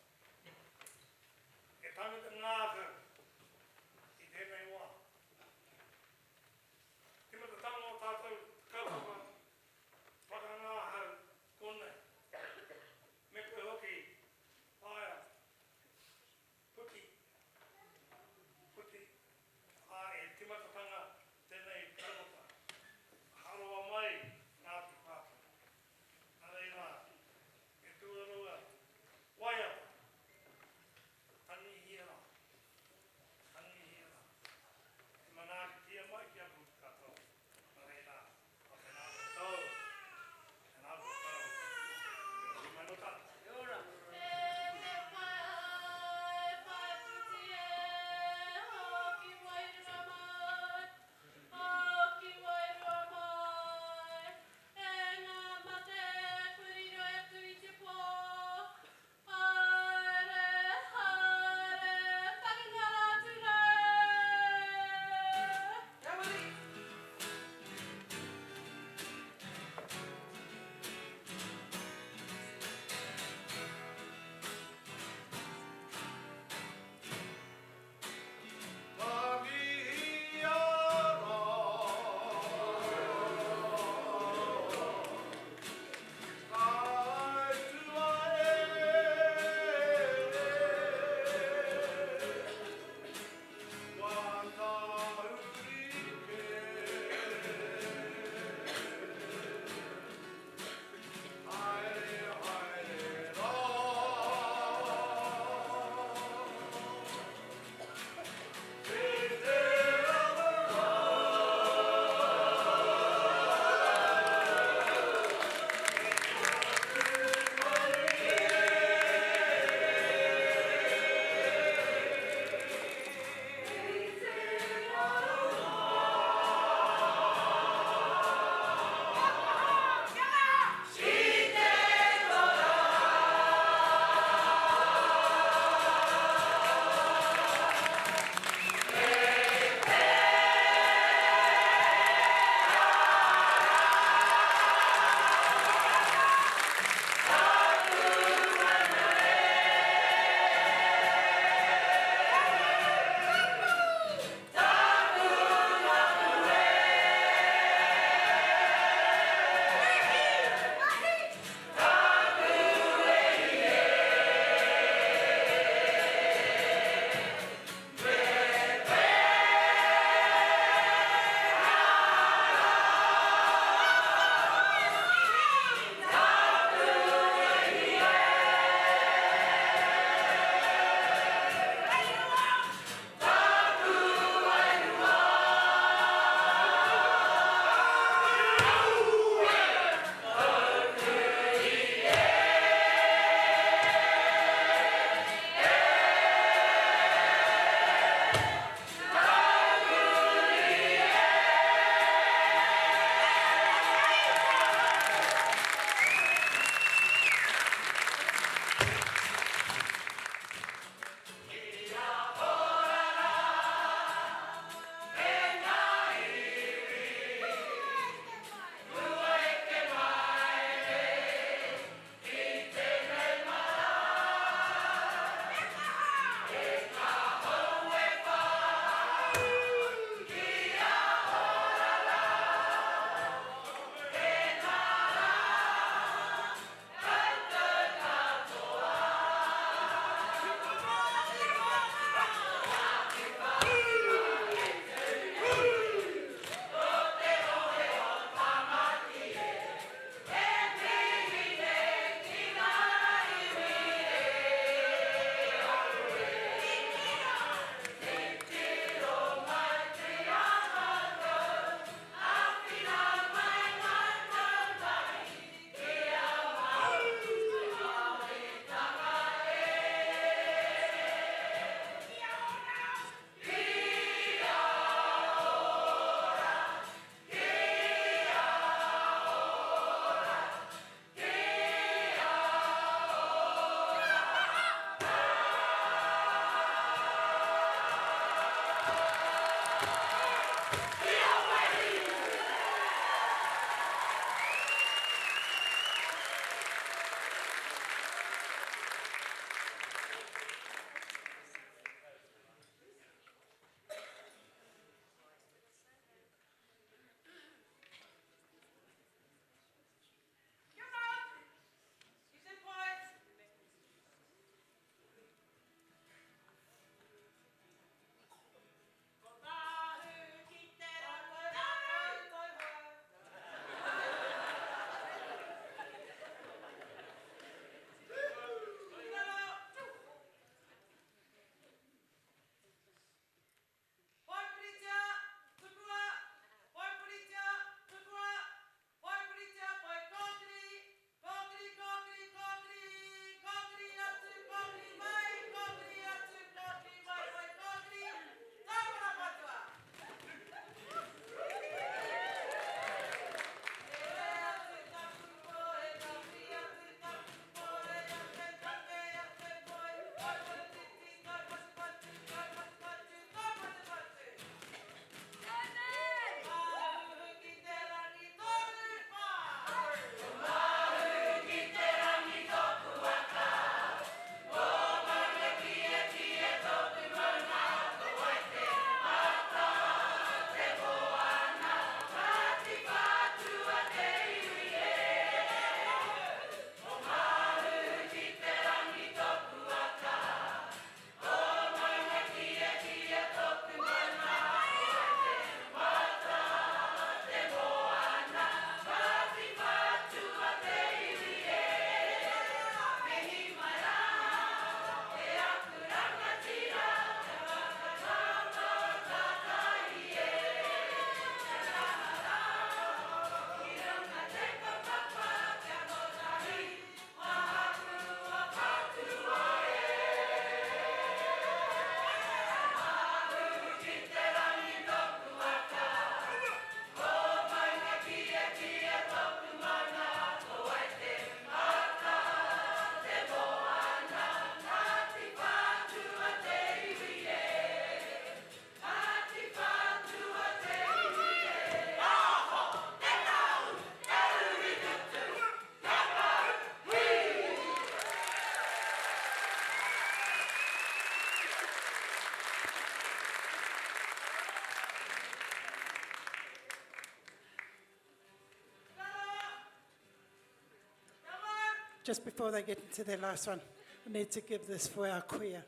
Just before they get into their last one, I need to give this for our queer.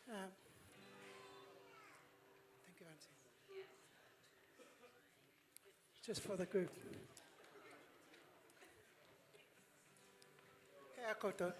Um, thank you, Auntie. Just for the group. Kei a koutou.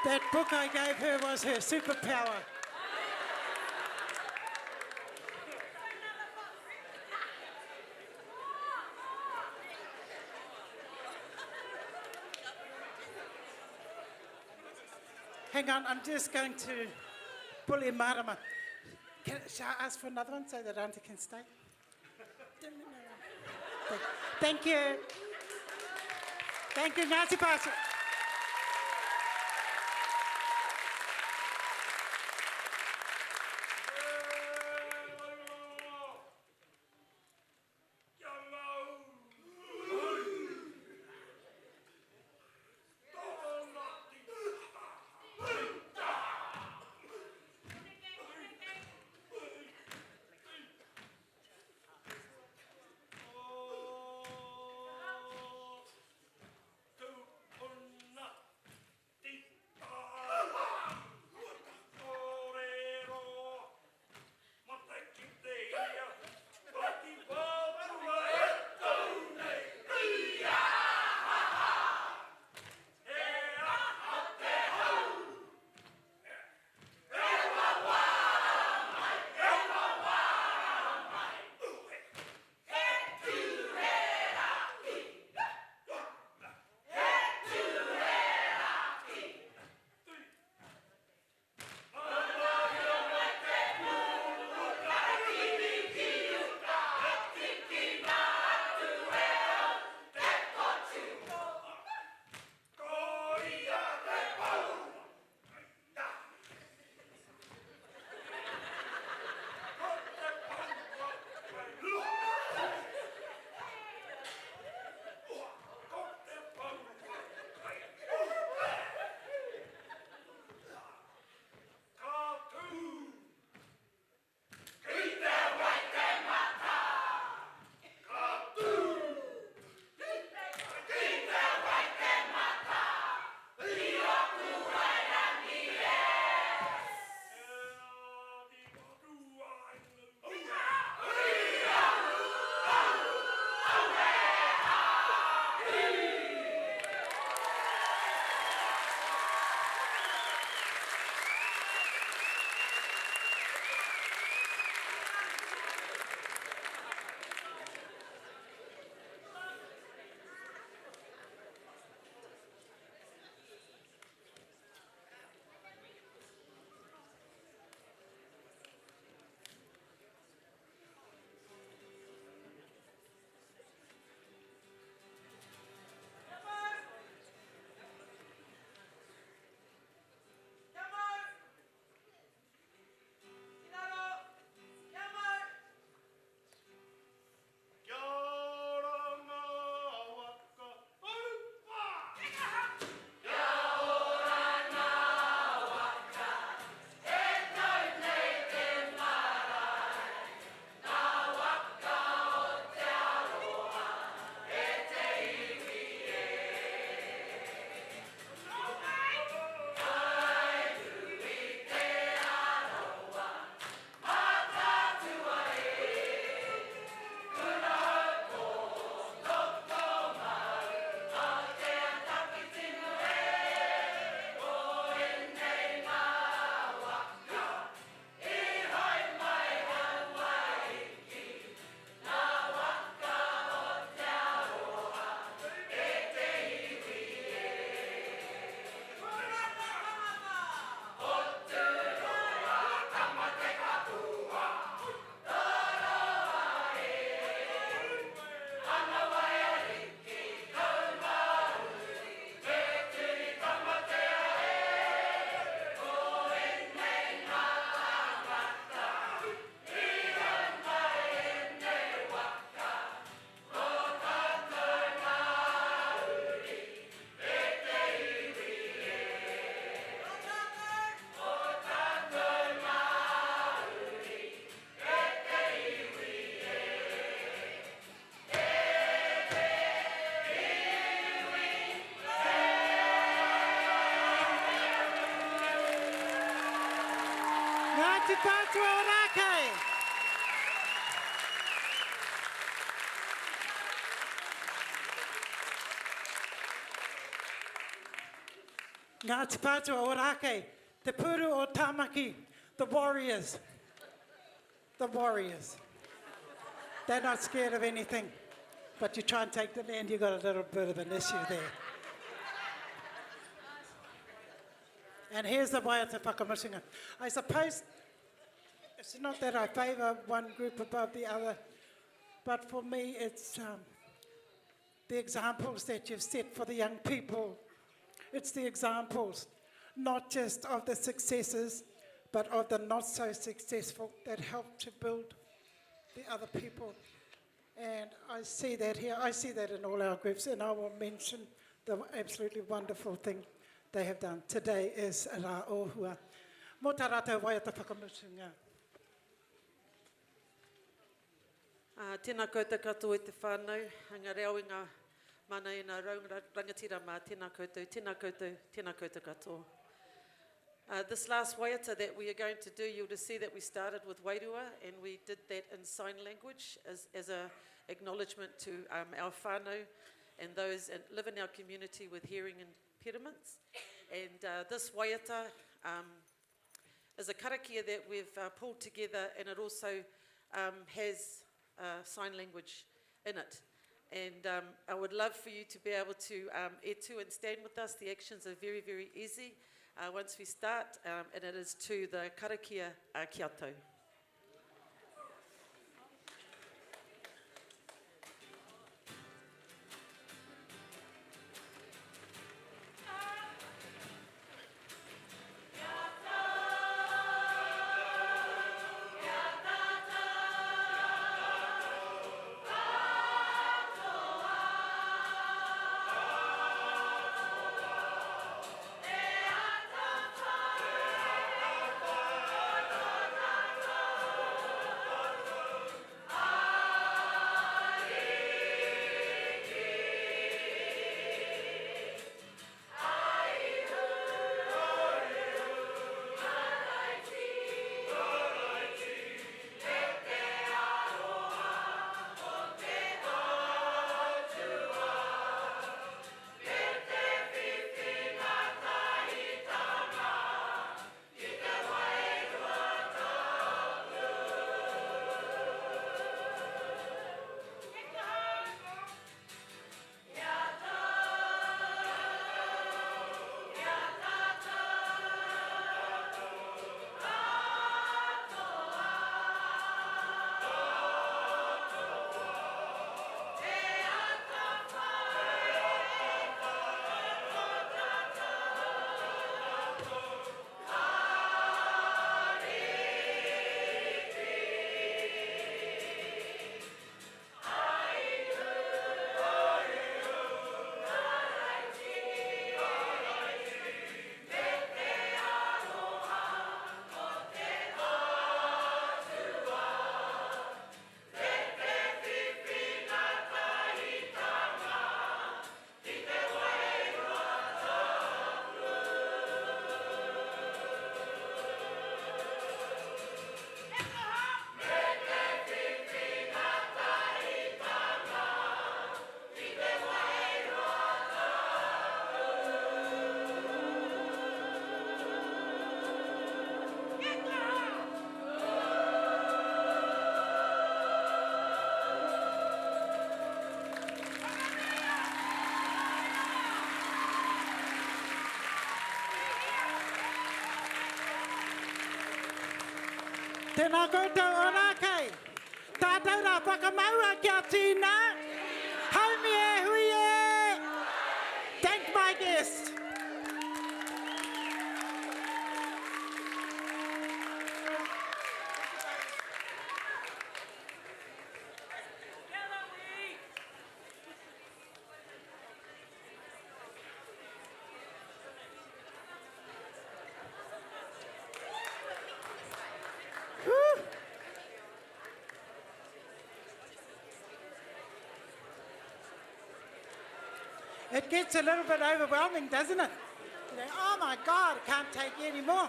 That book I gave her was her superpower. Hang on, I'm just going to bully Marama. Can, shall I ask for another one so that Auntie can stay? Thank you. Thank you, Ngāti Pātua. Ngāti Whātua Ōrākei! Ngāti Whātua Ōrākei, Te Puru o Tāmaki, the Warriors. The Warriors. They're not scared of anything, but you try and take the land, you've got a little bit of an issue there. And here's the waiata whakamutunga. I suppose it's not that I favour one group above the other, but for me it's um, the examples that you've set for the young people. It's the examples, not just of the successes, but of the not so successful that help to build the other people. And I see that here. I see that in all our groups, and I will mention the absolutely wonderful thing they have done. Today is Rā Ohua. Mō tā rātou waiata whakamutunga. Uh, tēnā koutou katoa e te whānau, ngā reo i ngā mana i ngā rau rangatira mā, tēnā koutou, tēnā koutou, tēnā koutou katoa. Uh, this last waiata that we are going to do, you'll just see that we started with wairua and we did that in sign language as, as a acknowledgement to um, our whānau and those that live in our community with hearing impediments. And uh, this waiata um, is a karakia that we've uh, pulled together and it also um, has uh, sign language in it. And um, I would love for you to be able to um, etu and stand with us. The actions are very, very easy uh, once we start, um, and it is to the karakia uh, kia tau. Tēnā koutou o Rākei. Tātou rā whakamaua kia tīna. Haumi e hui e! Thank my guest. It gets a little bit overwhelming, doesn't it? You know, oh my God, I can't take any more.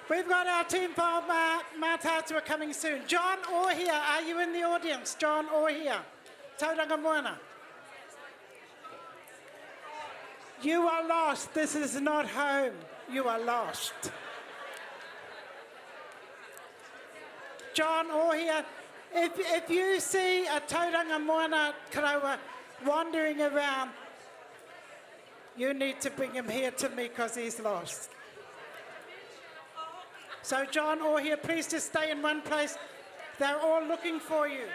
We've got our team from uh, Mātātua coming soon. John Ohia, are you in the audience? John Ohia. Tauranga Moana. You are lost. This is not home. You are lost. John Ohia, if, if you see a Tauranga Moana karawa wandering around, you need to bring him here to me because he's lost. So John Ohia, please just stay in one place. They're all looking for you.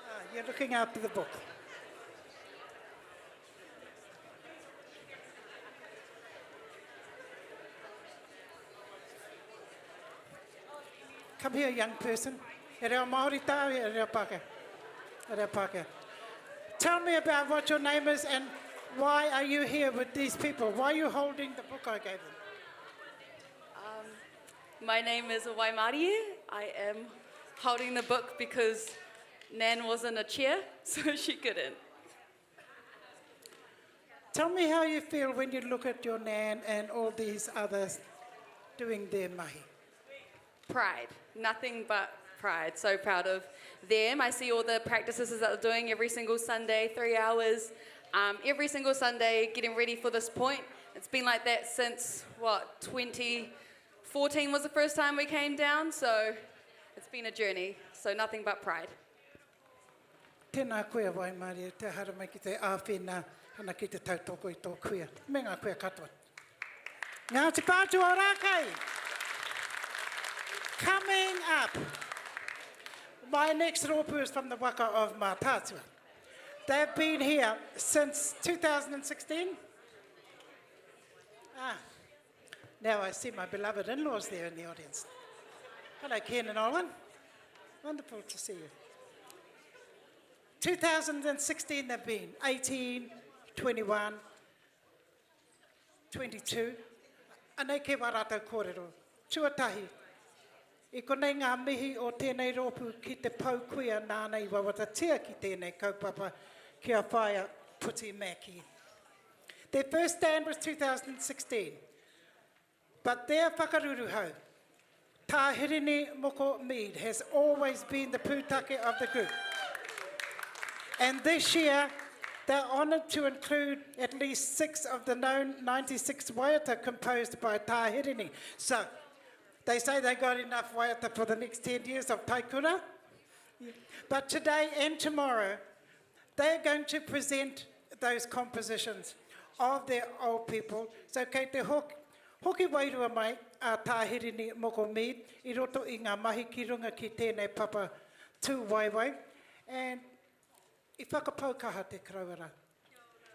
Ah, you're looking after the book. Come here, young person. He reo Māori tāu, he reo Pākehā. He reo Pākehā. Tell me about what your name is and why are you here with these people? Why are you holding the book I gave them? Um, my name is Waimarie. I am holding the book because Nan was in a chair, so she couldn't. Tell me how you feel when you look at your Nan and all these others doing their mahi. Pride. Nothing but pride. So proud of them. I see all the practices that they're doing every single Sunday, three hours, um, every single Sunday, getting ready for this point. It's been like that since, what, 2014 was the first time we came down, so it's been a journey. So nothing but pride. Tēnā koe a Waimarie, te haramai ki te āwhina ana ki te tautoko i tō kuia, me ngā kuia katoa. Ngāti Whātua Ōrākei! Coming up, my next rōpū is from the waka of Mātaatua. They've been here since 2016. Ah, now I see my beloved in-laws there in the audience. Hello, Ken and Olin. Wonderful to see you. 2016 they've been, 18, 21, 22. Anei kē wā rātou kōrero. Tuatahi, i konei ngā mihi o tēnei rōpū ki te pou kuia nāna i wawatatia ki tēnei kaupapa ki a Whaea Puti Mackie. Their first stand was 2016, but their whakaruruhau, Tā Hirini Moko Mead, has always been the pūtake of the group. And this year, they're honoured to include at least six of the known 96 waiata composed by Tā Hirini. So, they say they got enough waiata for the next 10 years of Taikura. But today and tomorrow, they are going to present those compositions of their old people. So kei te hoki, hoki wairua mai a Tā Hirini Moko Mead i roto i ngā mahi ki runga ki tēnei papa tūwaewae. And i whakapau kaha te karauara.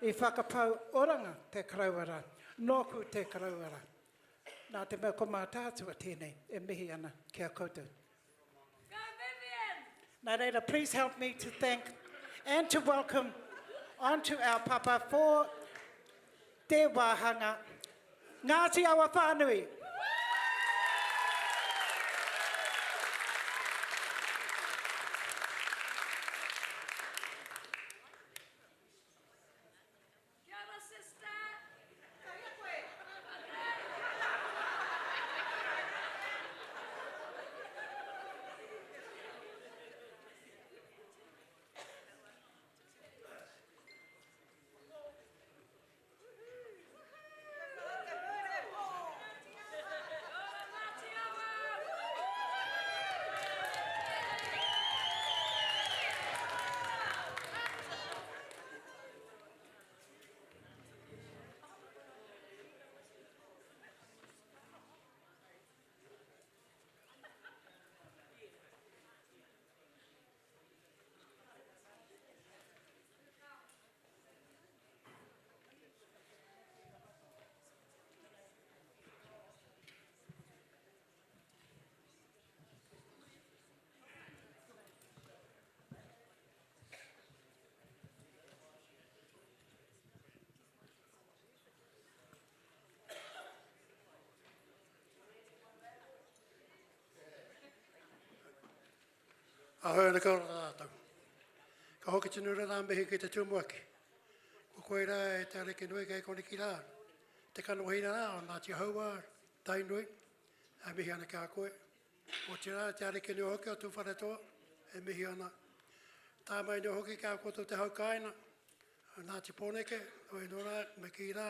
I whakapau oranga te karauara. Nōku te karauara. Nā te mea ko Mātaatua tēnei e mihi ana ki a koutou. Go Vivian! Nā reira, please help me to thank and to welcome onto our papa for te wāhanga Ngāti Awa Whānui. Kia ora sister! Ka hea koe? Ahau ana ka ora tātou. Ka hoki tino rā mihi ki te tumuaki. Ko koe rā e te ariki nui kei koneki rā, te kanohi rā o Ngāti Hauā, Tainui, e mihi ana ki a koe. Otirā, te ariki nui hoki o Tūwharetoa, e mihi ana. Tā mai nei hoki ki a koutou te hau kāinga, Ngāti Pōneke, hoi anō rā, me kī rā,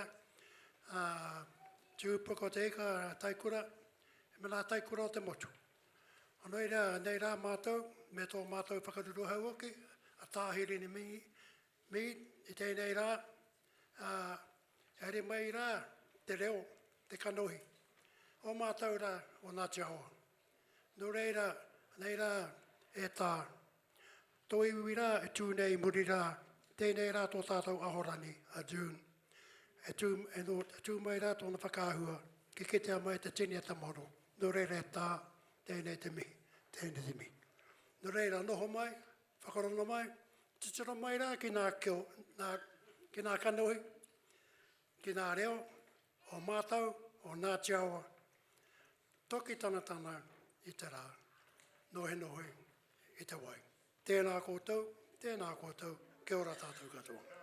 ā, Te Ūpoko o te Ika, Taikura, me ngā taikura o te motu. Anō i rā, nei rā mātou, me tō mātou whakaruruhau hoki, a Tā Hirini Mead, i tēnei rā, ā, e haere mai rā te reo, te kanohi, o mātou rā, o Ngāti Awa. Nō reira, nei rā, e Tā, tō iwi rā e tū nei i muri rā, tēnei rā tō tātou ahorangi, a June, e tū, e nō, e tū mai rā tōna whakaahua, ki kitea mai te tini a Tamaro. Nō reira e Tā, tēnei te mihi, tēnei te mihi. Nō reira, noho mai, whakarongo mai, titiro mai rā ki ngā kio, nā, ki ngā kanohi, ki ngā reo o mātou, o Ngāti Awa, toki tanatana i te rā, nohinohi i te wai. Tēnā koutou, tēnā koutou, kia ora tātou katoa.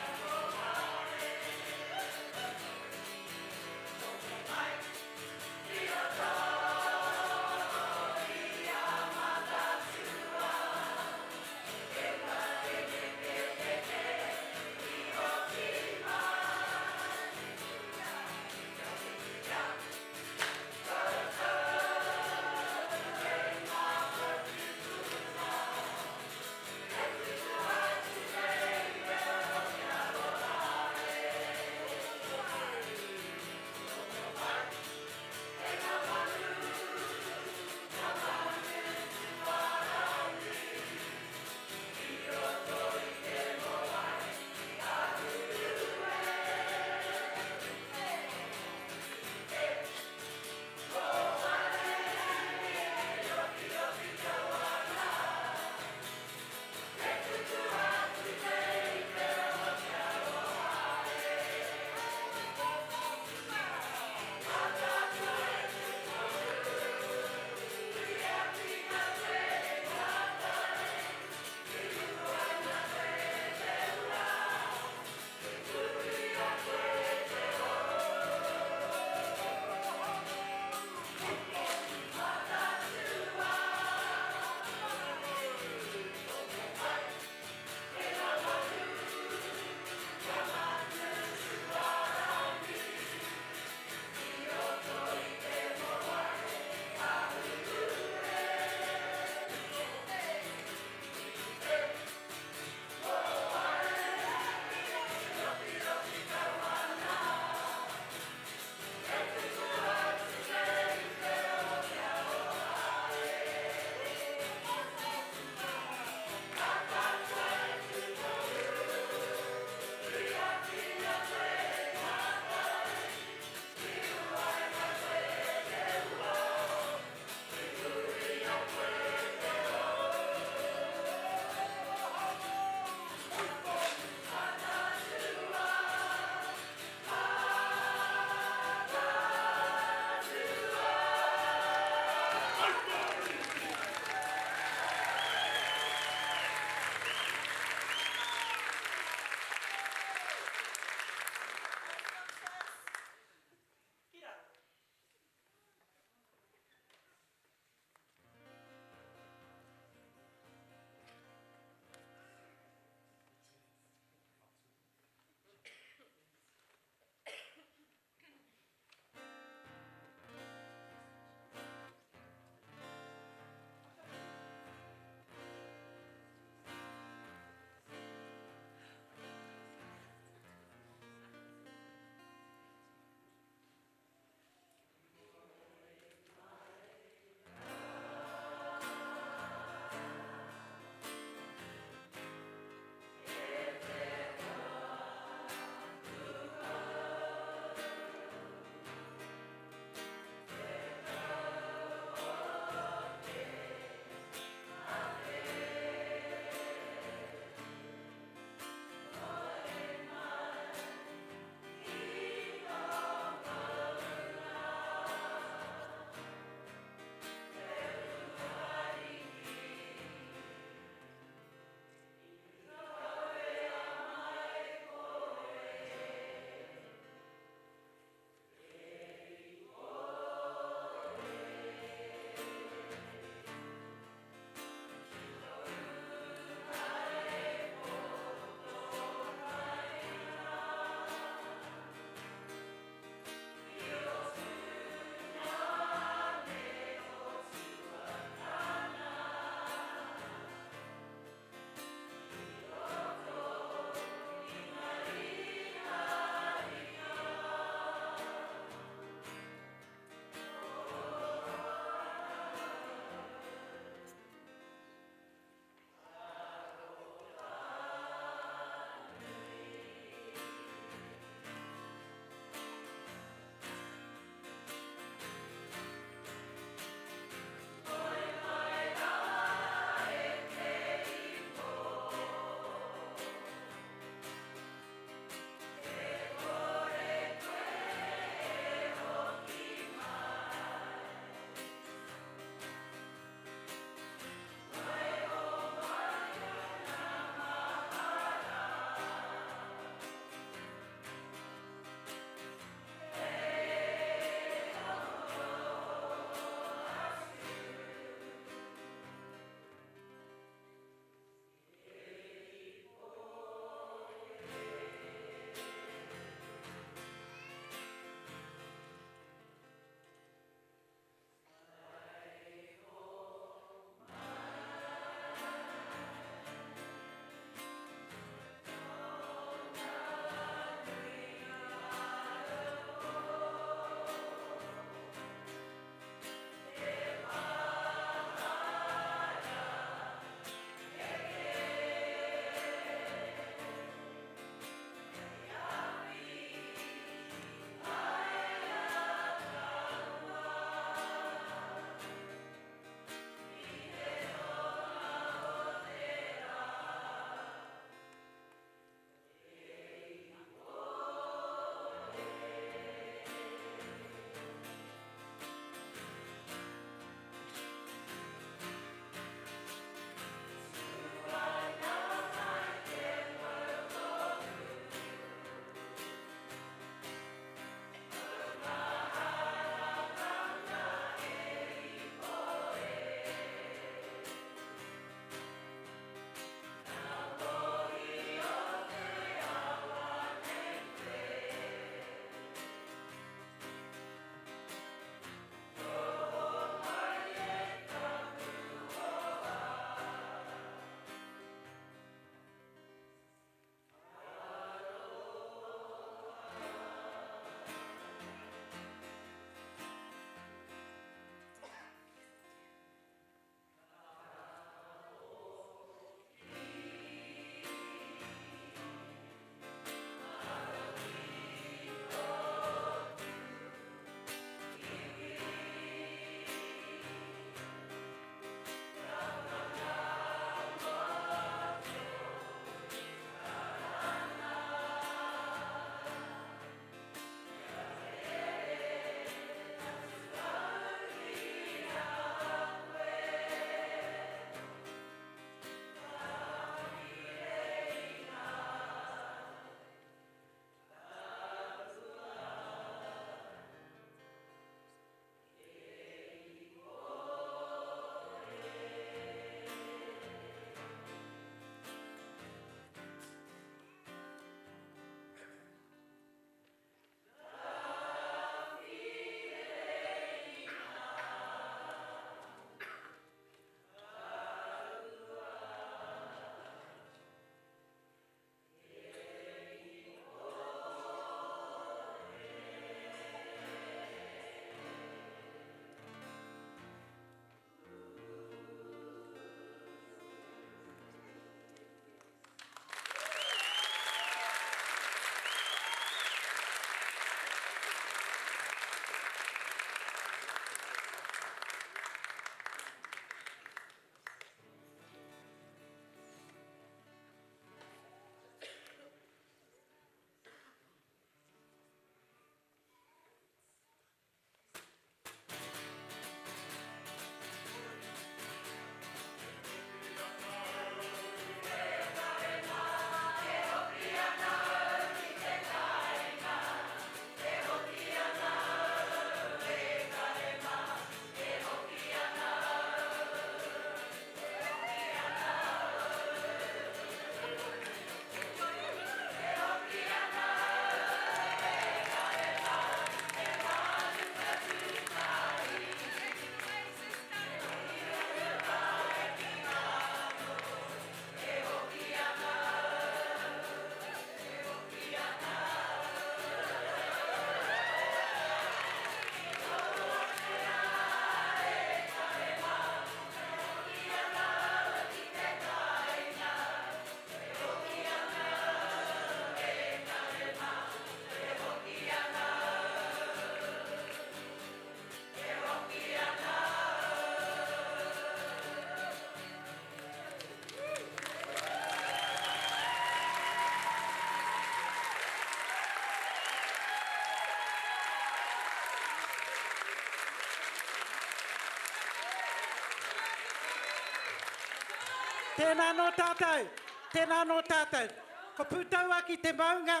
Tēnā nō tātou, tēnā nō tātou. Ko Pūtauaki te maunga,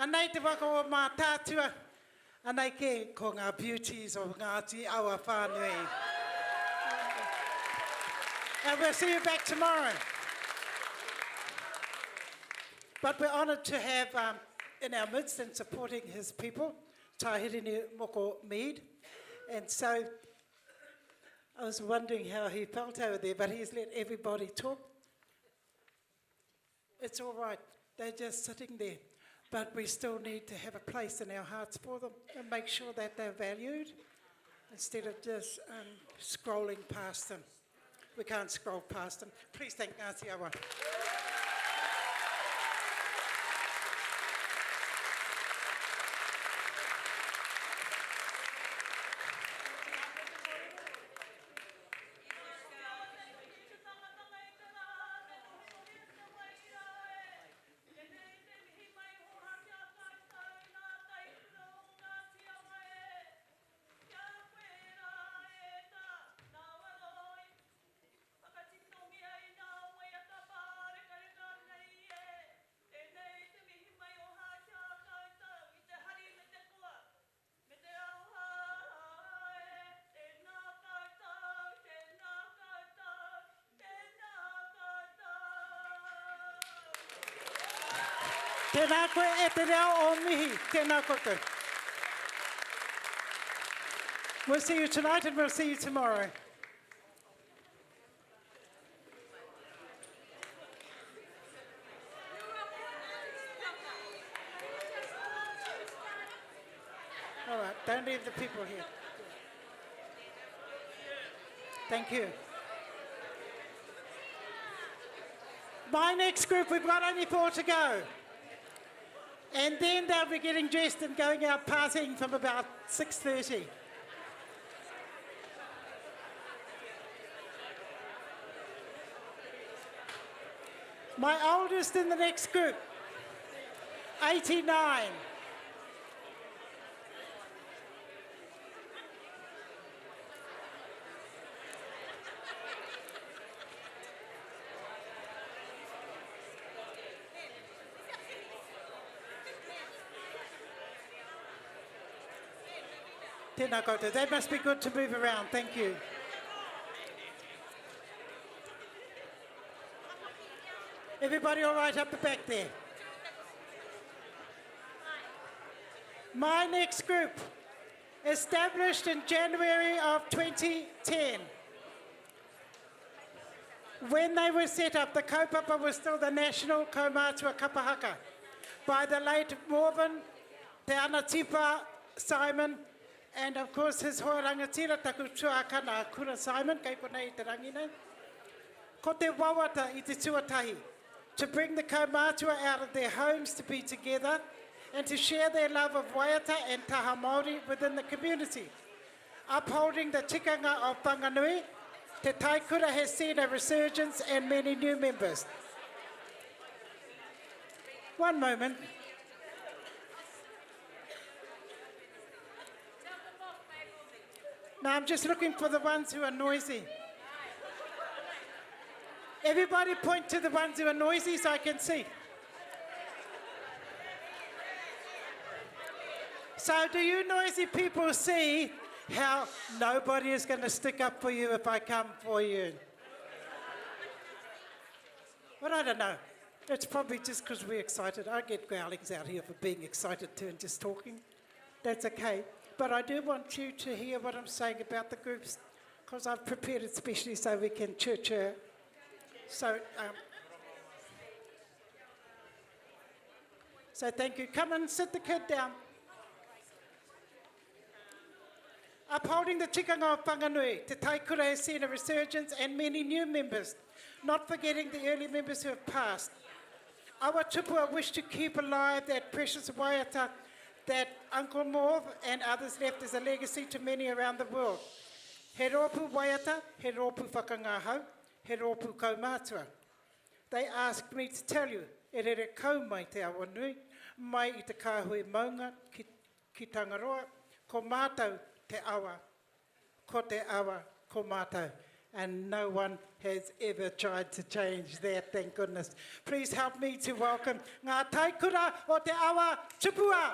anei te waka o Mātaatua, anei kē ko ngā beauties o Ngāti Awa whānui. And we'll see you back tomorrow. But we're honoured to have um, in our midst and supporting his people, Tahirini Moko Mead. And so I was wondering how he felt over there, but he's let everybody talk. It's all right. They're just sitting there. But we still need to have a place in our hearts for them and make sure that they're valued instead of just um, scrolling past them. We can't scroll past them. Please thank Ngāti Awa. Tēnā koe e te reo o mihi. Tēnā koutou. We'll see you tonight and we'll see you tomorrow. All right, don't leave the people here. Thank you. My next group, we've got only four to go. And then they'll be getting dressed and going out partying from about 6.30. My oldest in the next group, 89. Tēnā koutou. They must be good to move around. Thank you. Everybody all right up the back there? My next group, established in January of 2010. When they were set up, the kaupapa was still the National Kaumatua Kapahaka by the late Morven Te Anatipa Simon, and of course his hoa rangatira, taku tuakana Kura Simon, kei konei i te rangi nei. Ko te wawata i te tuatahi, to bring the kaumātua out of their homes to be together and to share their love of waiata and taha Māori within the community. Upholding the tikanga of Whanganui, Te Taikura has seen a resurgence and many new members. One moment. Now I'm just looking for the ones who are noisy. Everybody point to the ones who are noisy so I can see. So do you noisy people see how nobody is going to stick up for you if I come for you? But I don't know. It's probably just because we're excited. I get growlings out here for being excited too and just talking. That's okay. But I do want you to hear what I'm saying about the groups because I've prepared it specially so we can church her. So, um, so thank you. Come and sit the kid down. Upholding the tikanga of Whanganui, Te Taikura has seen a resurgence and many new members, not forgetting the early members who have passed. Awa tupua wish to keep alive that precious waiata that Uncle Morv and others left as a legacy to many around the world. He rōpū waiata, he rōpū whakangahau, he rōpū kaumātua. They asked me to tell you, e rere kau mai te awa nui, mai i te kāhui maunga ki, ki Tangaroa, ko mātou te awa, ko te awa, ko mātou. And no one has ever tried to change that, thank goodness. Please help me to welcome Ngā Taikura o Te Awa Tupua.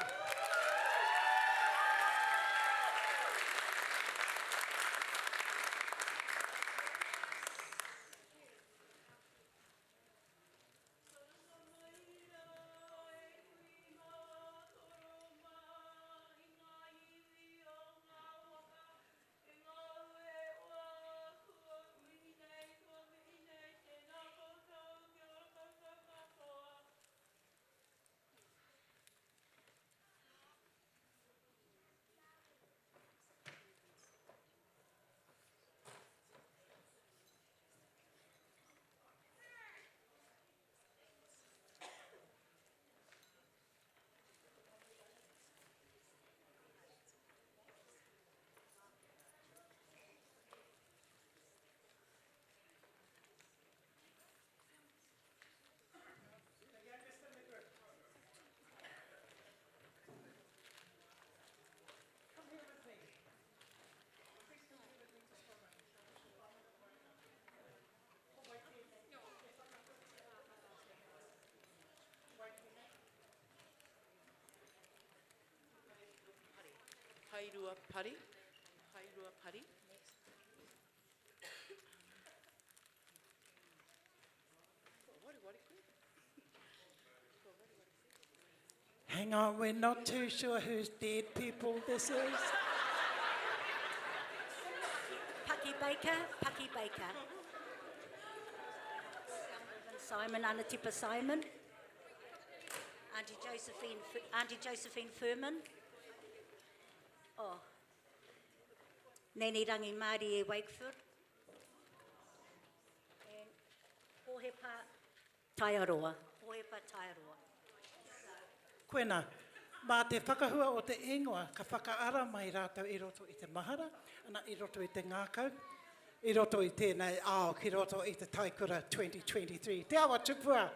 Paerua Pari. Paerua Pari. Hang on, we're not too sure whose dead people this is. Paki Baker, Paki Baker. Simon, Anatipa Simon. Auntie Josephine, Auntie Josephine Furman. Oh. Nene Rangi Mārie Wakeford. And Hohepa Taiaroa. Hohepa Taiaroa. Koena, mā te whakahua o te ingoa, ka whakaara mai rātou i roto i te mahara, ana i roto i te ngākau, i roto i tēnei ao ki roto i te Taikura 2023. Te Awa Tupua!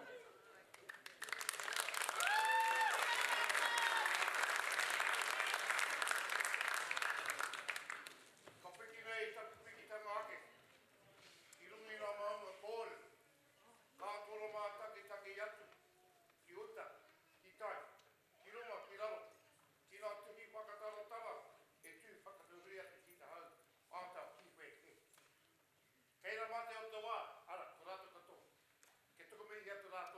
Ka piki nei i taku pikitanga ake, i runga i ngā maunga kōrero, ka toro mātakitaki atu ki uta, ki tai, ki runga, ki raro, ki ngā tuhi whakatarotara e tū whakatūhuri atu ki te hau āta ki whē. Kei ra mate o te wā, ara, ko rātou katoa. Ke tuku mihi atu rātou.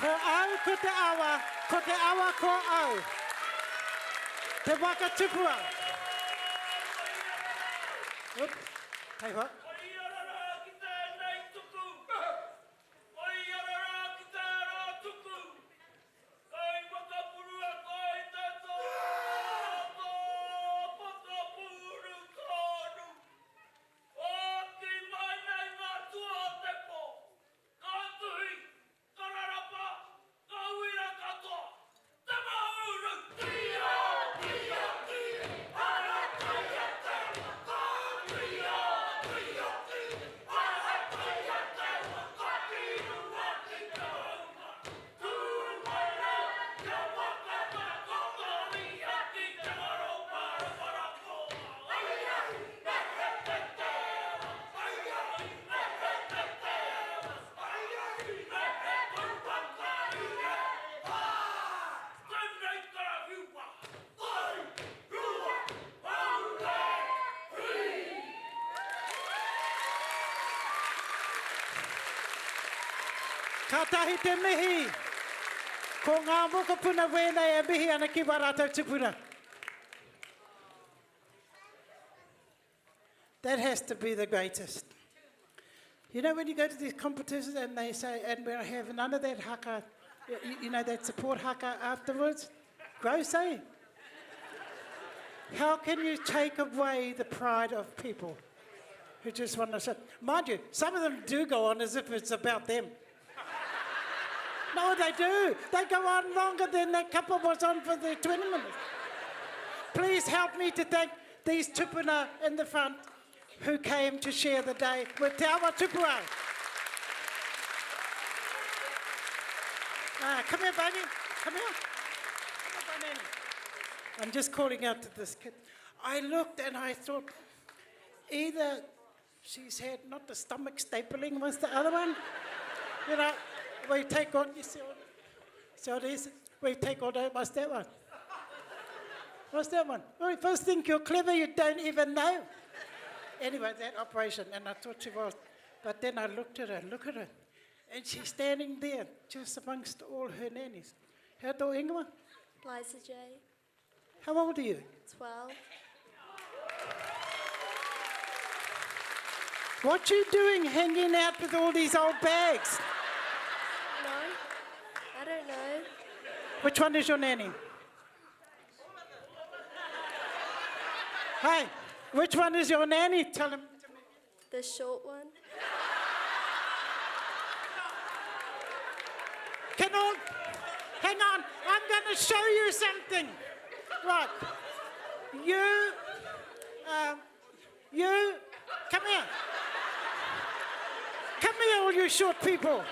Ko au ko te awa, ko te awa ko au. Te waka tupua. Oops. Hei hoa. Ka rarapa, ka uira katoa, tama uru! Tio, tio, tio, ara taia te waka. Tio, tio, tio, ara taia te waka ki runga ki te maunga. Tū mai rā kia waka takotoria ki te ngaro parapara koa. Aia, nehe te tewa, aia, nehe te tewa. Kātahi te mihi! Ko ngā mokopuna wēnei e mihi ana ki wā rātou tupuna. That has to be the greatest. You know when you go to these competitions and they say, and we'll have none of that haka, you, you know, that support haka afterwards? Gross, eh? How can you take away the pride of people who just want to say, mind you, some of them do go on as if it's about them. No, they do. They go on longer than that couple was on for the 20 minutes. Please help me to thank these tupuna in the front who came to share the day with Te Awa Tupua. Ah, come here, baby. Come here. Come here, I'm just calling out to this kid. I looked and I thought, either she's had not the stomach stapling, was the other one? You know, we take on, you see, so it is, we take on, what's that one? What's that one? Well, you first think you're clever, you don't even know. Anyway, that operation, and I thought she was. But then I looked at her, look at her, and she's standing there just amongst all her nannies. How do ingoa? Liza J. How old are you? 12. What you doing hanging out with all these old bags? No, I don't know. Which one is your nanny? Hi, which one is your nanny? Tell him. The short one. Can all, hang on, I'm going to show you something. Right. You, um, you, come here. Come here, all you short people.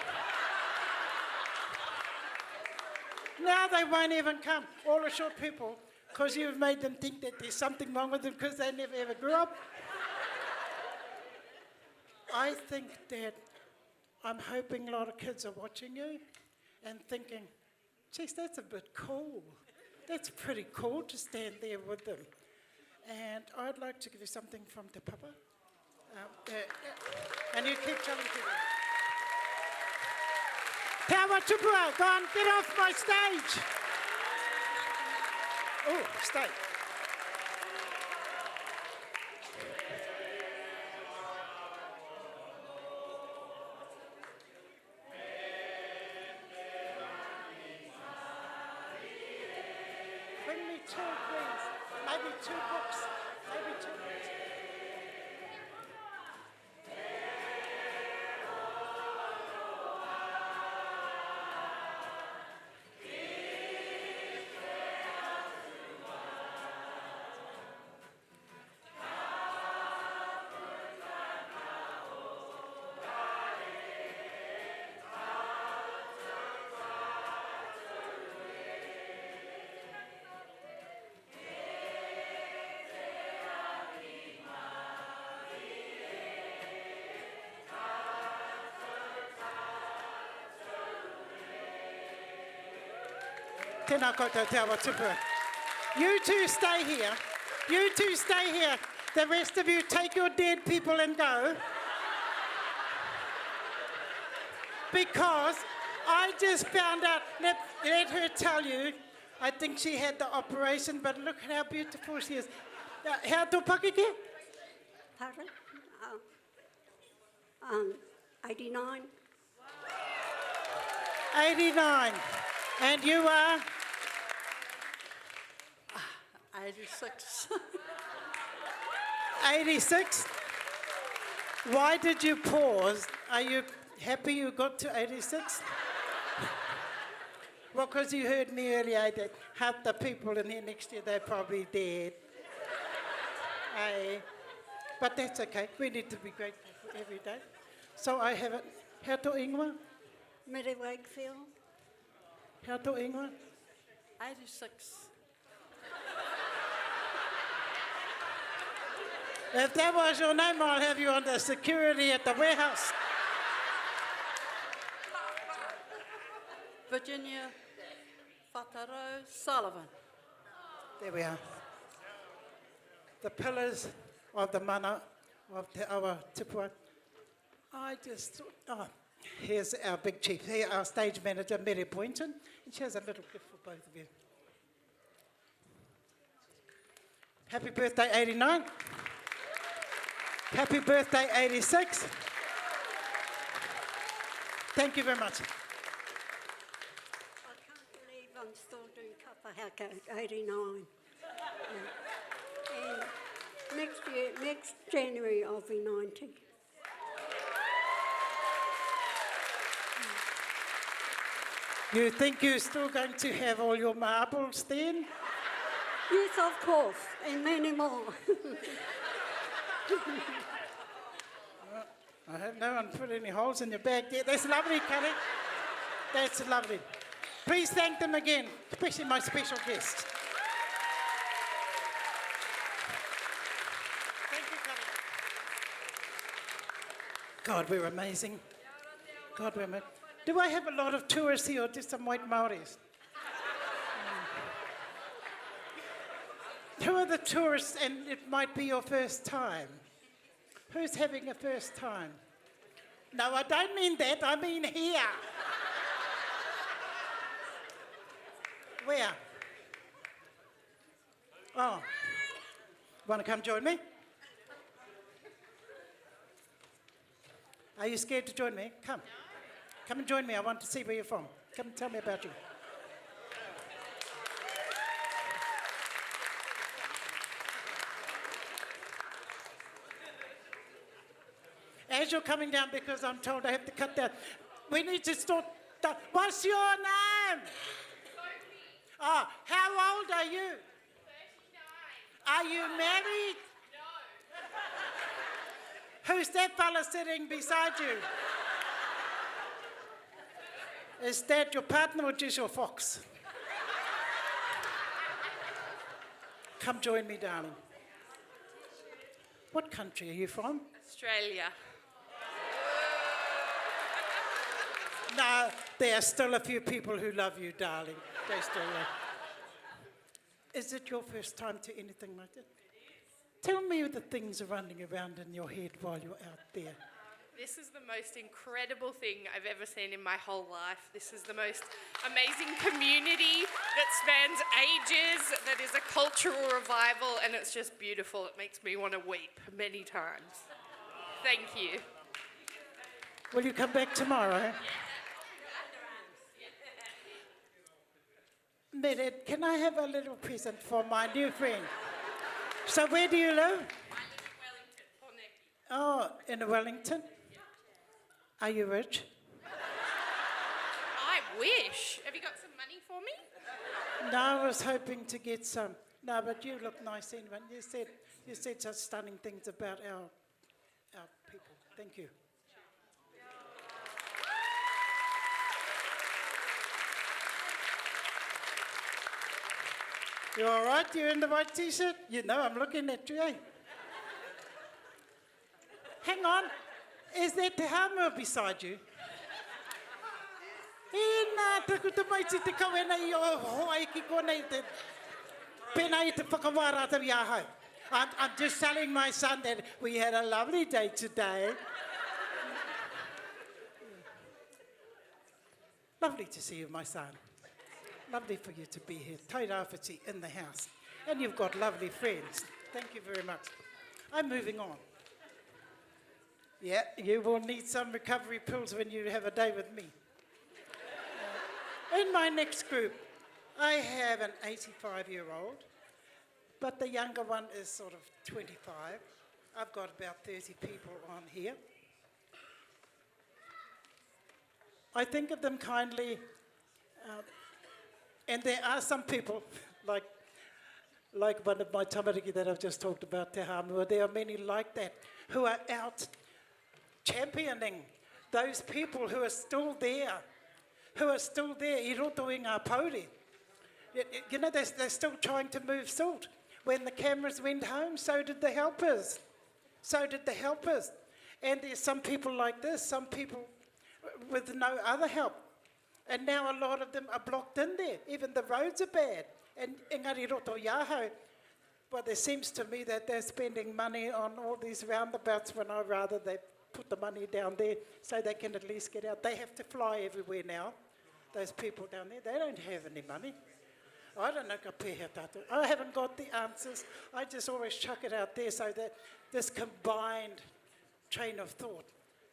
Now they won't even come, all the short people, because you've made them think that there's something wrong with them because they never ever grew up. I think that I'm hoping a lot of kids are watching you and thinking, geez, that's a bit cool. That's pretty cool to stand there with them. And I'd like to give you something from Te Papa. Um, uh, uh, and you keep telling people. Te Awa Tupua, go on, get off my stage. Oh, stay. Bring me two, please. Maybe two books. Maybe two books. Tēnā koutou te awa tupua. You two stay here. You two stay here. The rest of you take your dead people and go. Because I just found out, let, let her tell you, I think she had the operation, but look at how beautiful she is. Hea tō pakeke? Pardon? Uh, um, 89. 89. And you are? 86. 86? Why did you pause? Are you happy you got to 86? Well, because you heard me earlier that half the people in here next year, they're probably dead. Aye. But that's okay. We need to be grateful for every day. So I have it. Hea tō ingoa? Mere Wakefield. Hea tō ingoa? 86. If that was your name, I'll have you on the security at the warehouse. Virginia Whatarau Sullivan. There we are. The pillars of the mana of Te Awa Tipua. I just, oh, here's our big chief, here, our stage manager, Mere Boynton, and she has a little gift for both of you. Happy birthday, 89. Happy birthday, 86. Thank you very much. I can't believe I'm still doing kapa haka at 89. Yeah. And next year, next January, I'll be 90. You think you're still going to have all your marbles then? Yes, of course, and many more. I hope no one put any holes in your bag there. That's lovely, Kelly. That's lovely. Please thank them again, especially my special guest. Thank you, Kelly. God, we're amazing. God, we're amazing. Do I have a lot of tourists here or just some white Maoris? Who are the tourists and it might be your first time? Who's having a first time? No, I don't mean that. I mean here. Where? Oh. Want to come join me? Are you scared to join me? Come. Come and join me. I want to see where you're from. Come and tell me about you. As you're coming down, because I'm told I have to cut that, we need to start. The, what's your name? Sophie. Oh, how old are you? 39. Are you married? No. Who's that fella sitting beside you? Is that your partner or just your fox? Come join me, darling. What country are you from? Australia. No, there are still a few people who love you, darling. They still love. Is it your first time to anything like that? Tell me the things running around in your head while you're out there. This is the most incredible thing I've ever seen in my whole life. This is the most amazing community that spans ages, that is a cultural revival, and it's just beautiful. It makes me want to weep many times. Thank you. Will you come back tomorrow? Mere, can I have a little present for my new friend? So where do you live? I live in Wellington, Pōneke. Oh, in Wellington? Are you rich? I wish. Have you got some money for me? No, I was hoping to get some. No, but you look nice anyway. You said, you said such stunning things about our, our people. Thank you. You all right? You in the white t-shirt? You know I'm looking at you, eh? Hang on. Is that Te Hāmua beside you? Ina, taku tamaiti te kawena i o hoa i ki konei te pena i te whakawā rātou i ahau. I'm, I'm just telling my son that we had a lovely day today. Lovely to see you, my son. Lovely for you to be here. Tairāwhiti in the house. And you've got lovely friends. Thank you very much. I'm moving on. Yeah, you will need some recovery pills when you have a day with me. In my next group, I have an 85 year old, but the younger one is sort of 25. I've got about 30 people on here. I think of them kindly, and there are some people, like, like one of my tamariki that I've just talked about, Te Hamua, there are many like that who are out championing those people who are still there, who are still there i roto i ngā pouri. You know, they're, they're still trying to move salt. When the cameras went home, so did the helpers. So did the helpers. And there's some people like this, some people with no other help. And now a lot of them are blocked in there. Even the roads are bad. And engari roto i ahau, well, there seems to me that they're spending money on all these roundabouts when I'd rather they put the money down there so they can at least get out. They have to fly everywhere now. Those people down there, they don't have any money. I don't know ka pēhea tātou. I haven't got the answers. I just always chuck it out there so that this combined train of thought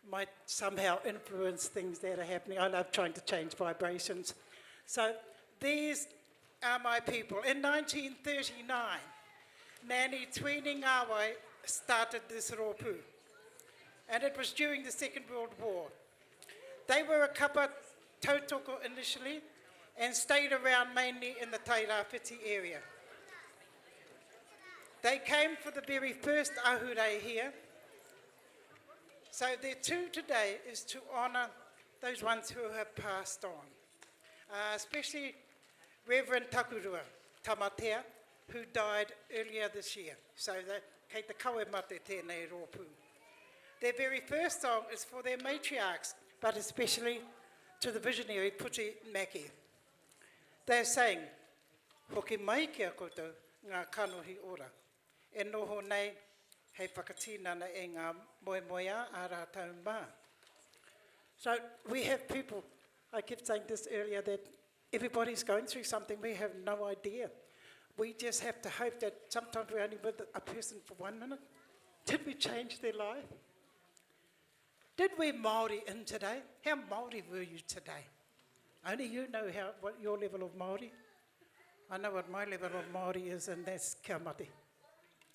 might somehow influence things that are happening. I love trying to change vibrations. So these are my people. In 1939, Nanny Tuini Ngawai started this rōpū. And it was during the Second World War. They were a kapa tautoko initially and stayed around mainly in the Tairāwhiti area. They came for the very first ahurei here. So their two today is to honour those ones who have passed on, especially Reverend Takurua Tamatea, who died earlier this year. So the, kei te kawe mate tēnei rōpū. Their very first song is for their matriarchs, but especially to the visionary Puti Mackie. They're saying, hoki mai ki a koutou ngā kanohi ora, e noho nei hei whakatinana e ngā moemoeā a rātou mā. So we have people, I kept saying this earlier, that everybody's going through something, we have no idea. We just have to hope that sometimes we're only with a person for one minute. Did we change their life? Did we Māori in today? How Māori were you today? Only you know how, what your level of Māori. I know what my level of Māori is, and that's kia mate.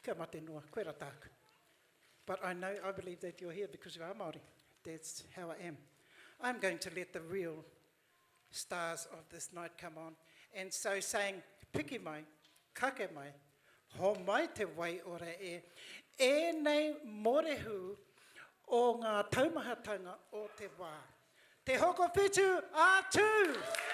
Kia mate noa, koe ra tāku. But I know, I believe that you're here because you are Māori. That's how I am. I'm going to let the real stars of this night come on. And so saying, piki mai, kake mai, ho mai te wai ora e, e nei morehu o ngā taumahatanga o te wā. Te Hokowhitu a Tū!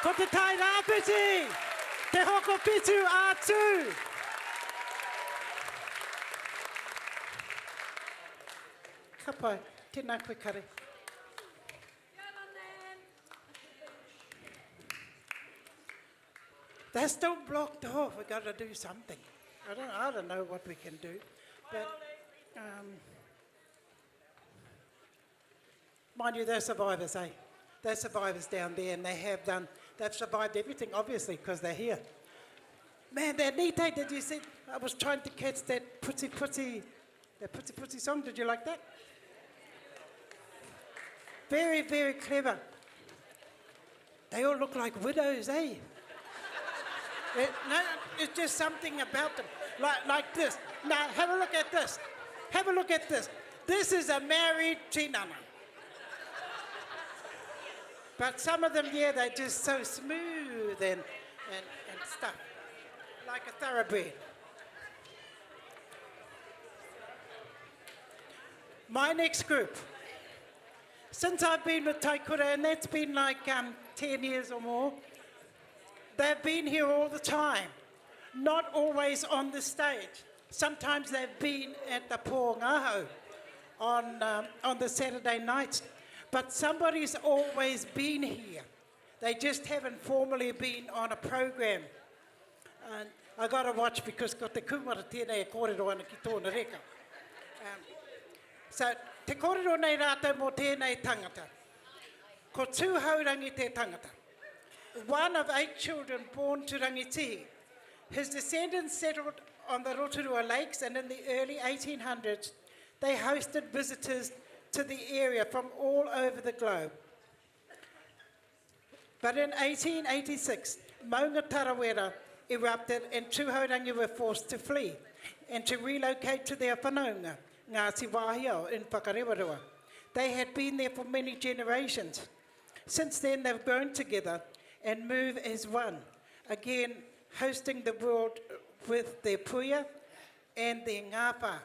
Ko te Tai Rāwhiti, te hokowhitu a Tū. Ka pai. Tēnā koe, Kare. They're still blocked off. We've got to do something. I don't, I don't know what we can do. But, um, mind you, they're survivors, eh? They're survivors down there, and they have done, they've survived everything, obviously, because they're here. Man, that neat, eh? Did you see? I was trying to catch that pussy pussy, that pussy pussy song. Did you like that? Very, very clever. They all look like widows, eh? It, no, it's just something about them. Like, like this. Now, have a look at this. Have a look at this. This is a married tinana. But some of them, yeah, they're just so smooth and, and, and stuff, like a thoroughbred. My next group. Since I've been with Taikura, and that's been like um, 10 years or more, they've been here all the time, not always on the stage. Sometimes they've been at the Pōngaho on, um, on the Saturday nights. But somebody's always been here. They just haven't formally been on a program. And I got to watch because ko te kūmara tēnei e kōrero ana ki tōna reka. Um, so, te kōrero nei rātou mō tēnei tangata. Ko Tūhaurangi te tangata. One of eight children born to Rangitihi. His descendants settled on the Rotorua Lakes and in the early 1800s, they hosted visitors to the area from all over the globe. But in 1886, Maunga Tarawera erupted and Tūhourangi were forced to flee and to relocate to their whanaunga, Ngāti Wāhiao in Whakarewarewa. They had been there for many generations. Since then, they've grown together and move as one, again hosting the world with their puia and their ngāwhā.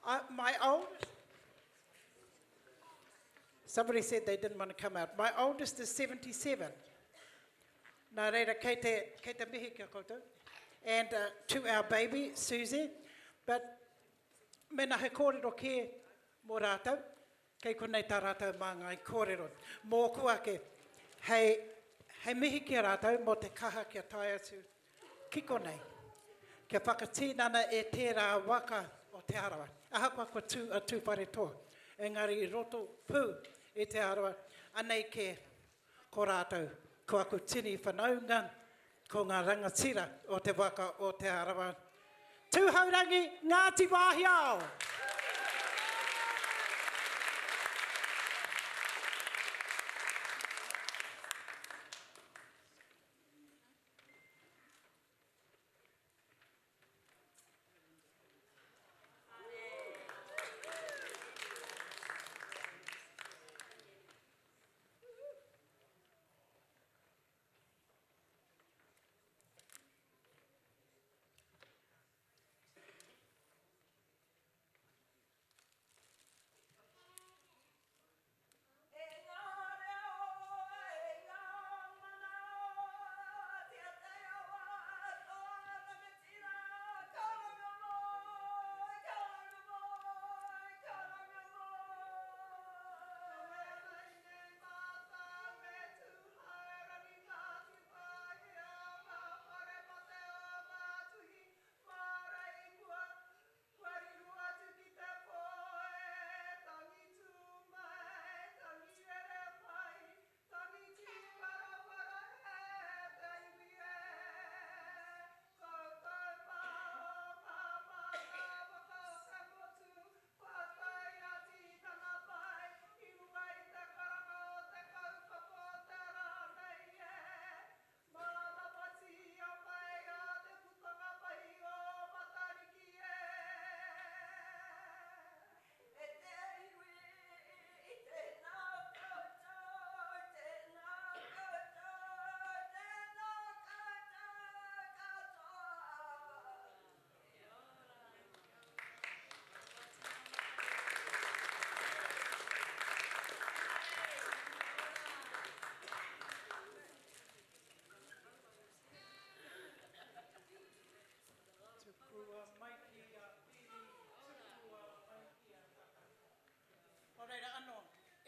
I, my oldest, somebody said they didn't want to come out. My oldest is 77. Nā reira, kei te, kei te mihi kia koutou. And uh, to our baby, Susie. But mena he kōrero kē mō rātou, kei konei tā rātou māngai kōrero. Mōku ake, hei, hei mihi ki a rātou mō te kaha kia tae atu ki konei, kia whakatinana e tērā waka o Te Arawa. Ahakoa kua tū a Tūwharetoa, engari i roto pū i Te Arawa, anei kē ko rātou, ko aku tini whanaunga, ko ngā rangatira o te waka o Te Arawa. Tūhourangi, Ngāti Wāhiao!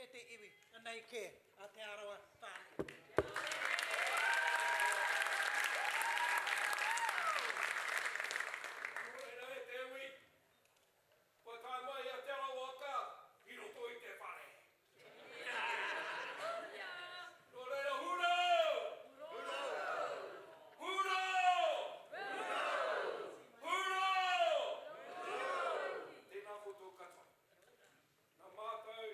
E te iwi, anei kē a Te Arawa whānui. Nō reira e te iwi, kua tae mai a Te Arawa ka i roto i te whare. Nō reira, hurā! Hurā! Hurā! Hurā! Tēnā koutou katoa. Nā mātou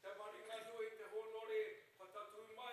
te maringanui, te hōnore kua tatū mai.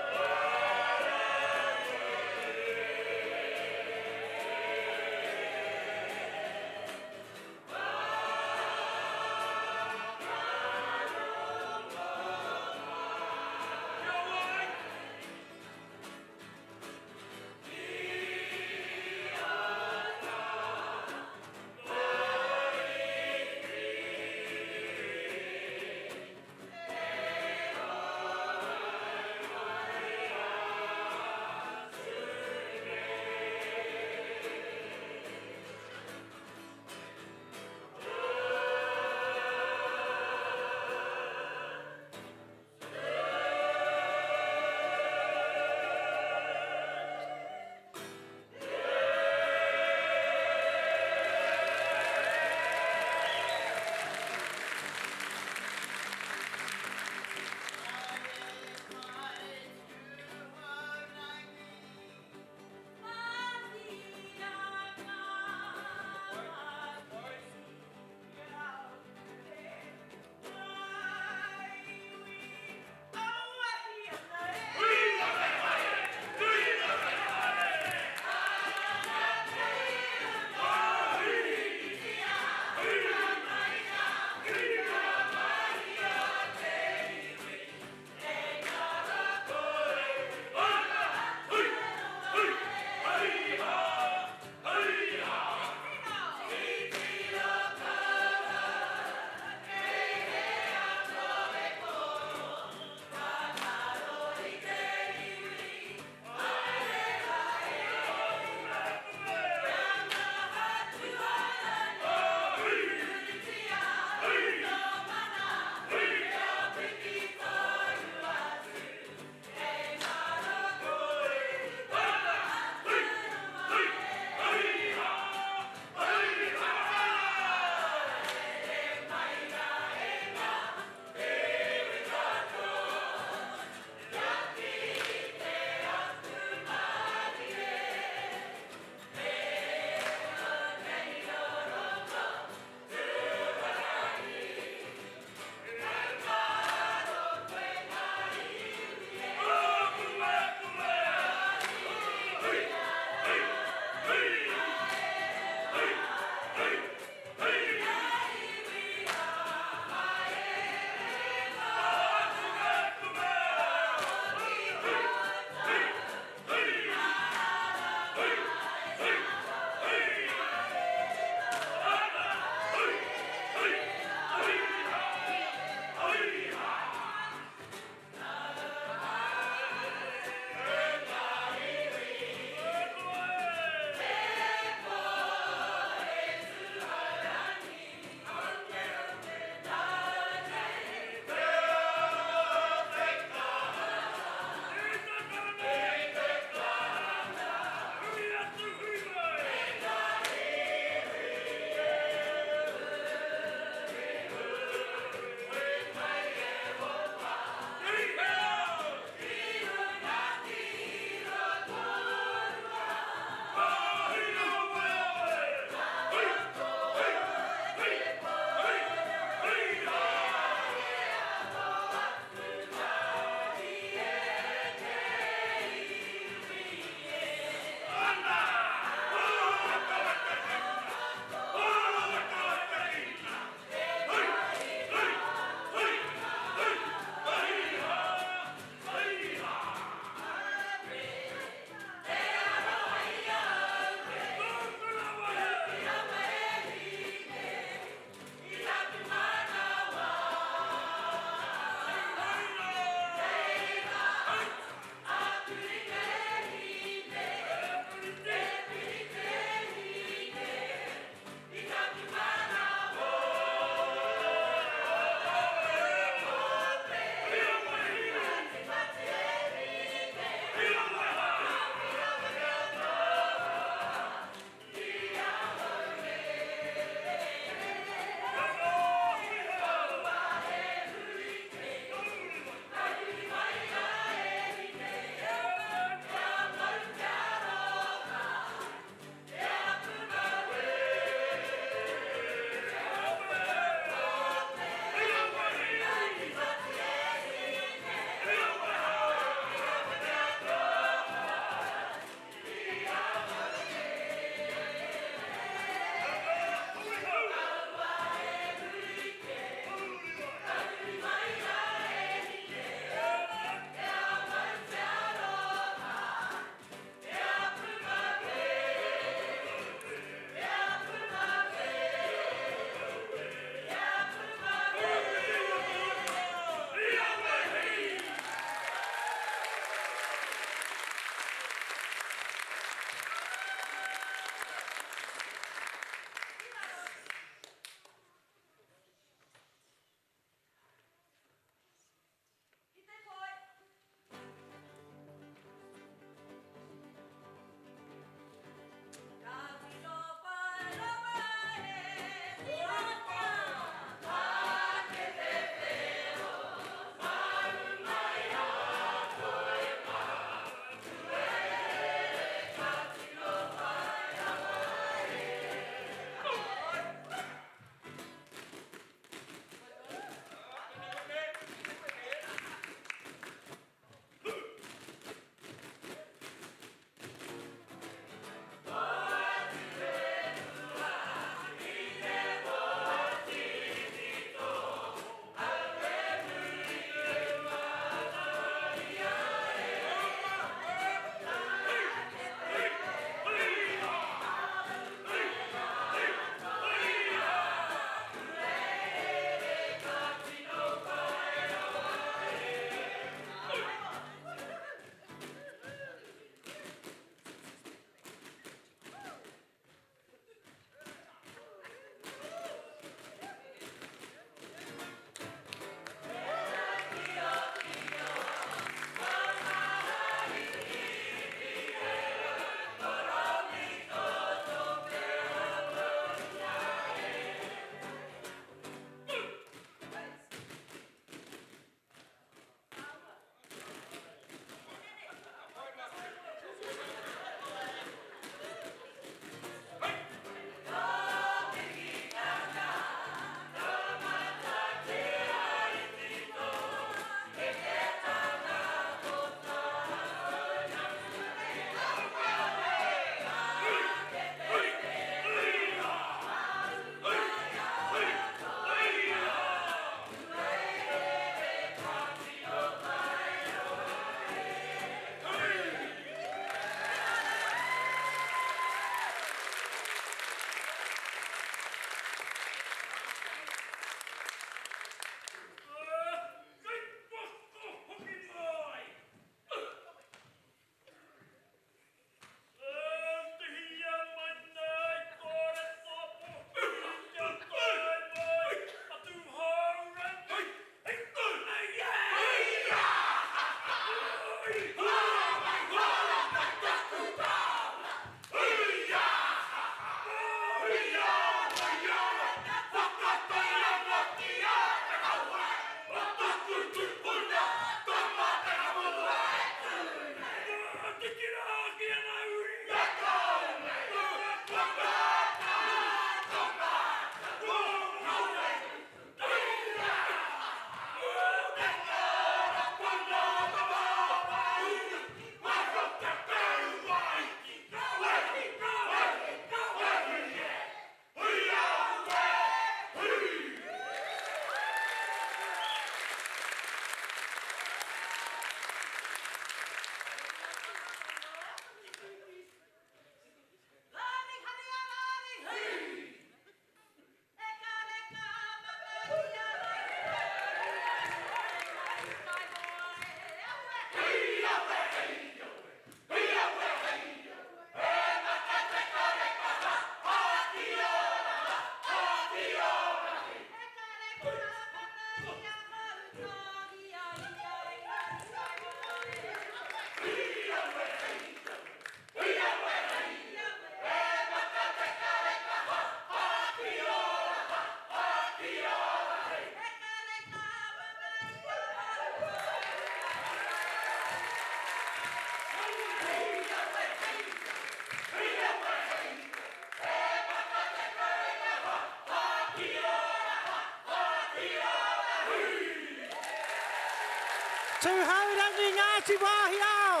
Tūhourangi Ngāti Wāhiao!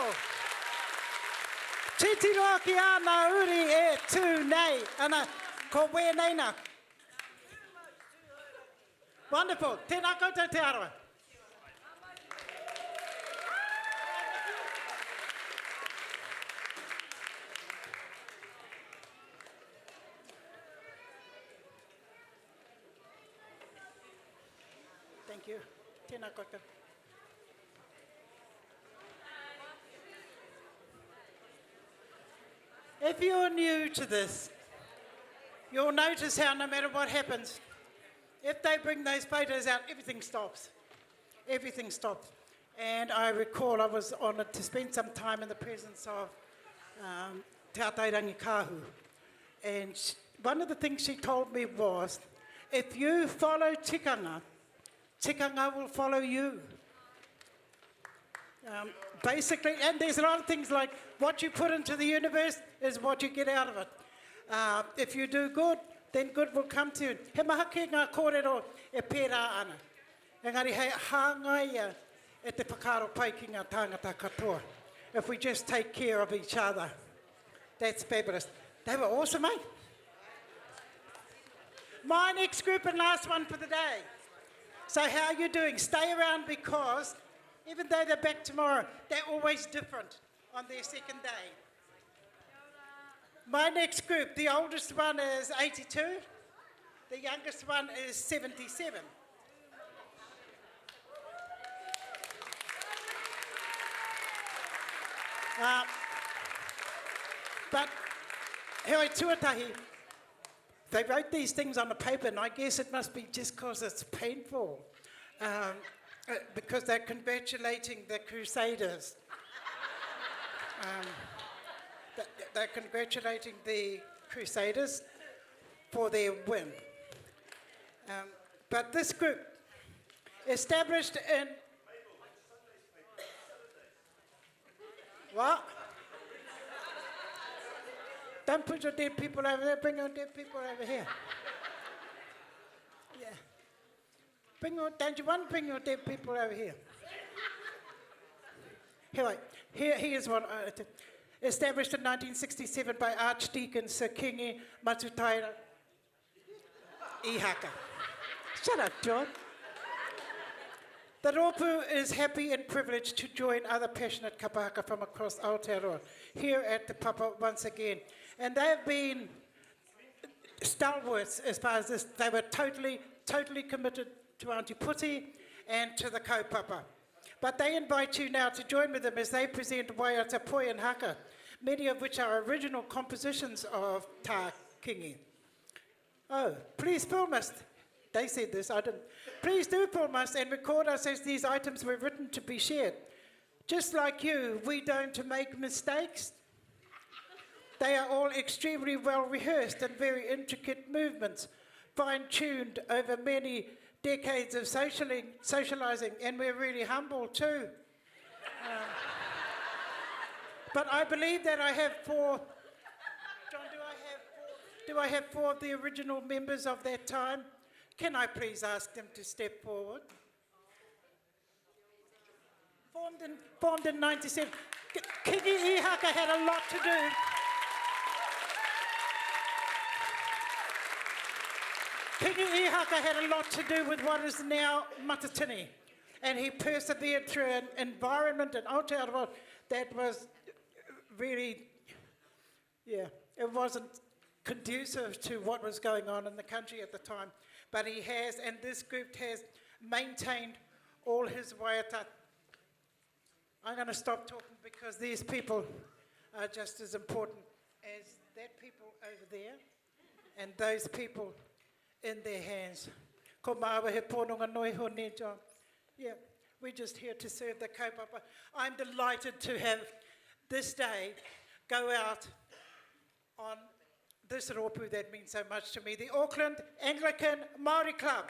Titiro ki āna uri e tū nei. Ana, ko wēnei nā. Wonderful. Tēnā koutou Te Arawa. Thank you. Tēnā koutou. If you're new to this, you'll notice how no matter what happens, if they bring those photos out, everything stops. Everything stops. And I recall I was honoured to spend some time in the presence of um, Te Atairangi Kahu. And she, one of the things she told me was, if you follow tikanga, tikanga will follow you. Um, basically, and there's a lot of things like what you put into the universe is what you get out of it. Uh, if you do good, then good will come to you. He maha kē ngā kōrero e pērā ana. Engari hei hāngaia e te whakaaro pai ki ngā tāngata katoa. If we just take care of each other, that's fabulous. They were awesome, eh? My next group and last one for the day. So how are you doing? Stay around because even though they're back tomorrow, they're always different on their second day. My next group, the oldest one is 82, the youngest one is 77. Uh, but heoi tuatahi, they wrote these things on the paper, and I guess it must be just because it's painful, um, uh, because they're congratulating the Crusaders. Um, they're congratulating the Crusaders for their win. Um, but this group, established in... What? Don't put your dead people over there, bring your dead people over here. Yeah. Bring your, don't you want to bring your dead people over here? Here, here, here's one. Uh, established in 1967 by Archdeacon Sir Kingi Matutaira Ihaka. Shut up, John. The rōpū is happy and privileged to join other passionate kapahaka from across Aotearoa here at the Papa once again. And they have been stalwarts as far as this. They were totally, totally committed to Auntie Puti and to the kaupapa. But they invite you now to join with them as they present Waiata Poi and Haka, many of which are original compositions of Tā Kingi. Oh, please film us. They said this, I didn't. Please do film us and record us as these items were written to be shared. Just like you, we don't make mistakes. They are all extremely well rehearsed and very intricate movements, fine tuned over many decades of socializing, and we're really humble too. But I believe that I have four. John, do I have four, do I have four of the original members of that time? Can I please ask them to step forward? Formed in, formed in 97. Kingi Ihaka had a lot to do. Kingi Ihaka had a lot to do with what is now Matatini. And he persevered through an environment in Aotearoa that was really, yeah, it wasn't conducive to what was going on in the country at the time. But he has, and this group has maintained all his waiata. I'm going to stop talking because these people are just as important as that people over there and those people in their hands. Ko māua he pononga noi ho ne, John. Yeah, we're just here to serve the kaupapa. I'm delighted to have this day go out on this rōpū that means so much to me, the Auckland Anglican Māori Club.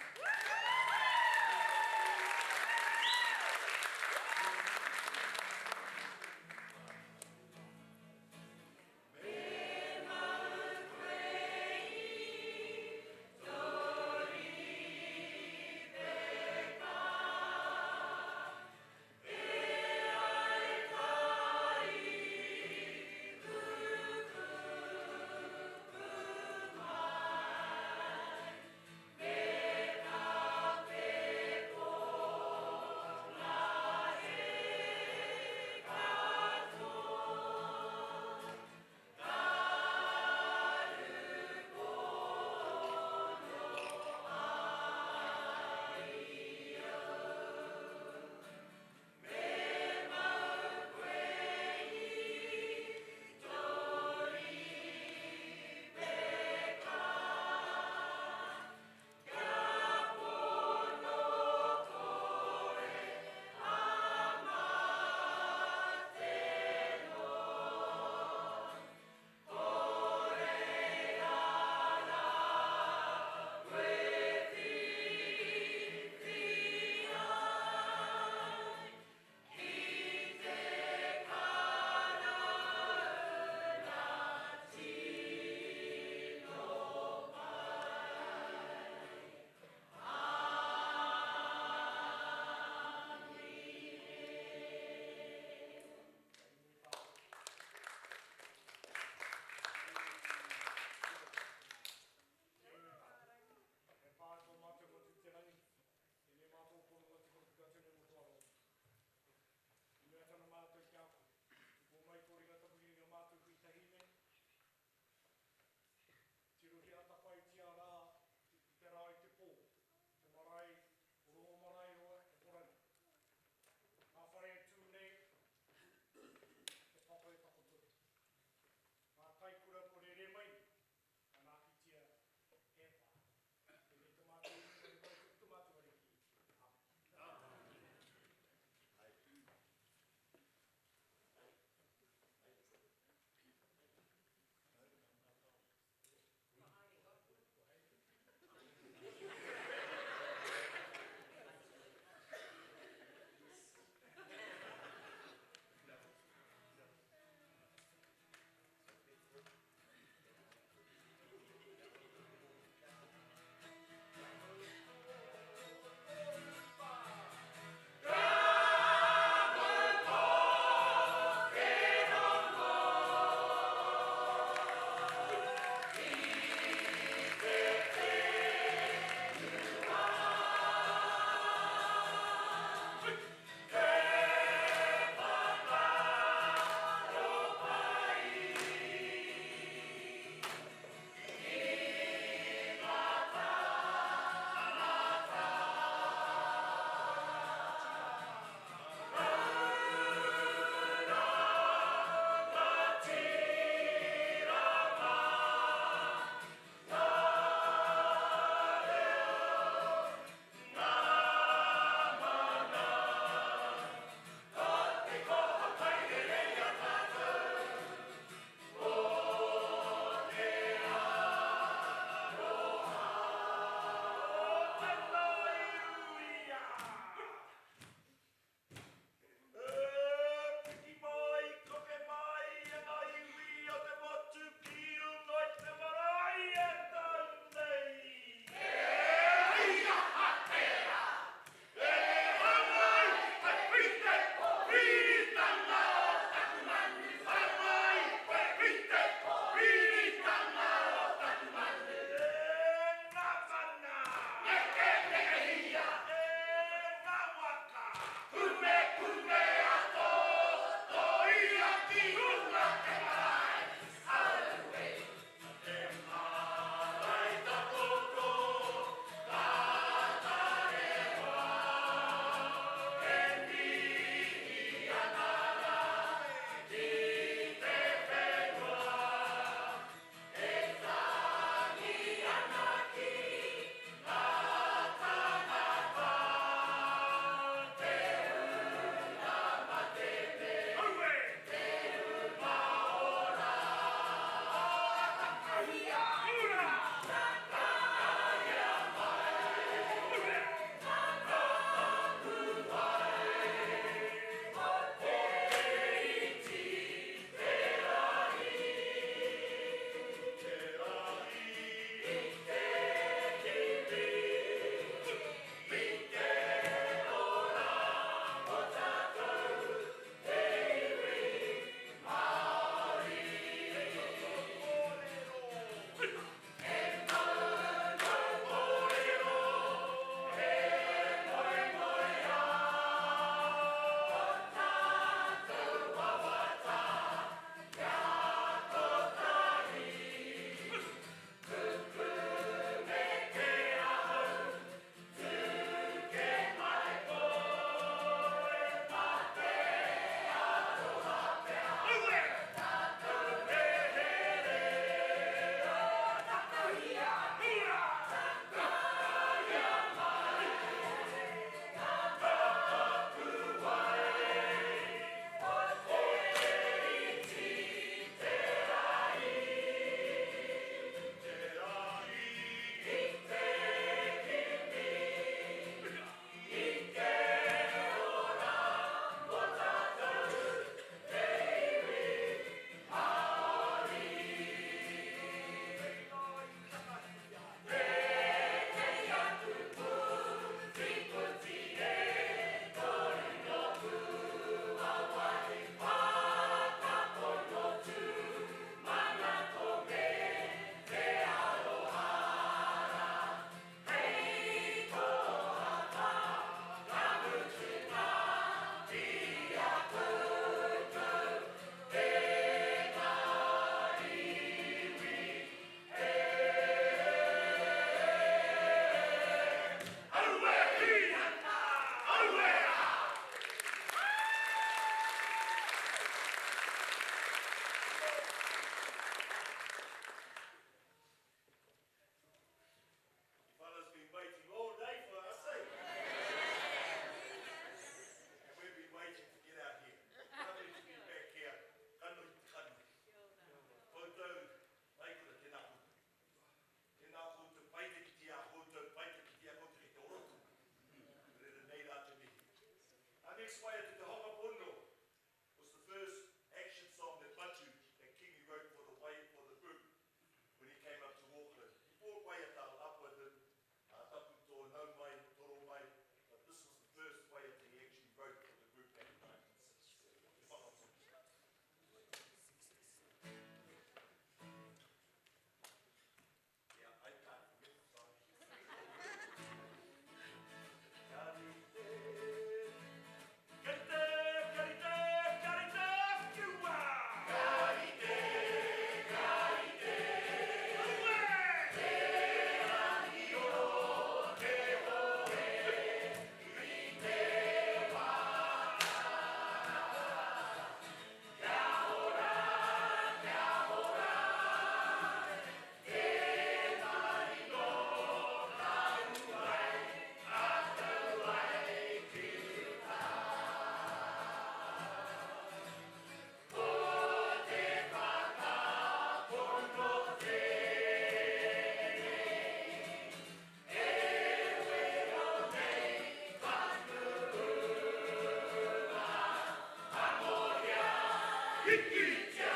Pikitia!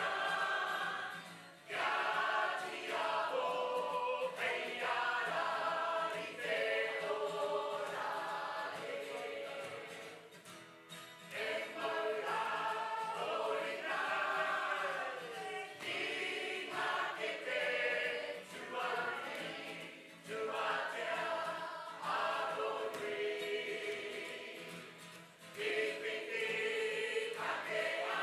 Kia tiaho hei ara i te ora e. E mau rā ori nei, ki ngā kete tuanui, tuatea aronui. Ki whiti kake ai.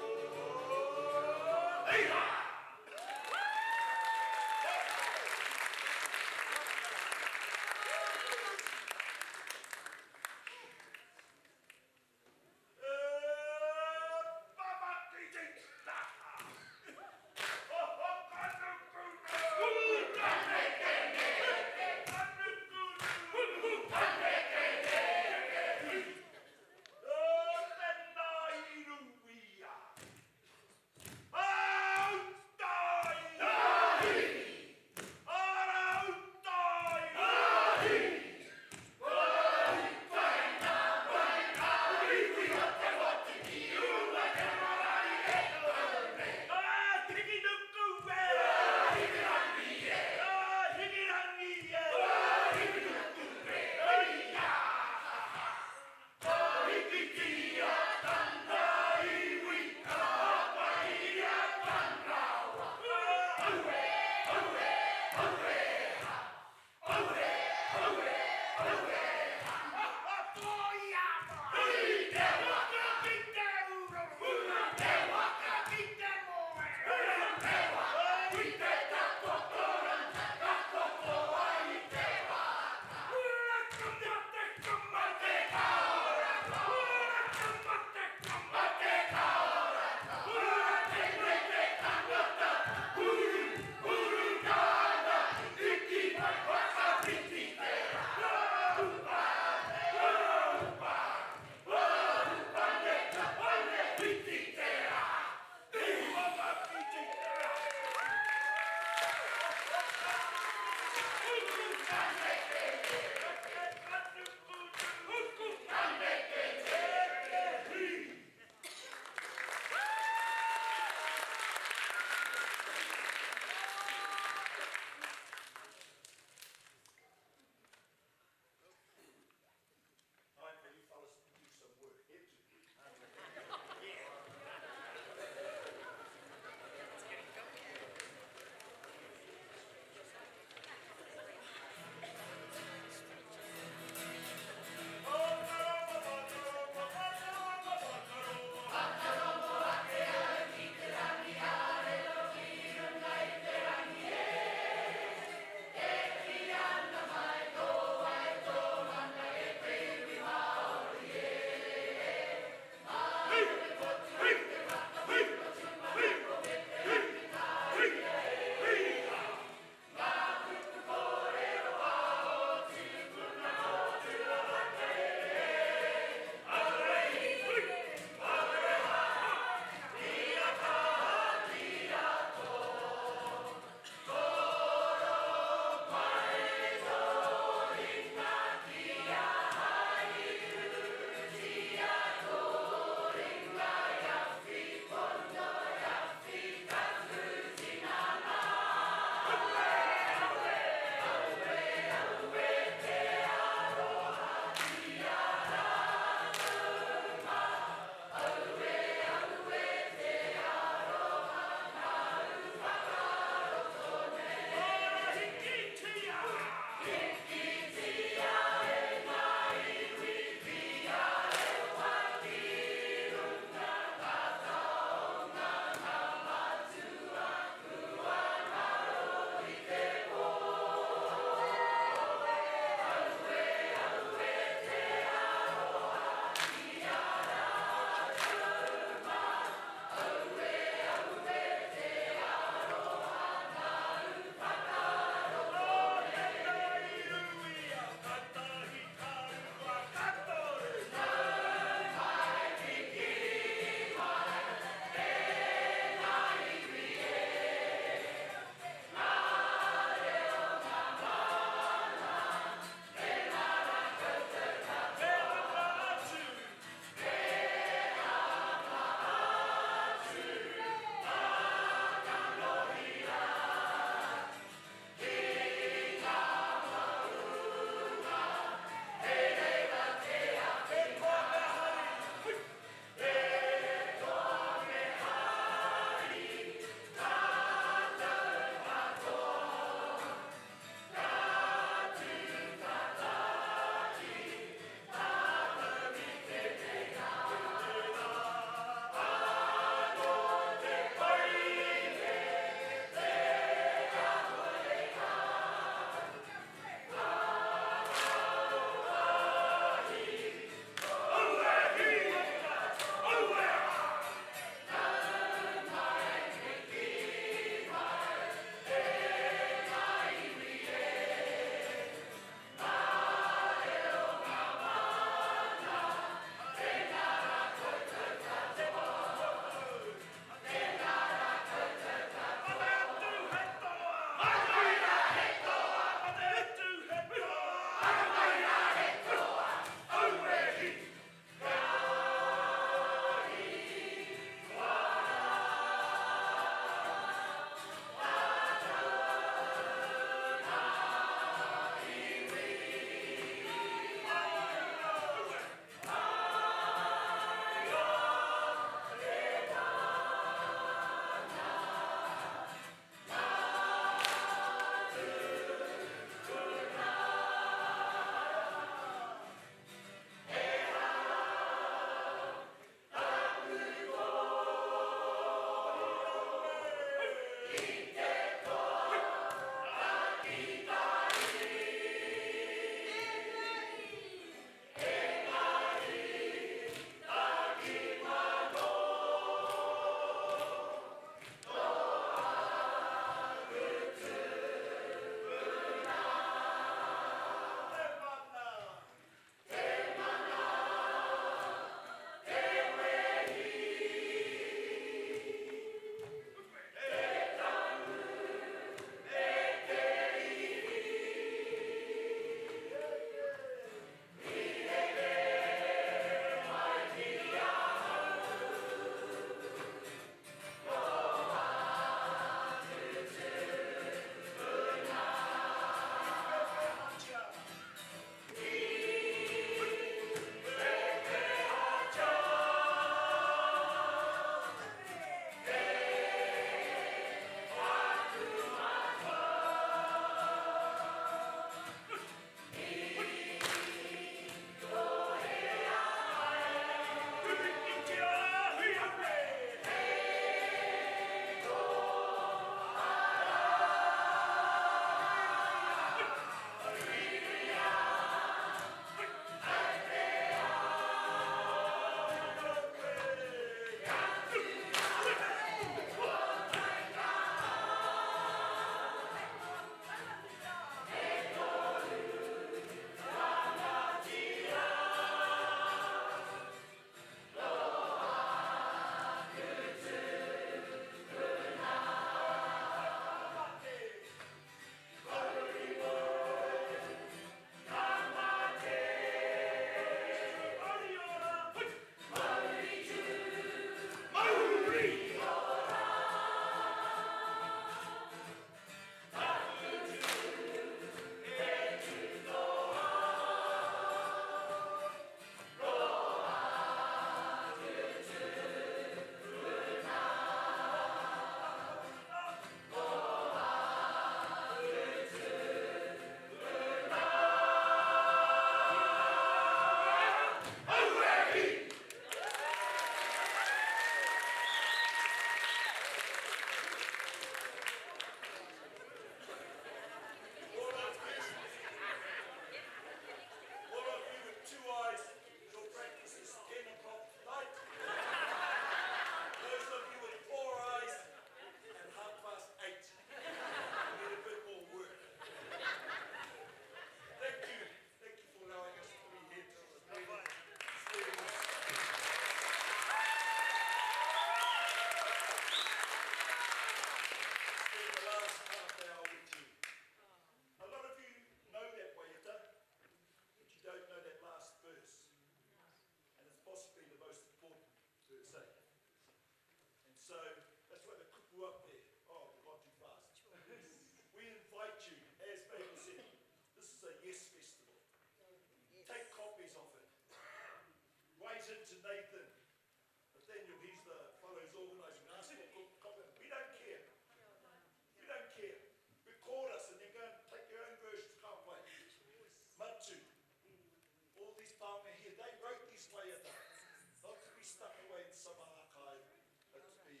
some archive, but to be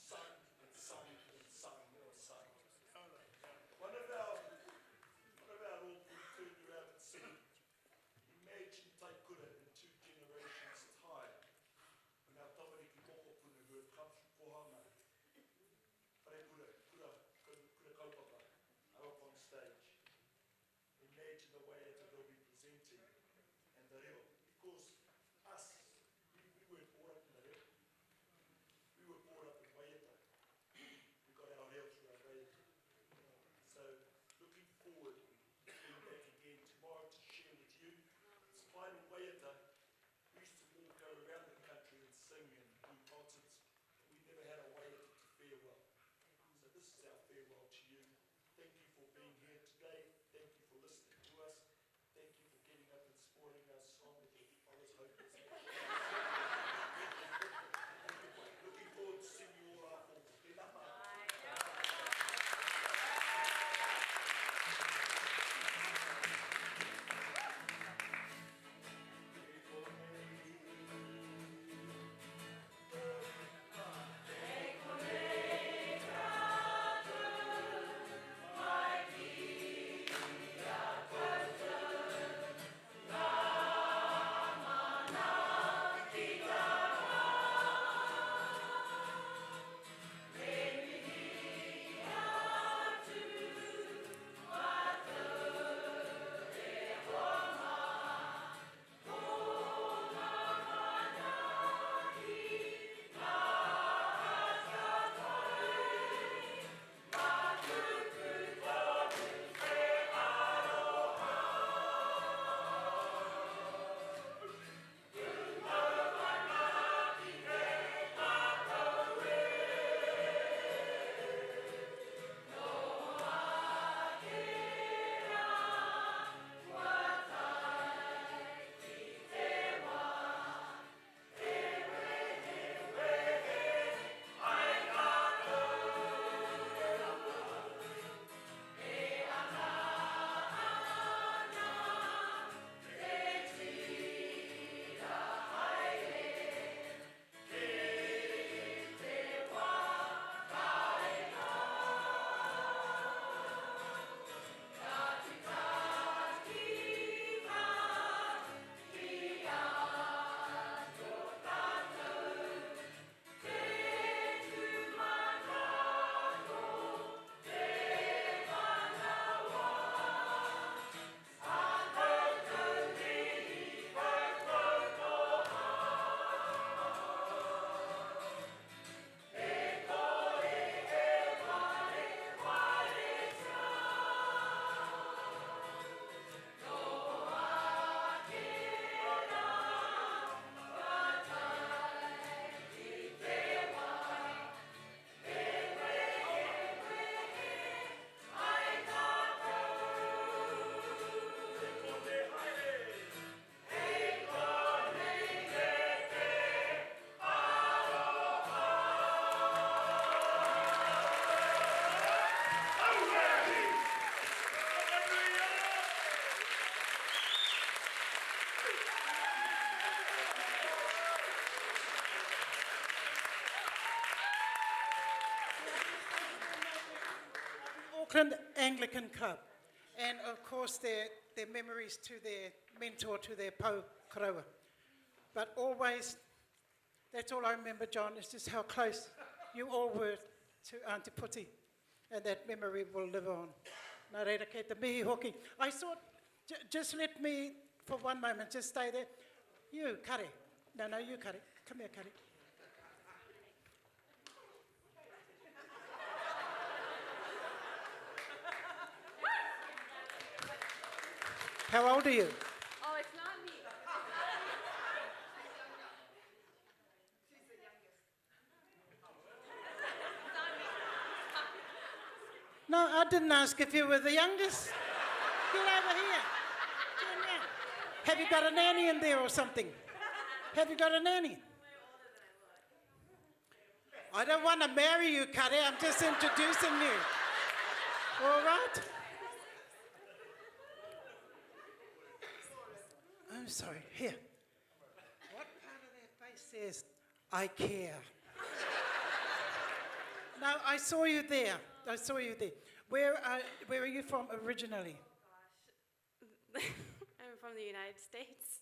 sung and sung and sung and sung. One of our, one of our rōpū turned around and said, imagine Taikura in two generations' time, when our tamariki mokopuna who have come through kohanga, wharekura, kura, kura kaupapa, are up on stage. Imagine the way that they'll be presenting and the reo. Because us, we, we weren't brought up in the reo. We were brought up in waiata. We got our reo through our waiata. So looking forward to being back again tomorrow to share with you this final waiata. We used to walk around the country and sing and do concerts. We never had a waiata to farewell. So this is our farewell to you. Thank you for being here today. Thank you for listening to us. Thank you for getting up and spoiling our song with your I was hopeless. Looking forward to seeing you all after. Tēnā Auckland Anglican Club. And of course, their, their memories to their mentor, to their pou koroua. But always, that's all I remember, John, is just how close you all were to Auntie Puti. And that memory will live on. Nā reira kei te mihi hoki. I thought, just let me, for one moment, just stay there. You, Kare. No, no, you, Kare. Come here, Kare. How old are you? Oh, it's not me. She's the youngest. No, I didn't ask if you were the youngest. Get over here. Get Have you got a nanny in there or something? Have you got a nanny? I don't want to marry you, Kare. I'm just introducing you. All right? I'm sorry. Here. What part of that face says, I care. now, I saw you there. I saw you there. Where are, where are you from originally? Oh, I'm from the United States.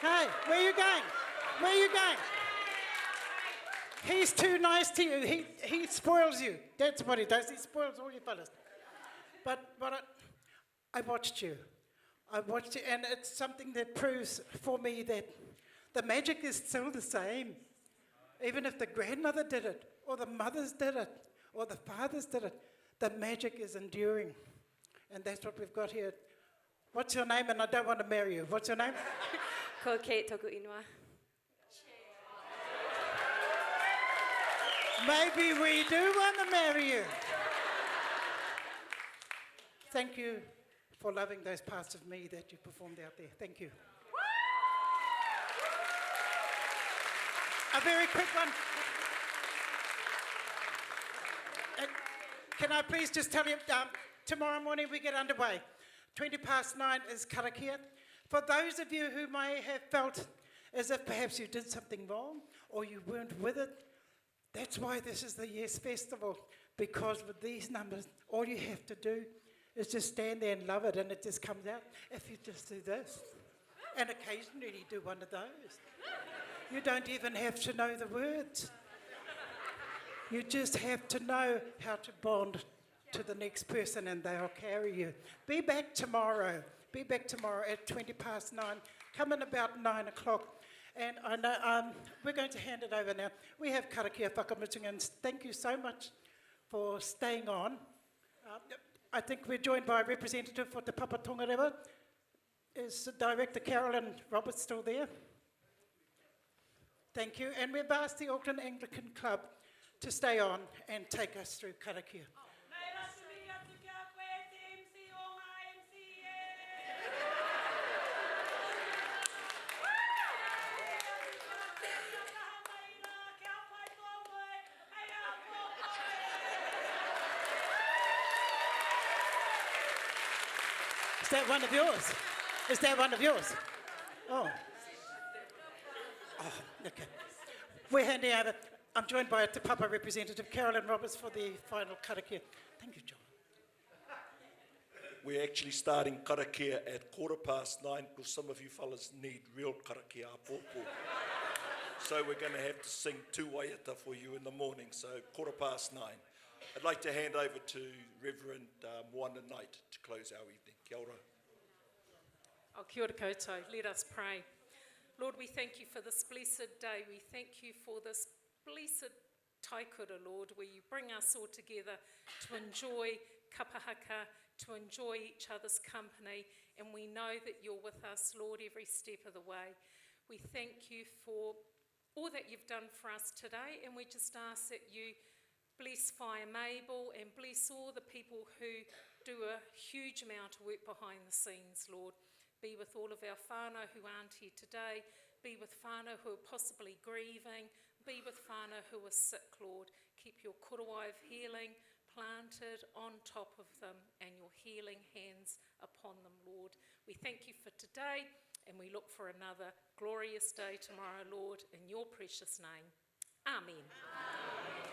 Hey, where are you going? Where are you going? He's too nice to you. He, he spoils you. That's what he does. He spoils all you fellas. But, but I, I watched you. I watched you, and it's something that proves for me that the magic is still the same. Even if the grandmother did it, or the mothers did it, or the fathers did it, the magic is enduring. And that's what we've got here. What's your name? And I don't want to marry you. What's your name? Ko Kate Toku Inua. Maybe we do want to marry you. Thank you for loving those parts of me that you performed out there. Thank you. A very quick one. Uh, can I please just tell you, um, tomorrow morning we get underway. 20 past nine is karakia. For those of you who may have felt as if perhaps you did something wrong or you weren't with it, that's why this is the Yes Festival, because with these numbers, all you have to do is just stand there and love it, and it just comes out. If you just do this, and occasionally do one of those, you don't even have to know the words. You just have to know how to bond to the next person, and they'll carry you. Be back tomorrow. Be back tomorrow at 20 past nine. Come in about nine o'clock. And I know um, we're going to hand it over now. We have karakia whakamutunga, and thank you so much for staying on. Uh, I think we're joined by a representative for Te Papa Tongarewa. Is Director Carolyn Roberts still there? Thank you. And we've asked the Auckland Anglican Club to stay on and take us through karakia. Is that one of yours? Is that one of yours? Oh. Oh, okay. We're handing over. I'm joined by a Te Papa representative, Carolyn Roberts, for the final karakia. Thank you, John. We're actually starting karakia at quarter past nine because some of you fellas need real karakia apōpō. so we're going to have to sing two waiata for you in the morning, so quarter past nine. I'd like to hand over to Reverend uh, Moana Knight to close our evening. Kia ora. Oh, kia ora koutou. Let us pray. Lord, we thank you for this blessed day. We thank you for this blessed taikura, Lord, where you bring us all together to enjoy kapahaka, to enjoy each other's company, and we know that you're with us, Lord, every step of the way. We thank you for all that you've done for us today, and we just ask that you bless Fire Mabel and bless all the people who do a huge amount of work behind the scenes, Lord. Be with all of our whānau who aren't here today. Be with whānau who are possibly grieving. Be with whānau who are sick, Lord. Keep your korowai of healing planted on top of them and your healing hands upon them, Lord. We thank you for today and we look for another glorious day tomorrow, Lord, in your precious name. Amen. Amen.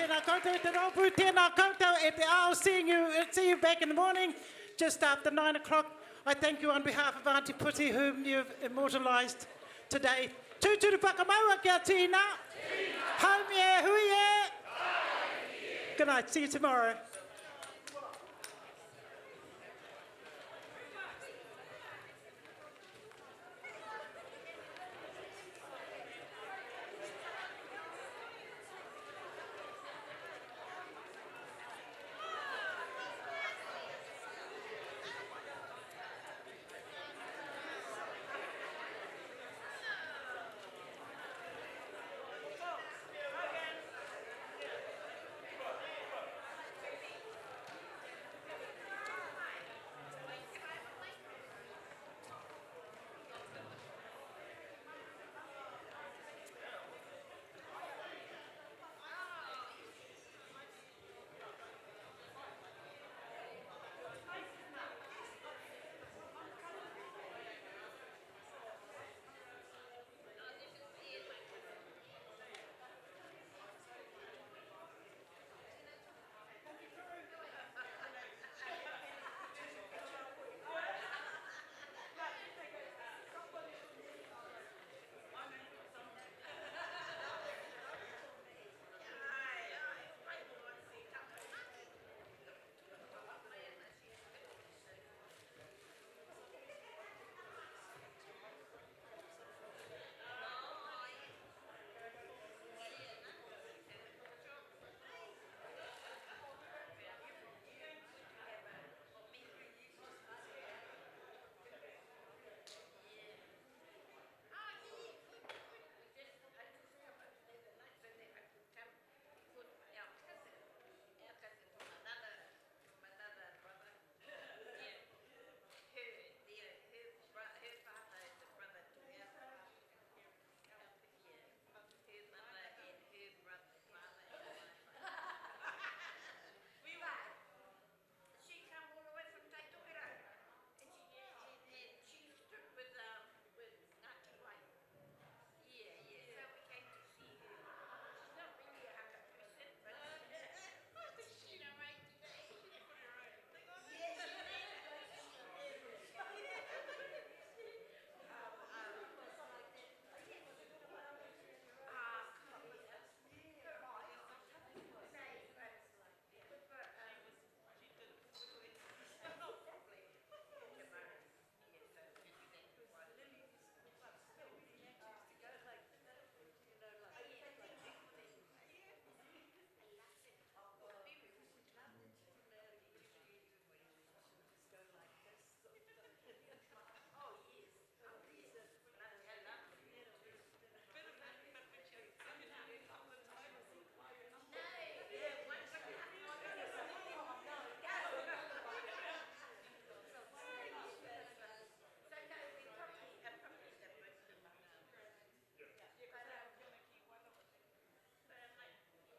Tēnā koutou te rōpū, tēnā koutou e te ao. Seeing you, see you back in the morning, just after nine o'clock. I thank you on behalf of Auntie Puti, whom you've immortalised today. Tūturu whakamaua kia tīna. Tīna. Haumi e, hui e. Good night. See you tomorrow.